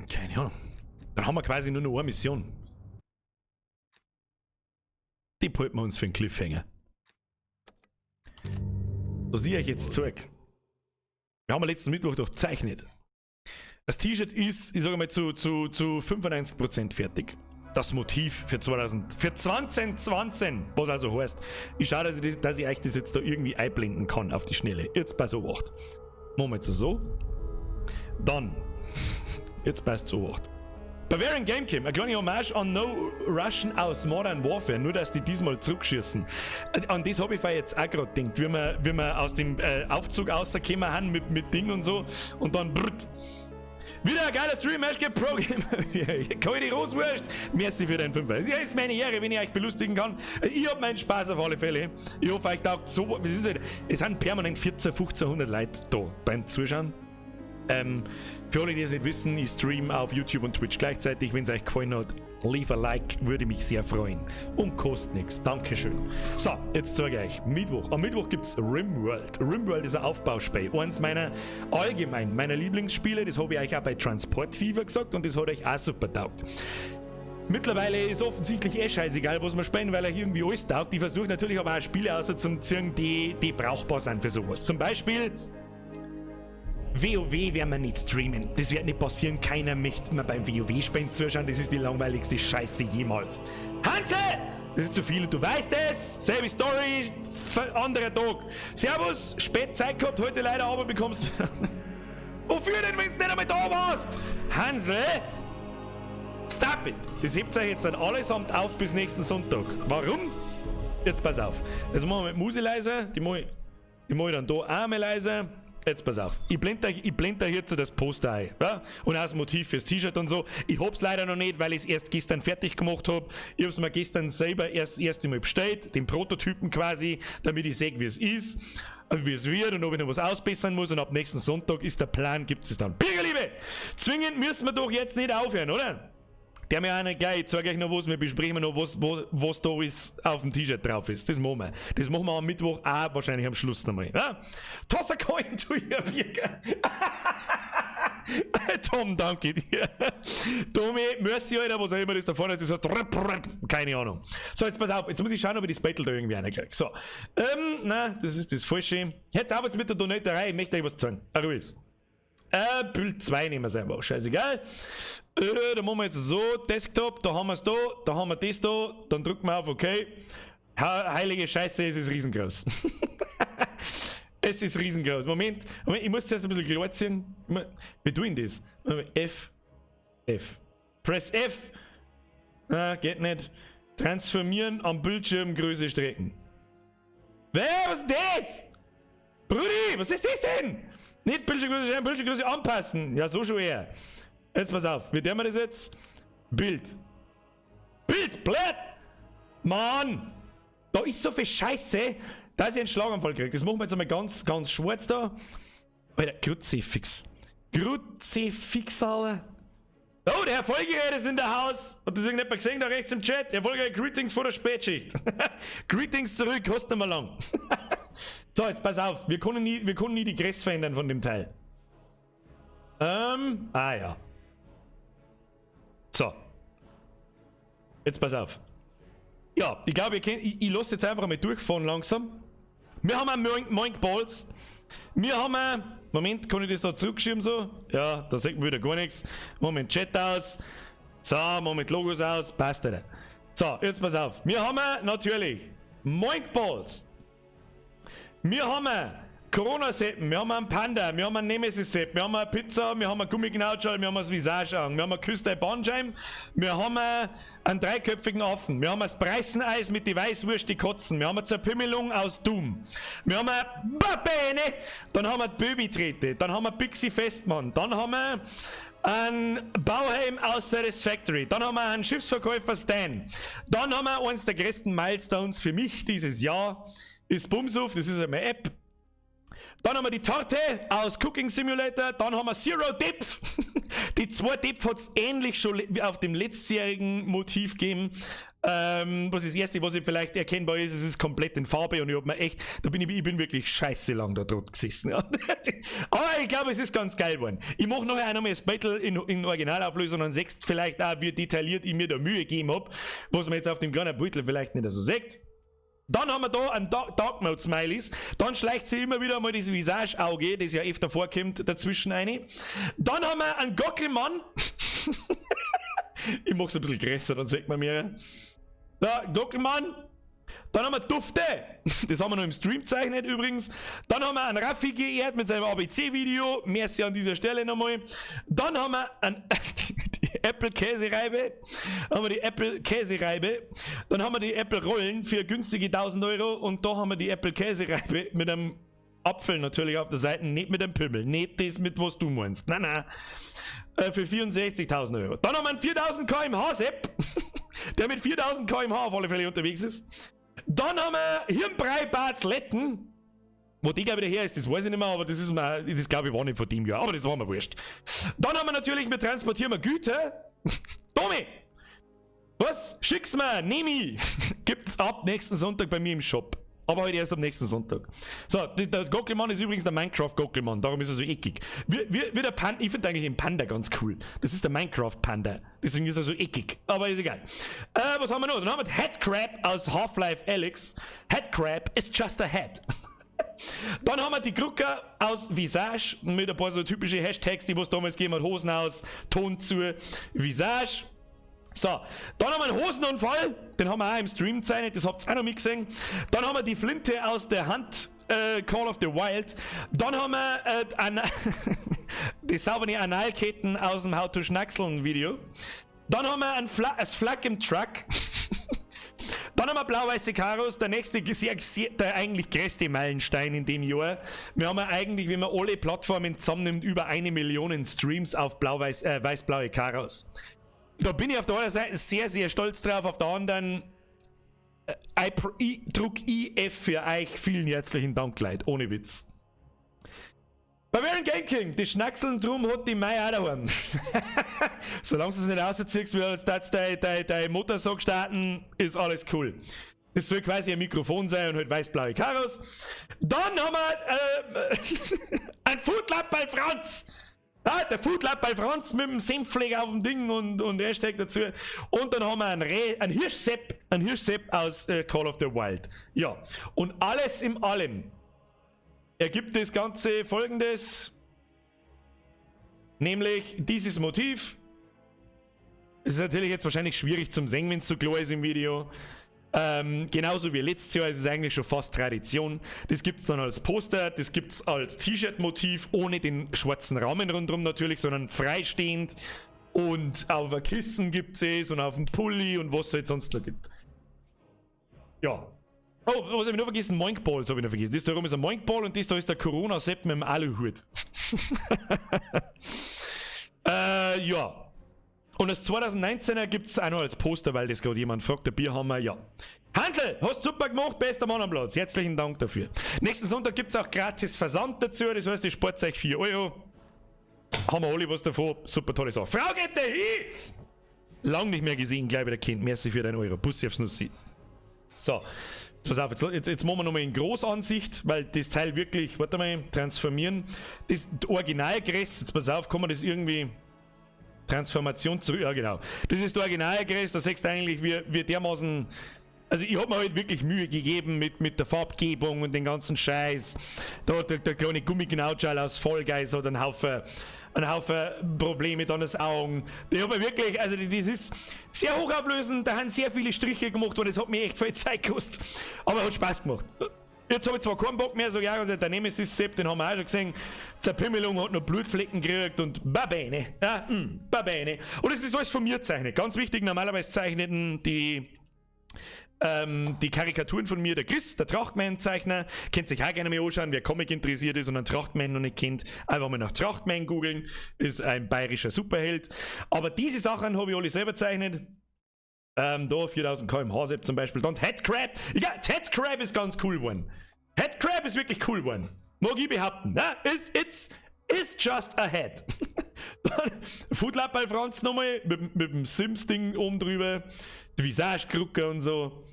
Keine Ahnung. Dann haben wir quasi nur noch eine Mission. Die behalten wir uns für einen Cliffhanger. So sehe ich jetzt zurück. Wir haben letzten Mittwoch doch gezeichnet. Das T-Shirt ist, ich sage mal, zu 95% fertig. Das Motiv für 2020, was also heißt. Ich schaue, dass ich euch das jetzt da irgendwie einblenden kann auf die Schnelle. Jetzt pass auf. Machen wir jetzt so. Dann. Jetzt passt so acht. Bavarian Game Camp, eine kleine Hommage an No Russian aus Modern Warfare, nur dass die diesmal zurückschießen. An das habe ich jetzt auch gerade gedacht, wie wir aus dem Aufzug rausgekommen haben mit Ding und so und dann brrrt. Wieder ein geiler Stream, Hashtag Pro Gamer. Kalte Roswurst. Merci für deinen Fünfer. Ja, ist meine Ehre, wenn ich euch belustigen kann. Ich hab meinen Spaß auf alle Fälle. Ich hoffe, euch taugt so. Es ist halt, es sind permanent 14, 1500 Leute da beim Zuschauen. Für alle, die es nicht wissen, ich stream auf YouTube und Twitch gleichzeitig. Wenn es euch gefallen hat, leave a like, würde mich sehr freuen. Und kostet nichts. Dankeschön. So, jetzt zeige ich euch. Mittwoch. Am Mittwoch gibt es Rimworld. Rimworld ist ein Aufbauspiel. Eins meiner allgemein meiner Lieblingsspiele. Das habe ich euch auch bei Transport Fever gesagt und das hat euch auch super taugt. Mittlerweile ist offensichtlich eh scheißegal, was wir spielen, weil euch irgendwie alles taugt. Ich versuche natürlich aber auch Spiele auszuziehen, die brauchbar sind für sowas. Zum Beispiel WoW werden wir nicht streamen. Das wird nicht passieren. Keiner möchte mir beim WoW-Spielen zuschauen. Das ist die langweiligste Scheiße jemals. Hanse! Das ist zu viel, du weißt es. Selbe Story, anderer Tag. Servus, spät Zeit gehabt, heute leider, aber bekommst... Wofür denn, wenn du nicht einmal da warst? Hansel! Stop it! Das hebt euch jetzt dann allesamt auf bis nächsten Sonntag. Warum? Jetzt pass auf. Jetzt machen wir mit Muse leise. Die mach ich dann da auch mal leise. Jetzt pass auf, ich blende euch jetzt das Poster ein, ja? Und auch das Motiv fürs T-Shirt und so. Ich hab's leider noch nicht, weil ich es erst gestern fertig gemacht hab. Ich hab's mir gestern selber erst das erste Mal bestellt, den Prototypen quasi, damit ich sehe, wie es ist, wie es wird und ob ich noch was ausbessern muss. Und ab nächsten Sonntag ist der Plan, gibt es dann. Bürgerliebe, zwingend müssen wir doch jetzt nicht aufhören, oder? Der mir auch nicht gleich, ich zeige euch noch was, wir besprechen noch was, was da alles auf dem T-Shirt drauf ist. Das machen wir. Das machen wir am Mittwoch auch wahrscheinlich am Schluss nochmal. Ja? Toss a coin to your Birger. Tom, danke dir. Tommy, merci, Alter, was auch immer das da vorne ist. Das hat, keine Ahnung. So, jetzt pass auf, jetzt muss ich schauen, ob ich das Battle da irgendwie reinkriege. So, nein, das ist das Falsche. Jetzt auf jetzt mit der Donaterei, ich möchte euch was zeigen. Ruhig. Bild 2 nehmen wir es einfach, scheißegal. Da machen wir jetzt so, Desktop, da haben wir es da, da haben wir das da, dann drücken wir auf OK. Heilige Scheiße, es ist riesengroß. Es ist riesengroß. Moment, Moment, ich muss zuerst ein bisschen klar ziehen. Wie tun das? F, F. Press F. Na, geht nicht. Transformieren am Bildschirm Größe strecken. Wer, was ist das? Brudi, was ist das denn? Nicht Bildschirmgröße strecken, Bildschirmgröße anpassen. Ja, so schon eher. Jetzt pass auf, wie tun wir das jetzt? Bild. Bild, blöd! Mann! Da ist so viel Scheiße, dass ich einen Schlaganfall kriege. Das machen wir jetzt einmal ganz, ganz schwarz da. Alter, Kruzifix. Kruzifix, Alter. Oh, der Herr Folgerät ist in der Haus. Hat das irgendjemand gesehen da rechts im Chat? Herr Folgerät, Greetings vor der Spätschicht. Greetings zurück, hast du mal lang. So, jetzt pass auf. Wir können nie die Größe verändern von dem Teil. Ah ja. So. Jetzt pass auf. Ja, ich glaube, ich lasse jetzt einfach mal durchfahren langsam. Wir haben einen Moink Balls. Wir haben einen, Moment, kann ich das da zurückschieben so? Ja, da sieht man wieder gar nichts. Moment, Chat aus. So, Moment, Logos aus. Passt wieder. So, jetzt pass auf. Wir haben natürlich Moink Balls. Wir haben Corona-Seppen, wir haben einen Panda, wir haben einen Nemesis-Sepp, wir haben eine Pizza, wir haben einen Gummiknautschal, wir haben ein Visage an, wir haben eine Küste Bandscheiben, wir haben einen dreiköpfigen Affen, wir haben ein Preiseneis mit die Weißwurst, die Kotzen, wir haben eine Zerpümmelung aus Doom, wir haben eine Babene, dann haben wir die Böbi-Trete, dann haben wir Pixie Festmann, dann haben wir einen Bauhelm aus Satisfactory, dann haben wir einen Schiffsverkäufer Stan, dann haben wir eines der größten Milestones für mich dieses Jahr, ist Bumsuf, das ist eine App. Dann haben wir die Torte aus Cooking Simulator, dann haben wir Zero Depth. Die zwei Depth hat es ähnlich schon auf dem letztjährigen Motiv gegeben. Was das erste, was ich vielleicht erkennbar ist, es ist komplett in Farbe und ich hab mir echt, da bin ich, ich bin wirklich scheiße lang da dort gesessen. Ja. Aber ich glaube, es ist ganz geil geworden. Ich mache nachher auch nochmal das Battle in Originalauflösung und siehst vielleicht auch, wie detailliert ich mir da Mühe gegeben hab, was man jetzt auf dem kleinen Beutel vielleicht nicht so sieht. Dann haben wir da einen Dark Mode Smileys. Dann schleicht sie immer wieder mal das Visage-Auge, das ja öfter vorkommt, dazwischen rein. Dann haben wir einen Gockelmann. Ich mach's ein bisschen größer, dann sieht man mehr. Da, Gockelmann. Dann haben wir Dufte. Das haben wir noch im Stream gezeichnet übrigens. Dann haben wir einen Raffi geehrt mit seinem ABC-Video. Merci an dieser Stelle nochmal. Dann haben wir die Apple-Käsereibe. Haben wir die Apple-Käsereibe. Dann haben wir die Apple-Rollen für günstige 1000 Euro. Und da haben wir die Apple-Käsereibe mit einem Apfel natürlich auf der Seite, nicht mit dem Pimmel. Nicht das mit was du meinst. Nein, nein. Für 64.000 Euro. Dann haben wir einen 4000 km/h Sepp, der mit 4000 km/h auf alle Fälle unterwegs ist. Dann haben wir Hirnbrei Bartletten. Wo die, glaube ich, her ist, das weiß ich nicht mehr, aber das ist mir, das glaube ich, war nicht von dem Jahr, aber das war mir wurscht. Dann haben wir natürlich, wir transportieren wir Güter. Domi! Was? Schick's mir, nehm ich! Gibt's ab nächsten Sonntag bei mir im Shop. Aber heute erst am nächsten Sonntag. So, der Gockelmann ist übrigens der Minecraft-Gockelmann, darum ist er so eckig. Wie der Panda, ich finde eigentlich den Panda ganz cool. Das ist der Minecraft-Panda. Deswegen ist er so eckig. Aber ist egal. Was haben wir noch? Dann haben wir Headcrab aus Half-Life Alyx. Headcrab is just a head. Dann haben wir die Krucker aus Visage mit ein paar so typische Hashtags, die was damals gegeben hat. Hosen aus, Ton zu, Visage. So, dann haben wir einen Hosenunfall, den haben wir auch im Stream gezeichnet, das habt ihr auch noch mitgesehen. Dann haben wir die Flinte aus der Hand, Call of the Wild. Dann haben wir die sauberen Analketten aus dem How to Schnackseln Video. Dann haben wir ein Flak im Truck. Dann haben wir blau-weiße Karos, der nächste, sehr, sehr, der eigentlich größte Meilenstein in dem Jahr. Wir haben ja eigentlich, wenn man alle Plattformen zusammennimmt, über 1 Million Streams auf weiß-blaue Karos. Da bin ich auf der einen Seite sehr, sehr stolz drauf, auf der anderen, ich druck IF für euch. Vielen herzlichen Dank, Leute, ohne Witz. Bavarian Game King, die Schnackseln drum hat die Mai auch daheim. Solange du es nicht rausziehst, wie als das dein Motorsog starten, ist alles cool. Das soll quasi ein Mikrofon sein und halt weiß-blaue Karos. Dann haben wir ein Foodlab bei Franz. Ah, der Foodlab bei Franz mit dem Senfpfleger auf dem Ding und Hashtag dazu. Und dann haben wir einen Hirschsepp aus Call of the Wild. Ja, und alles in allem ergibt das Ganze Folgendes. Nämlich dieses Motiv. Es ist natürlich jetzt wahrscheinlich schwierig zum sehen, wenn es so klar ist im Video. Genauso wie letztes Jahr ist es eigentlich schon fast Tradition. Das gibt's dann als Poster, das gibt's als T-Shirt-Motiv, ohne den schwarzen Rahmen rundherum natürlich, sondern freistehend. Und auf ein Kissen gibt's es und auf dem Pulli und was es halt sonst noch gibt. Ja. Oh, was habe ich noch vergessen? Moinkballs habe ich noch vergessen. Das da rum ist ein Moinkball und das da ist der Corona-Sepp mit dem Aluhut. Ja. Und das 2019er gibt es auch noch als Poster, weil das gerade jemand fragt, der Bierhammer, ja. Hansel, hast super gemacht, bester Mann am Platz. Herzlichen Dank dafür. Nächsten Sonntag gibt es auch gratis Versand dazu, das heißt, ich spart euch 4 Euro. Haben wir alle was davon. Super tolle Sache. Frau geht da hin! Lang nicht mehr gesehen, gleich wieder Kind. Merci für deinen Euro. Bussi aufs Nussi. So, jetzt pass auf, jetzt machen wir nochmal in Großansicht, weil das Teil wirklich, warte mal, transformieren. Das Originalgress, jetzt pass auf, kann man das irgendwie. Transformation zurück, ja genau. Das ist der Originalgress, da siehst du eigentlich, wie dermaßen. Also ich hab mir halt wirklich Mühe gegeben mit der Farbgebung und den ganzen Scheiß. Da der kleine Gummiknautschal aus Fall Guys hat einen Haufen Probleme dann das Augen. Die hab mir wirklich, also das ist sehr hochauflösend, da haben sehr viele Striche gemacht und es hat mir echt viel Zeit gekostet. Aber hat Spaß gemacht. Jetzt habe ich zwar keinen Bock mehr, so ja, also der Nemesis Sepp, den haben wir auch schon gesehen. Zerpimmelung hat noch Blutflecken gekriegt und babene. Ja, babene. Und es ist alles von mir gezeichnet. Ganz wichtig, normalerweise zeichneten die Karikaturen von mir, der Chris, der Trachtman-Zeichner, könnt sich auch gerne mal anschauen, wer Comic interessiert ist und einen Trachtman noch nicht kennt, einfach mal nach Trachtman googeln, ist ein bayerischer Superheld. Aber diese Sachen habe ich alle selber gezeichnet. Da 4000 km/h Sepp zum Beispiel. Dann Headcrab. Ja, Headcrab ist ganz cool geworden. Headcrab ist wirklich cool geworden. Mag ich behaupten. Ja, it's just a head. Dann Foodlab bei Franz nochmal mit dem Sims-Ding oben drüber. Die Visage-Krucke und so.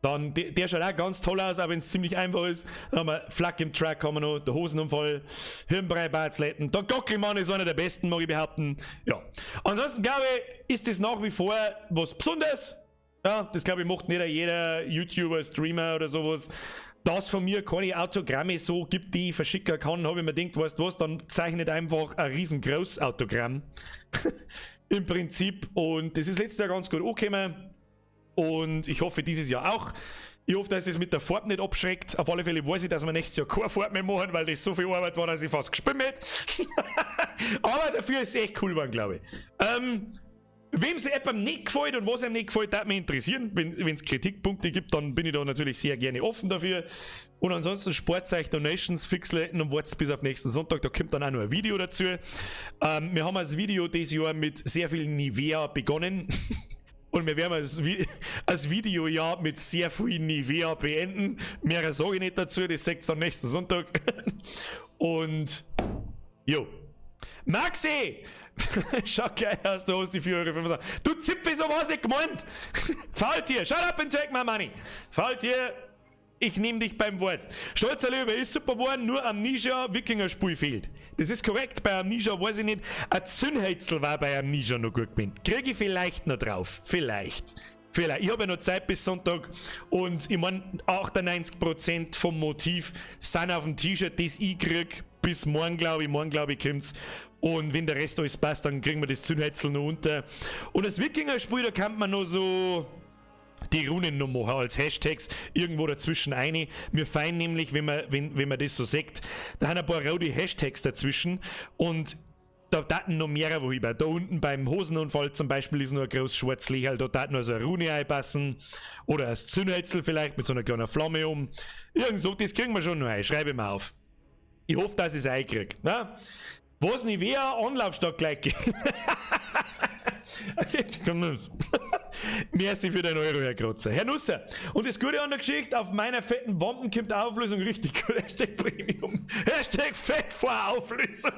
Dann, der schaut auch ganz toll aus, auch wenn es ziemlich einfach ist. Dann haben wir Flak im Truck, haben wir noch, der Hosenunfall, Hirnbrei, Bartsletten. Der Gockelmann ist einer der besten, mag ich behaupten. Ja. Ansonsten glaube ich, ist das nach wie vor was Besonderes. Ja, das glaube ich macht nicht jeder YouTuber, Streamer oder sowas. Dass von mir keine Autogramme so gibt, die ich verschicken kann, habe ich mir gedacht, weißt du was, dann zeichnet einfach ein riesengroßes Autogramm. Im Prinzip. Und das ist letztes Jahr ganz gut angekommen. Und ich hoffe dieses Jahr auch. Ich hoffe, dass es mit der Farbe nicht abschreckt. Auf alle Fälle weiß ich, dass wir nächstes Jahr keine Farbe mehr machen, weil das so viel Arbeit war, dass ich fast gespinnt hätte. Aber dafür ist es echt cool geworden, glaube ich. Wem es jemandem nicht gefällt und was ihm nicht gefällt, würde mich interessieren. Wenn es Kritikpunkte gibt, dann bin ich da natürlich sehr gerne offen dafür. Und ansonsten spart euch Donations, Fixletten und wartet bis auf nächsten Sonntag. Da kommt dann auch noch ein Video dazu. Wir haben das Video dieses Jahr mit sehr viel Nivea begonnen. Und wir werden das Videojahr mit sehr viel Nivea beenden. Mehr sage ich nicht dazu, das seht ihr dann nächsten Sonntag. Und, jo. Maxi! Schau geil aus, du hast die 4,25 Euro. Du Zipfel, so war's nicht gemeint! Faultier, shut up and take my money! Faultier, ich nehme dich beim Wort. Stolzer Löwe ist super geworden, nur Amnesia Wikinger-Spiel fehlt. Das ist korrekt, bei Amnesia weiß ich nicht. Ein Zündhölzl war bei Amnesia noch gut gewesen. Kriege ich vielleicht noch drauf. Vielleicht. Vielleicht. Ich habe ja noch Zeit bis Sonntag und ich meine, 98% vom Motiv sind auf dem T-Shirt, das ich krieg. Bis morgen, glaube ich. Morgen, glaube ich, kommt's. Und wenn der Rest alles passt, dann kriegen wir das Zündhölzl noch unter. Und das Wikinger-Spiel, da kann man noch so die Runen noch machen als Hashtags irgendwo dazwischen eine. Mir fein nämlich, wenn man das so sagt, da haben ein paar rote Hashtags dazwischen und da daten noch mehrere wo über. Da unten beim Hosenunfall zum Beispiel ist noch ein großes schwarzes Lächerl, da daten noch so eine Rune einpassen oder ein Zündhölzl vielleicht mit so einer kleinen Flamme um. Irgend so, das kriegen wir schon noch ein, schreibe ich mir auf. Ich hoffe, dass ich es einkriege. Ne? Was Nivea, Anlaufstock gleich. Merci für den Euro, Herr Krotzer. Herr Nusser, und das Gute an der Geschichte, auf meiner fetten Bomben kommt Auflösung richtig gut. #Premium. #Fett vor Auflösung.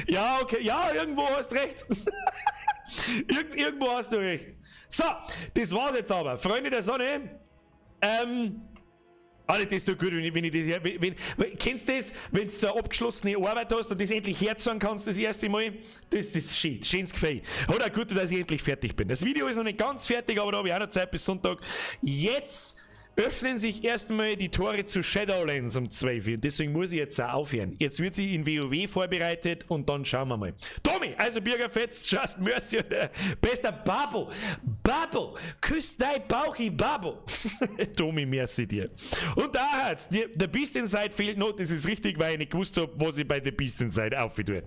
Ja, okay, ja, irgendwo hast du recht. Irgendwo hast du recht. So, das war's jetzt aber. Freunde der Sonne, Alter, das tut gut, wenn ich das. Kennst du das, wenn du so eine abgeschlossene Arbeit hast und das endlich herzagen kannst das erste Mal? Das ist schön, schönes Gefühl. Hat auch gut, dass ich endlich fertig bin. Das Video ist noch nicht ganz fertig, aber da habe ich auch noch Zeit bis Sonntag. Jetzt öffnen sich erstmal die Tore zu Shadowlands um 12 Uhr. Deswegen muss ich jetzt auch aufhören. Jetzt wird sie in WoW vorbereitet und dann schauen wir mal. Tommy, also Bürgerfetz, just mercy, bester Babo. Babo, küss dein Bauchi, Babo. Tommy, merci dir. Und da hat's, The Beast Inside fehlt noch, das ist richtig, weil ich nicht gewusst habe, was ich bei The Beast Inside auf tue.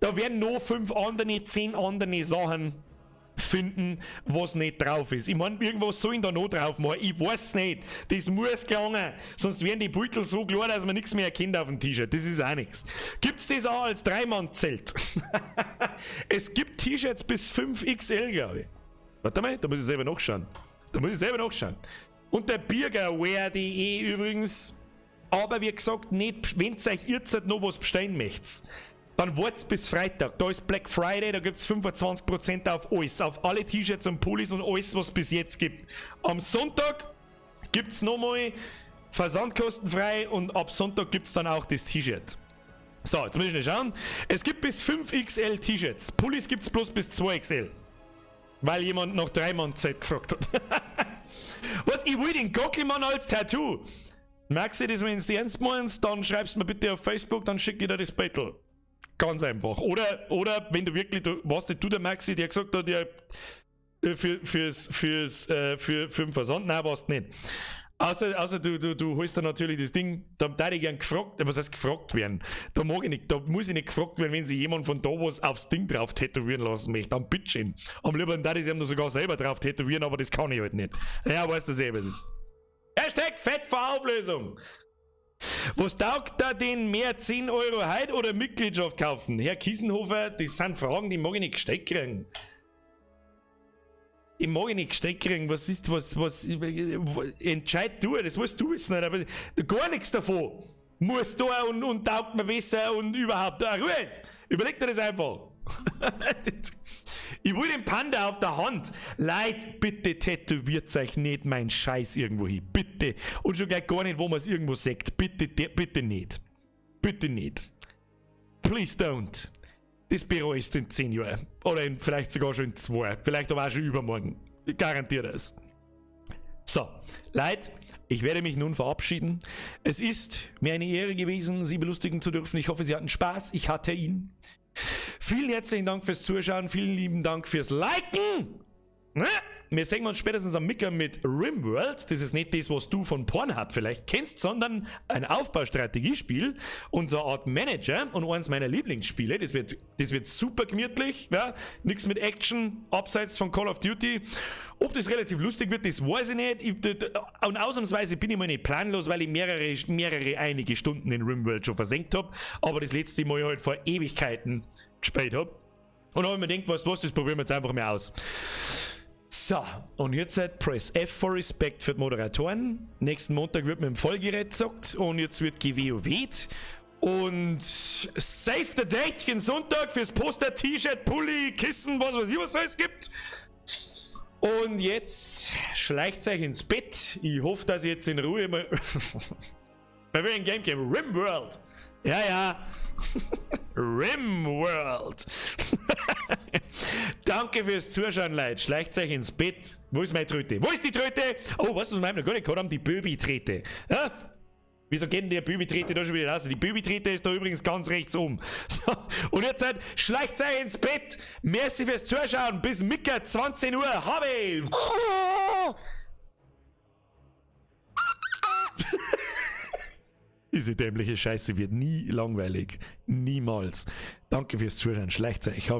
Da werden noch fünf andere, 10 andere Sachen finden, was nicht drauf ist. Ich meine, irgendwas soll ich da noch drauf machen. Ich weiß nicht. Das muss gelangen. Sonst werden die Beutel so klar, dass man nichts mehr erkennt auf dem T-Shirt. Das ist auch nichts. Gibt's das auch als Dreimann-Zelt? Es gibt T-Shirts bis 5XL, glaube ich. Warte mal, da muss ich selber nachschauen. Da muss ich selber nachschauen. Unter birgerwear.de übrigens. Aber wie gesagt, nicht, wenn ihr euch jetzt noch was bestellen möchtet, dann wartet's bis Freitag. Da ist Black Friday, da gibt's 25% auf alles. Auf alle T-Shirts und Pullis und alles, was es bis jetzt gibt. Am Sonntag gibt's nochmal versandkostenfrei und ab Sonntag gibt's dann auch das T-Shirt. So, jetzt muss ich schnell schauen. Es gibt bis 5XL T-Shirts. Pullis gibt's bloß bis 2XL. Weil jemand nach 3 Mann-Zelt gefragt hat. Was? Ich will den Gockelmann als Tattoo. Merkst du das, wenn du ernst meinst, dann schreibst du mir bitte auf Facebook, dann schicke ich dir das Battle. Ganz einfach. Oder wenn du wirklich, du, warst nicht du der Maxi, der gesagt hat, ja, für den Versand, nein, warst nicht. Außer du holst dann natürlich das Ding, da darf ich gern gefragt, was heißt gefragt werden? Da mag ich nicht, da muss ich nicht gefragt werden, wenn sich jemand von da was aufs Ding drauf tätowieren lassen möchte. Dann bitteschön. Am liebsten darf ich es ihm sogar selber drauf tätowieren, aber das kann ich halt nicht. Ja, weißt du selber, was es ist. #FettVerauflösung. Was taugt da denn mehr, 10 Euro heute oder Mitgliedschaft kaufen? Herr Kiesenhofer, das sind Fragen, die mag ich nicht gestellt kriegen. Ich mag ich nicht gestellt kriegen. Was ist, was, entscheid du, das musst du wissen, aber gar nichts davon muss da und taugt mir besser und überhaupt. Ruhe jetzt. Überleg dir das einfach. Ich will den Panda auf der Hand. Leute, bitte tätowiert euch nicht meinen Scheiß irgendwo hin. Bitte. Und schon gleich gar nicht, wo man es irgendwo sieht. Bitte, bitte nicht. Bitte nicht. Please don't. Das bereust in 10 Jahren. Oder in, vielleicht sogar schon in 2. Vielleicht aber auch schon übermorgen. Ich garantiere das. So, Leute, ich werde mich nun verabschieden. Es ist mir eine Ehre gewesen, Sie belustigen zu dürfen. Ich hoffe, Sie hatten Spaß. Ich hatte ihn. Vielen herzlichen Dank fürs Zuschauen. Vielen lieben Dank fürs Liken. Ne? Wir sehen uns spätestens am Micker mit Rimworld. Das ist nicht das, was du von Pornhub vielleicht kennst, sondern ein Aufbaustrategiespiel und so eine Art Manager und eins meiner Lieblingsspiele. Das wird super gemütlich. Ja? Nichts mit Action, abseits von Call of Duty. Ob das relativ lustig wird, das weiß ich nicht. Und ausnahmsweise bin ich mal nicht planlos, weil ich mehrere, einige Stunden in Rimworld schon versenkt habe. Aber das letzte Mal halt vor Ewigkeiten gespielt habe. Und habe ich mir gedacht, weißt du was, das probieren wir jetzt einfach mal aus. So, und jetzt halt Press F for Respect für die Moderatoren. Nächsten Montag wird mit dem Vollgerät gezockt und jetzt wird gewowt. Und save the date für den Sonntag, fürs Poster, T-Shirt, Pulli, Kissen, was weiß ich, was es gibt. Und jetzt schleicht euch ins Bett. Ich hoffe, dass ich jetzt in Ruhe mal. Bei welchem Game Game? Rimworld. Ja. Rimworld. Danke fürs Zuschauen, Leute. Schleicht euch ins Bett. Wo ist meine Tröte? Wo ist die Tröte? Oh, was wir noch gar nicht gehabt haben? Die Böbi-Trete. Ja? Wieso geht denn die Böbi-Trete da schon wieder raus? Die Böbi-Trete ist da übrigens ganz rechts oben. So, und jetzt halt, schleicht euch ins Bett. Merci fürs Zuschauen. Bis Micker, 20 Uhr. Habe! Diese dämliche Scheiße wird nie langweilig. Niemals. Danke fürs Zuschauen. Schleicht euch.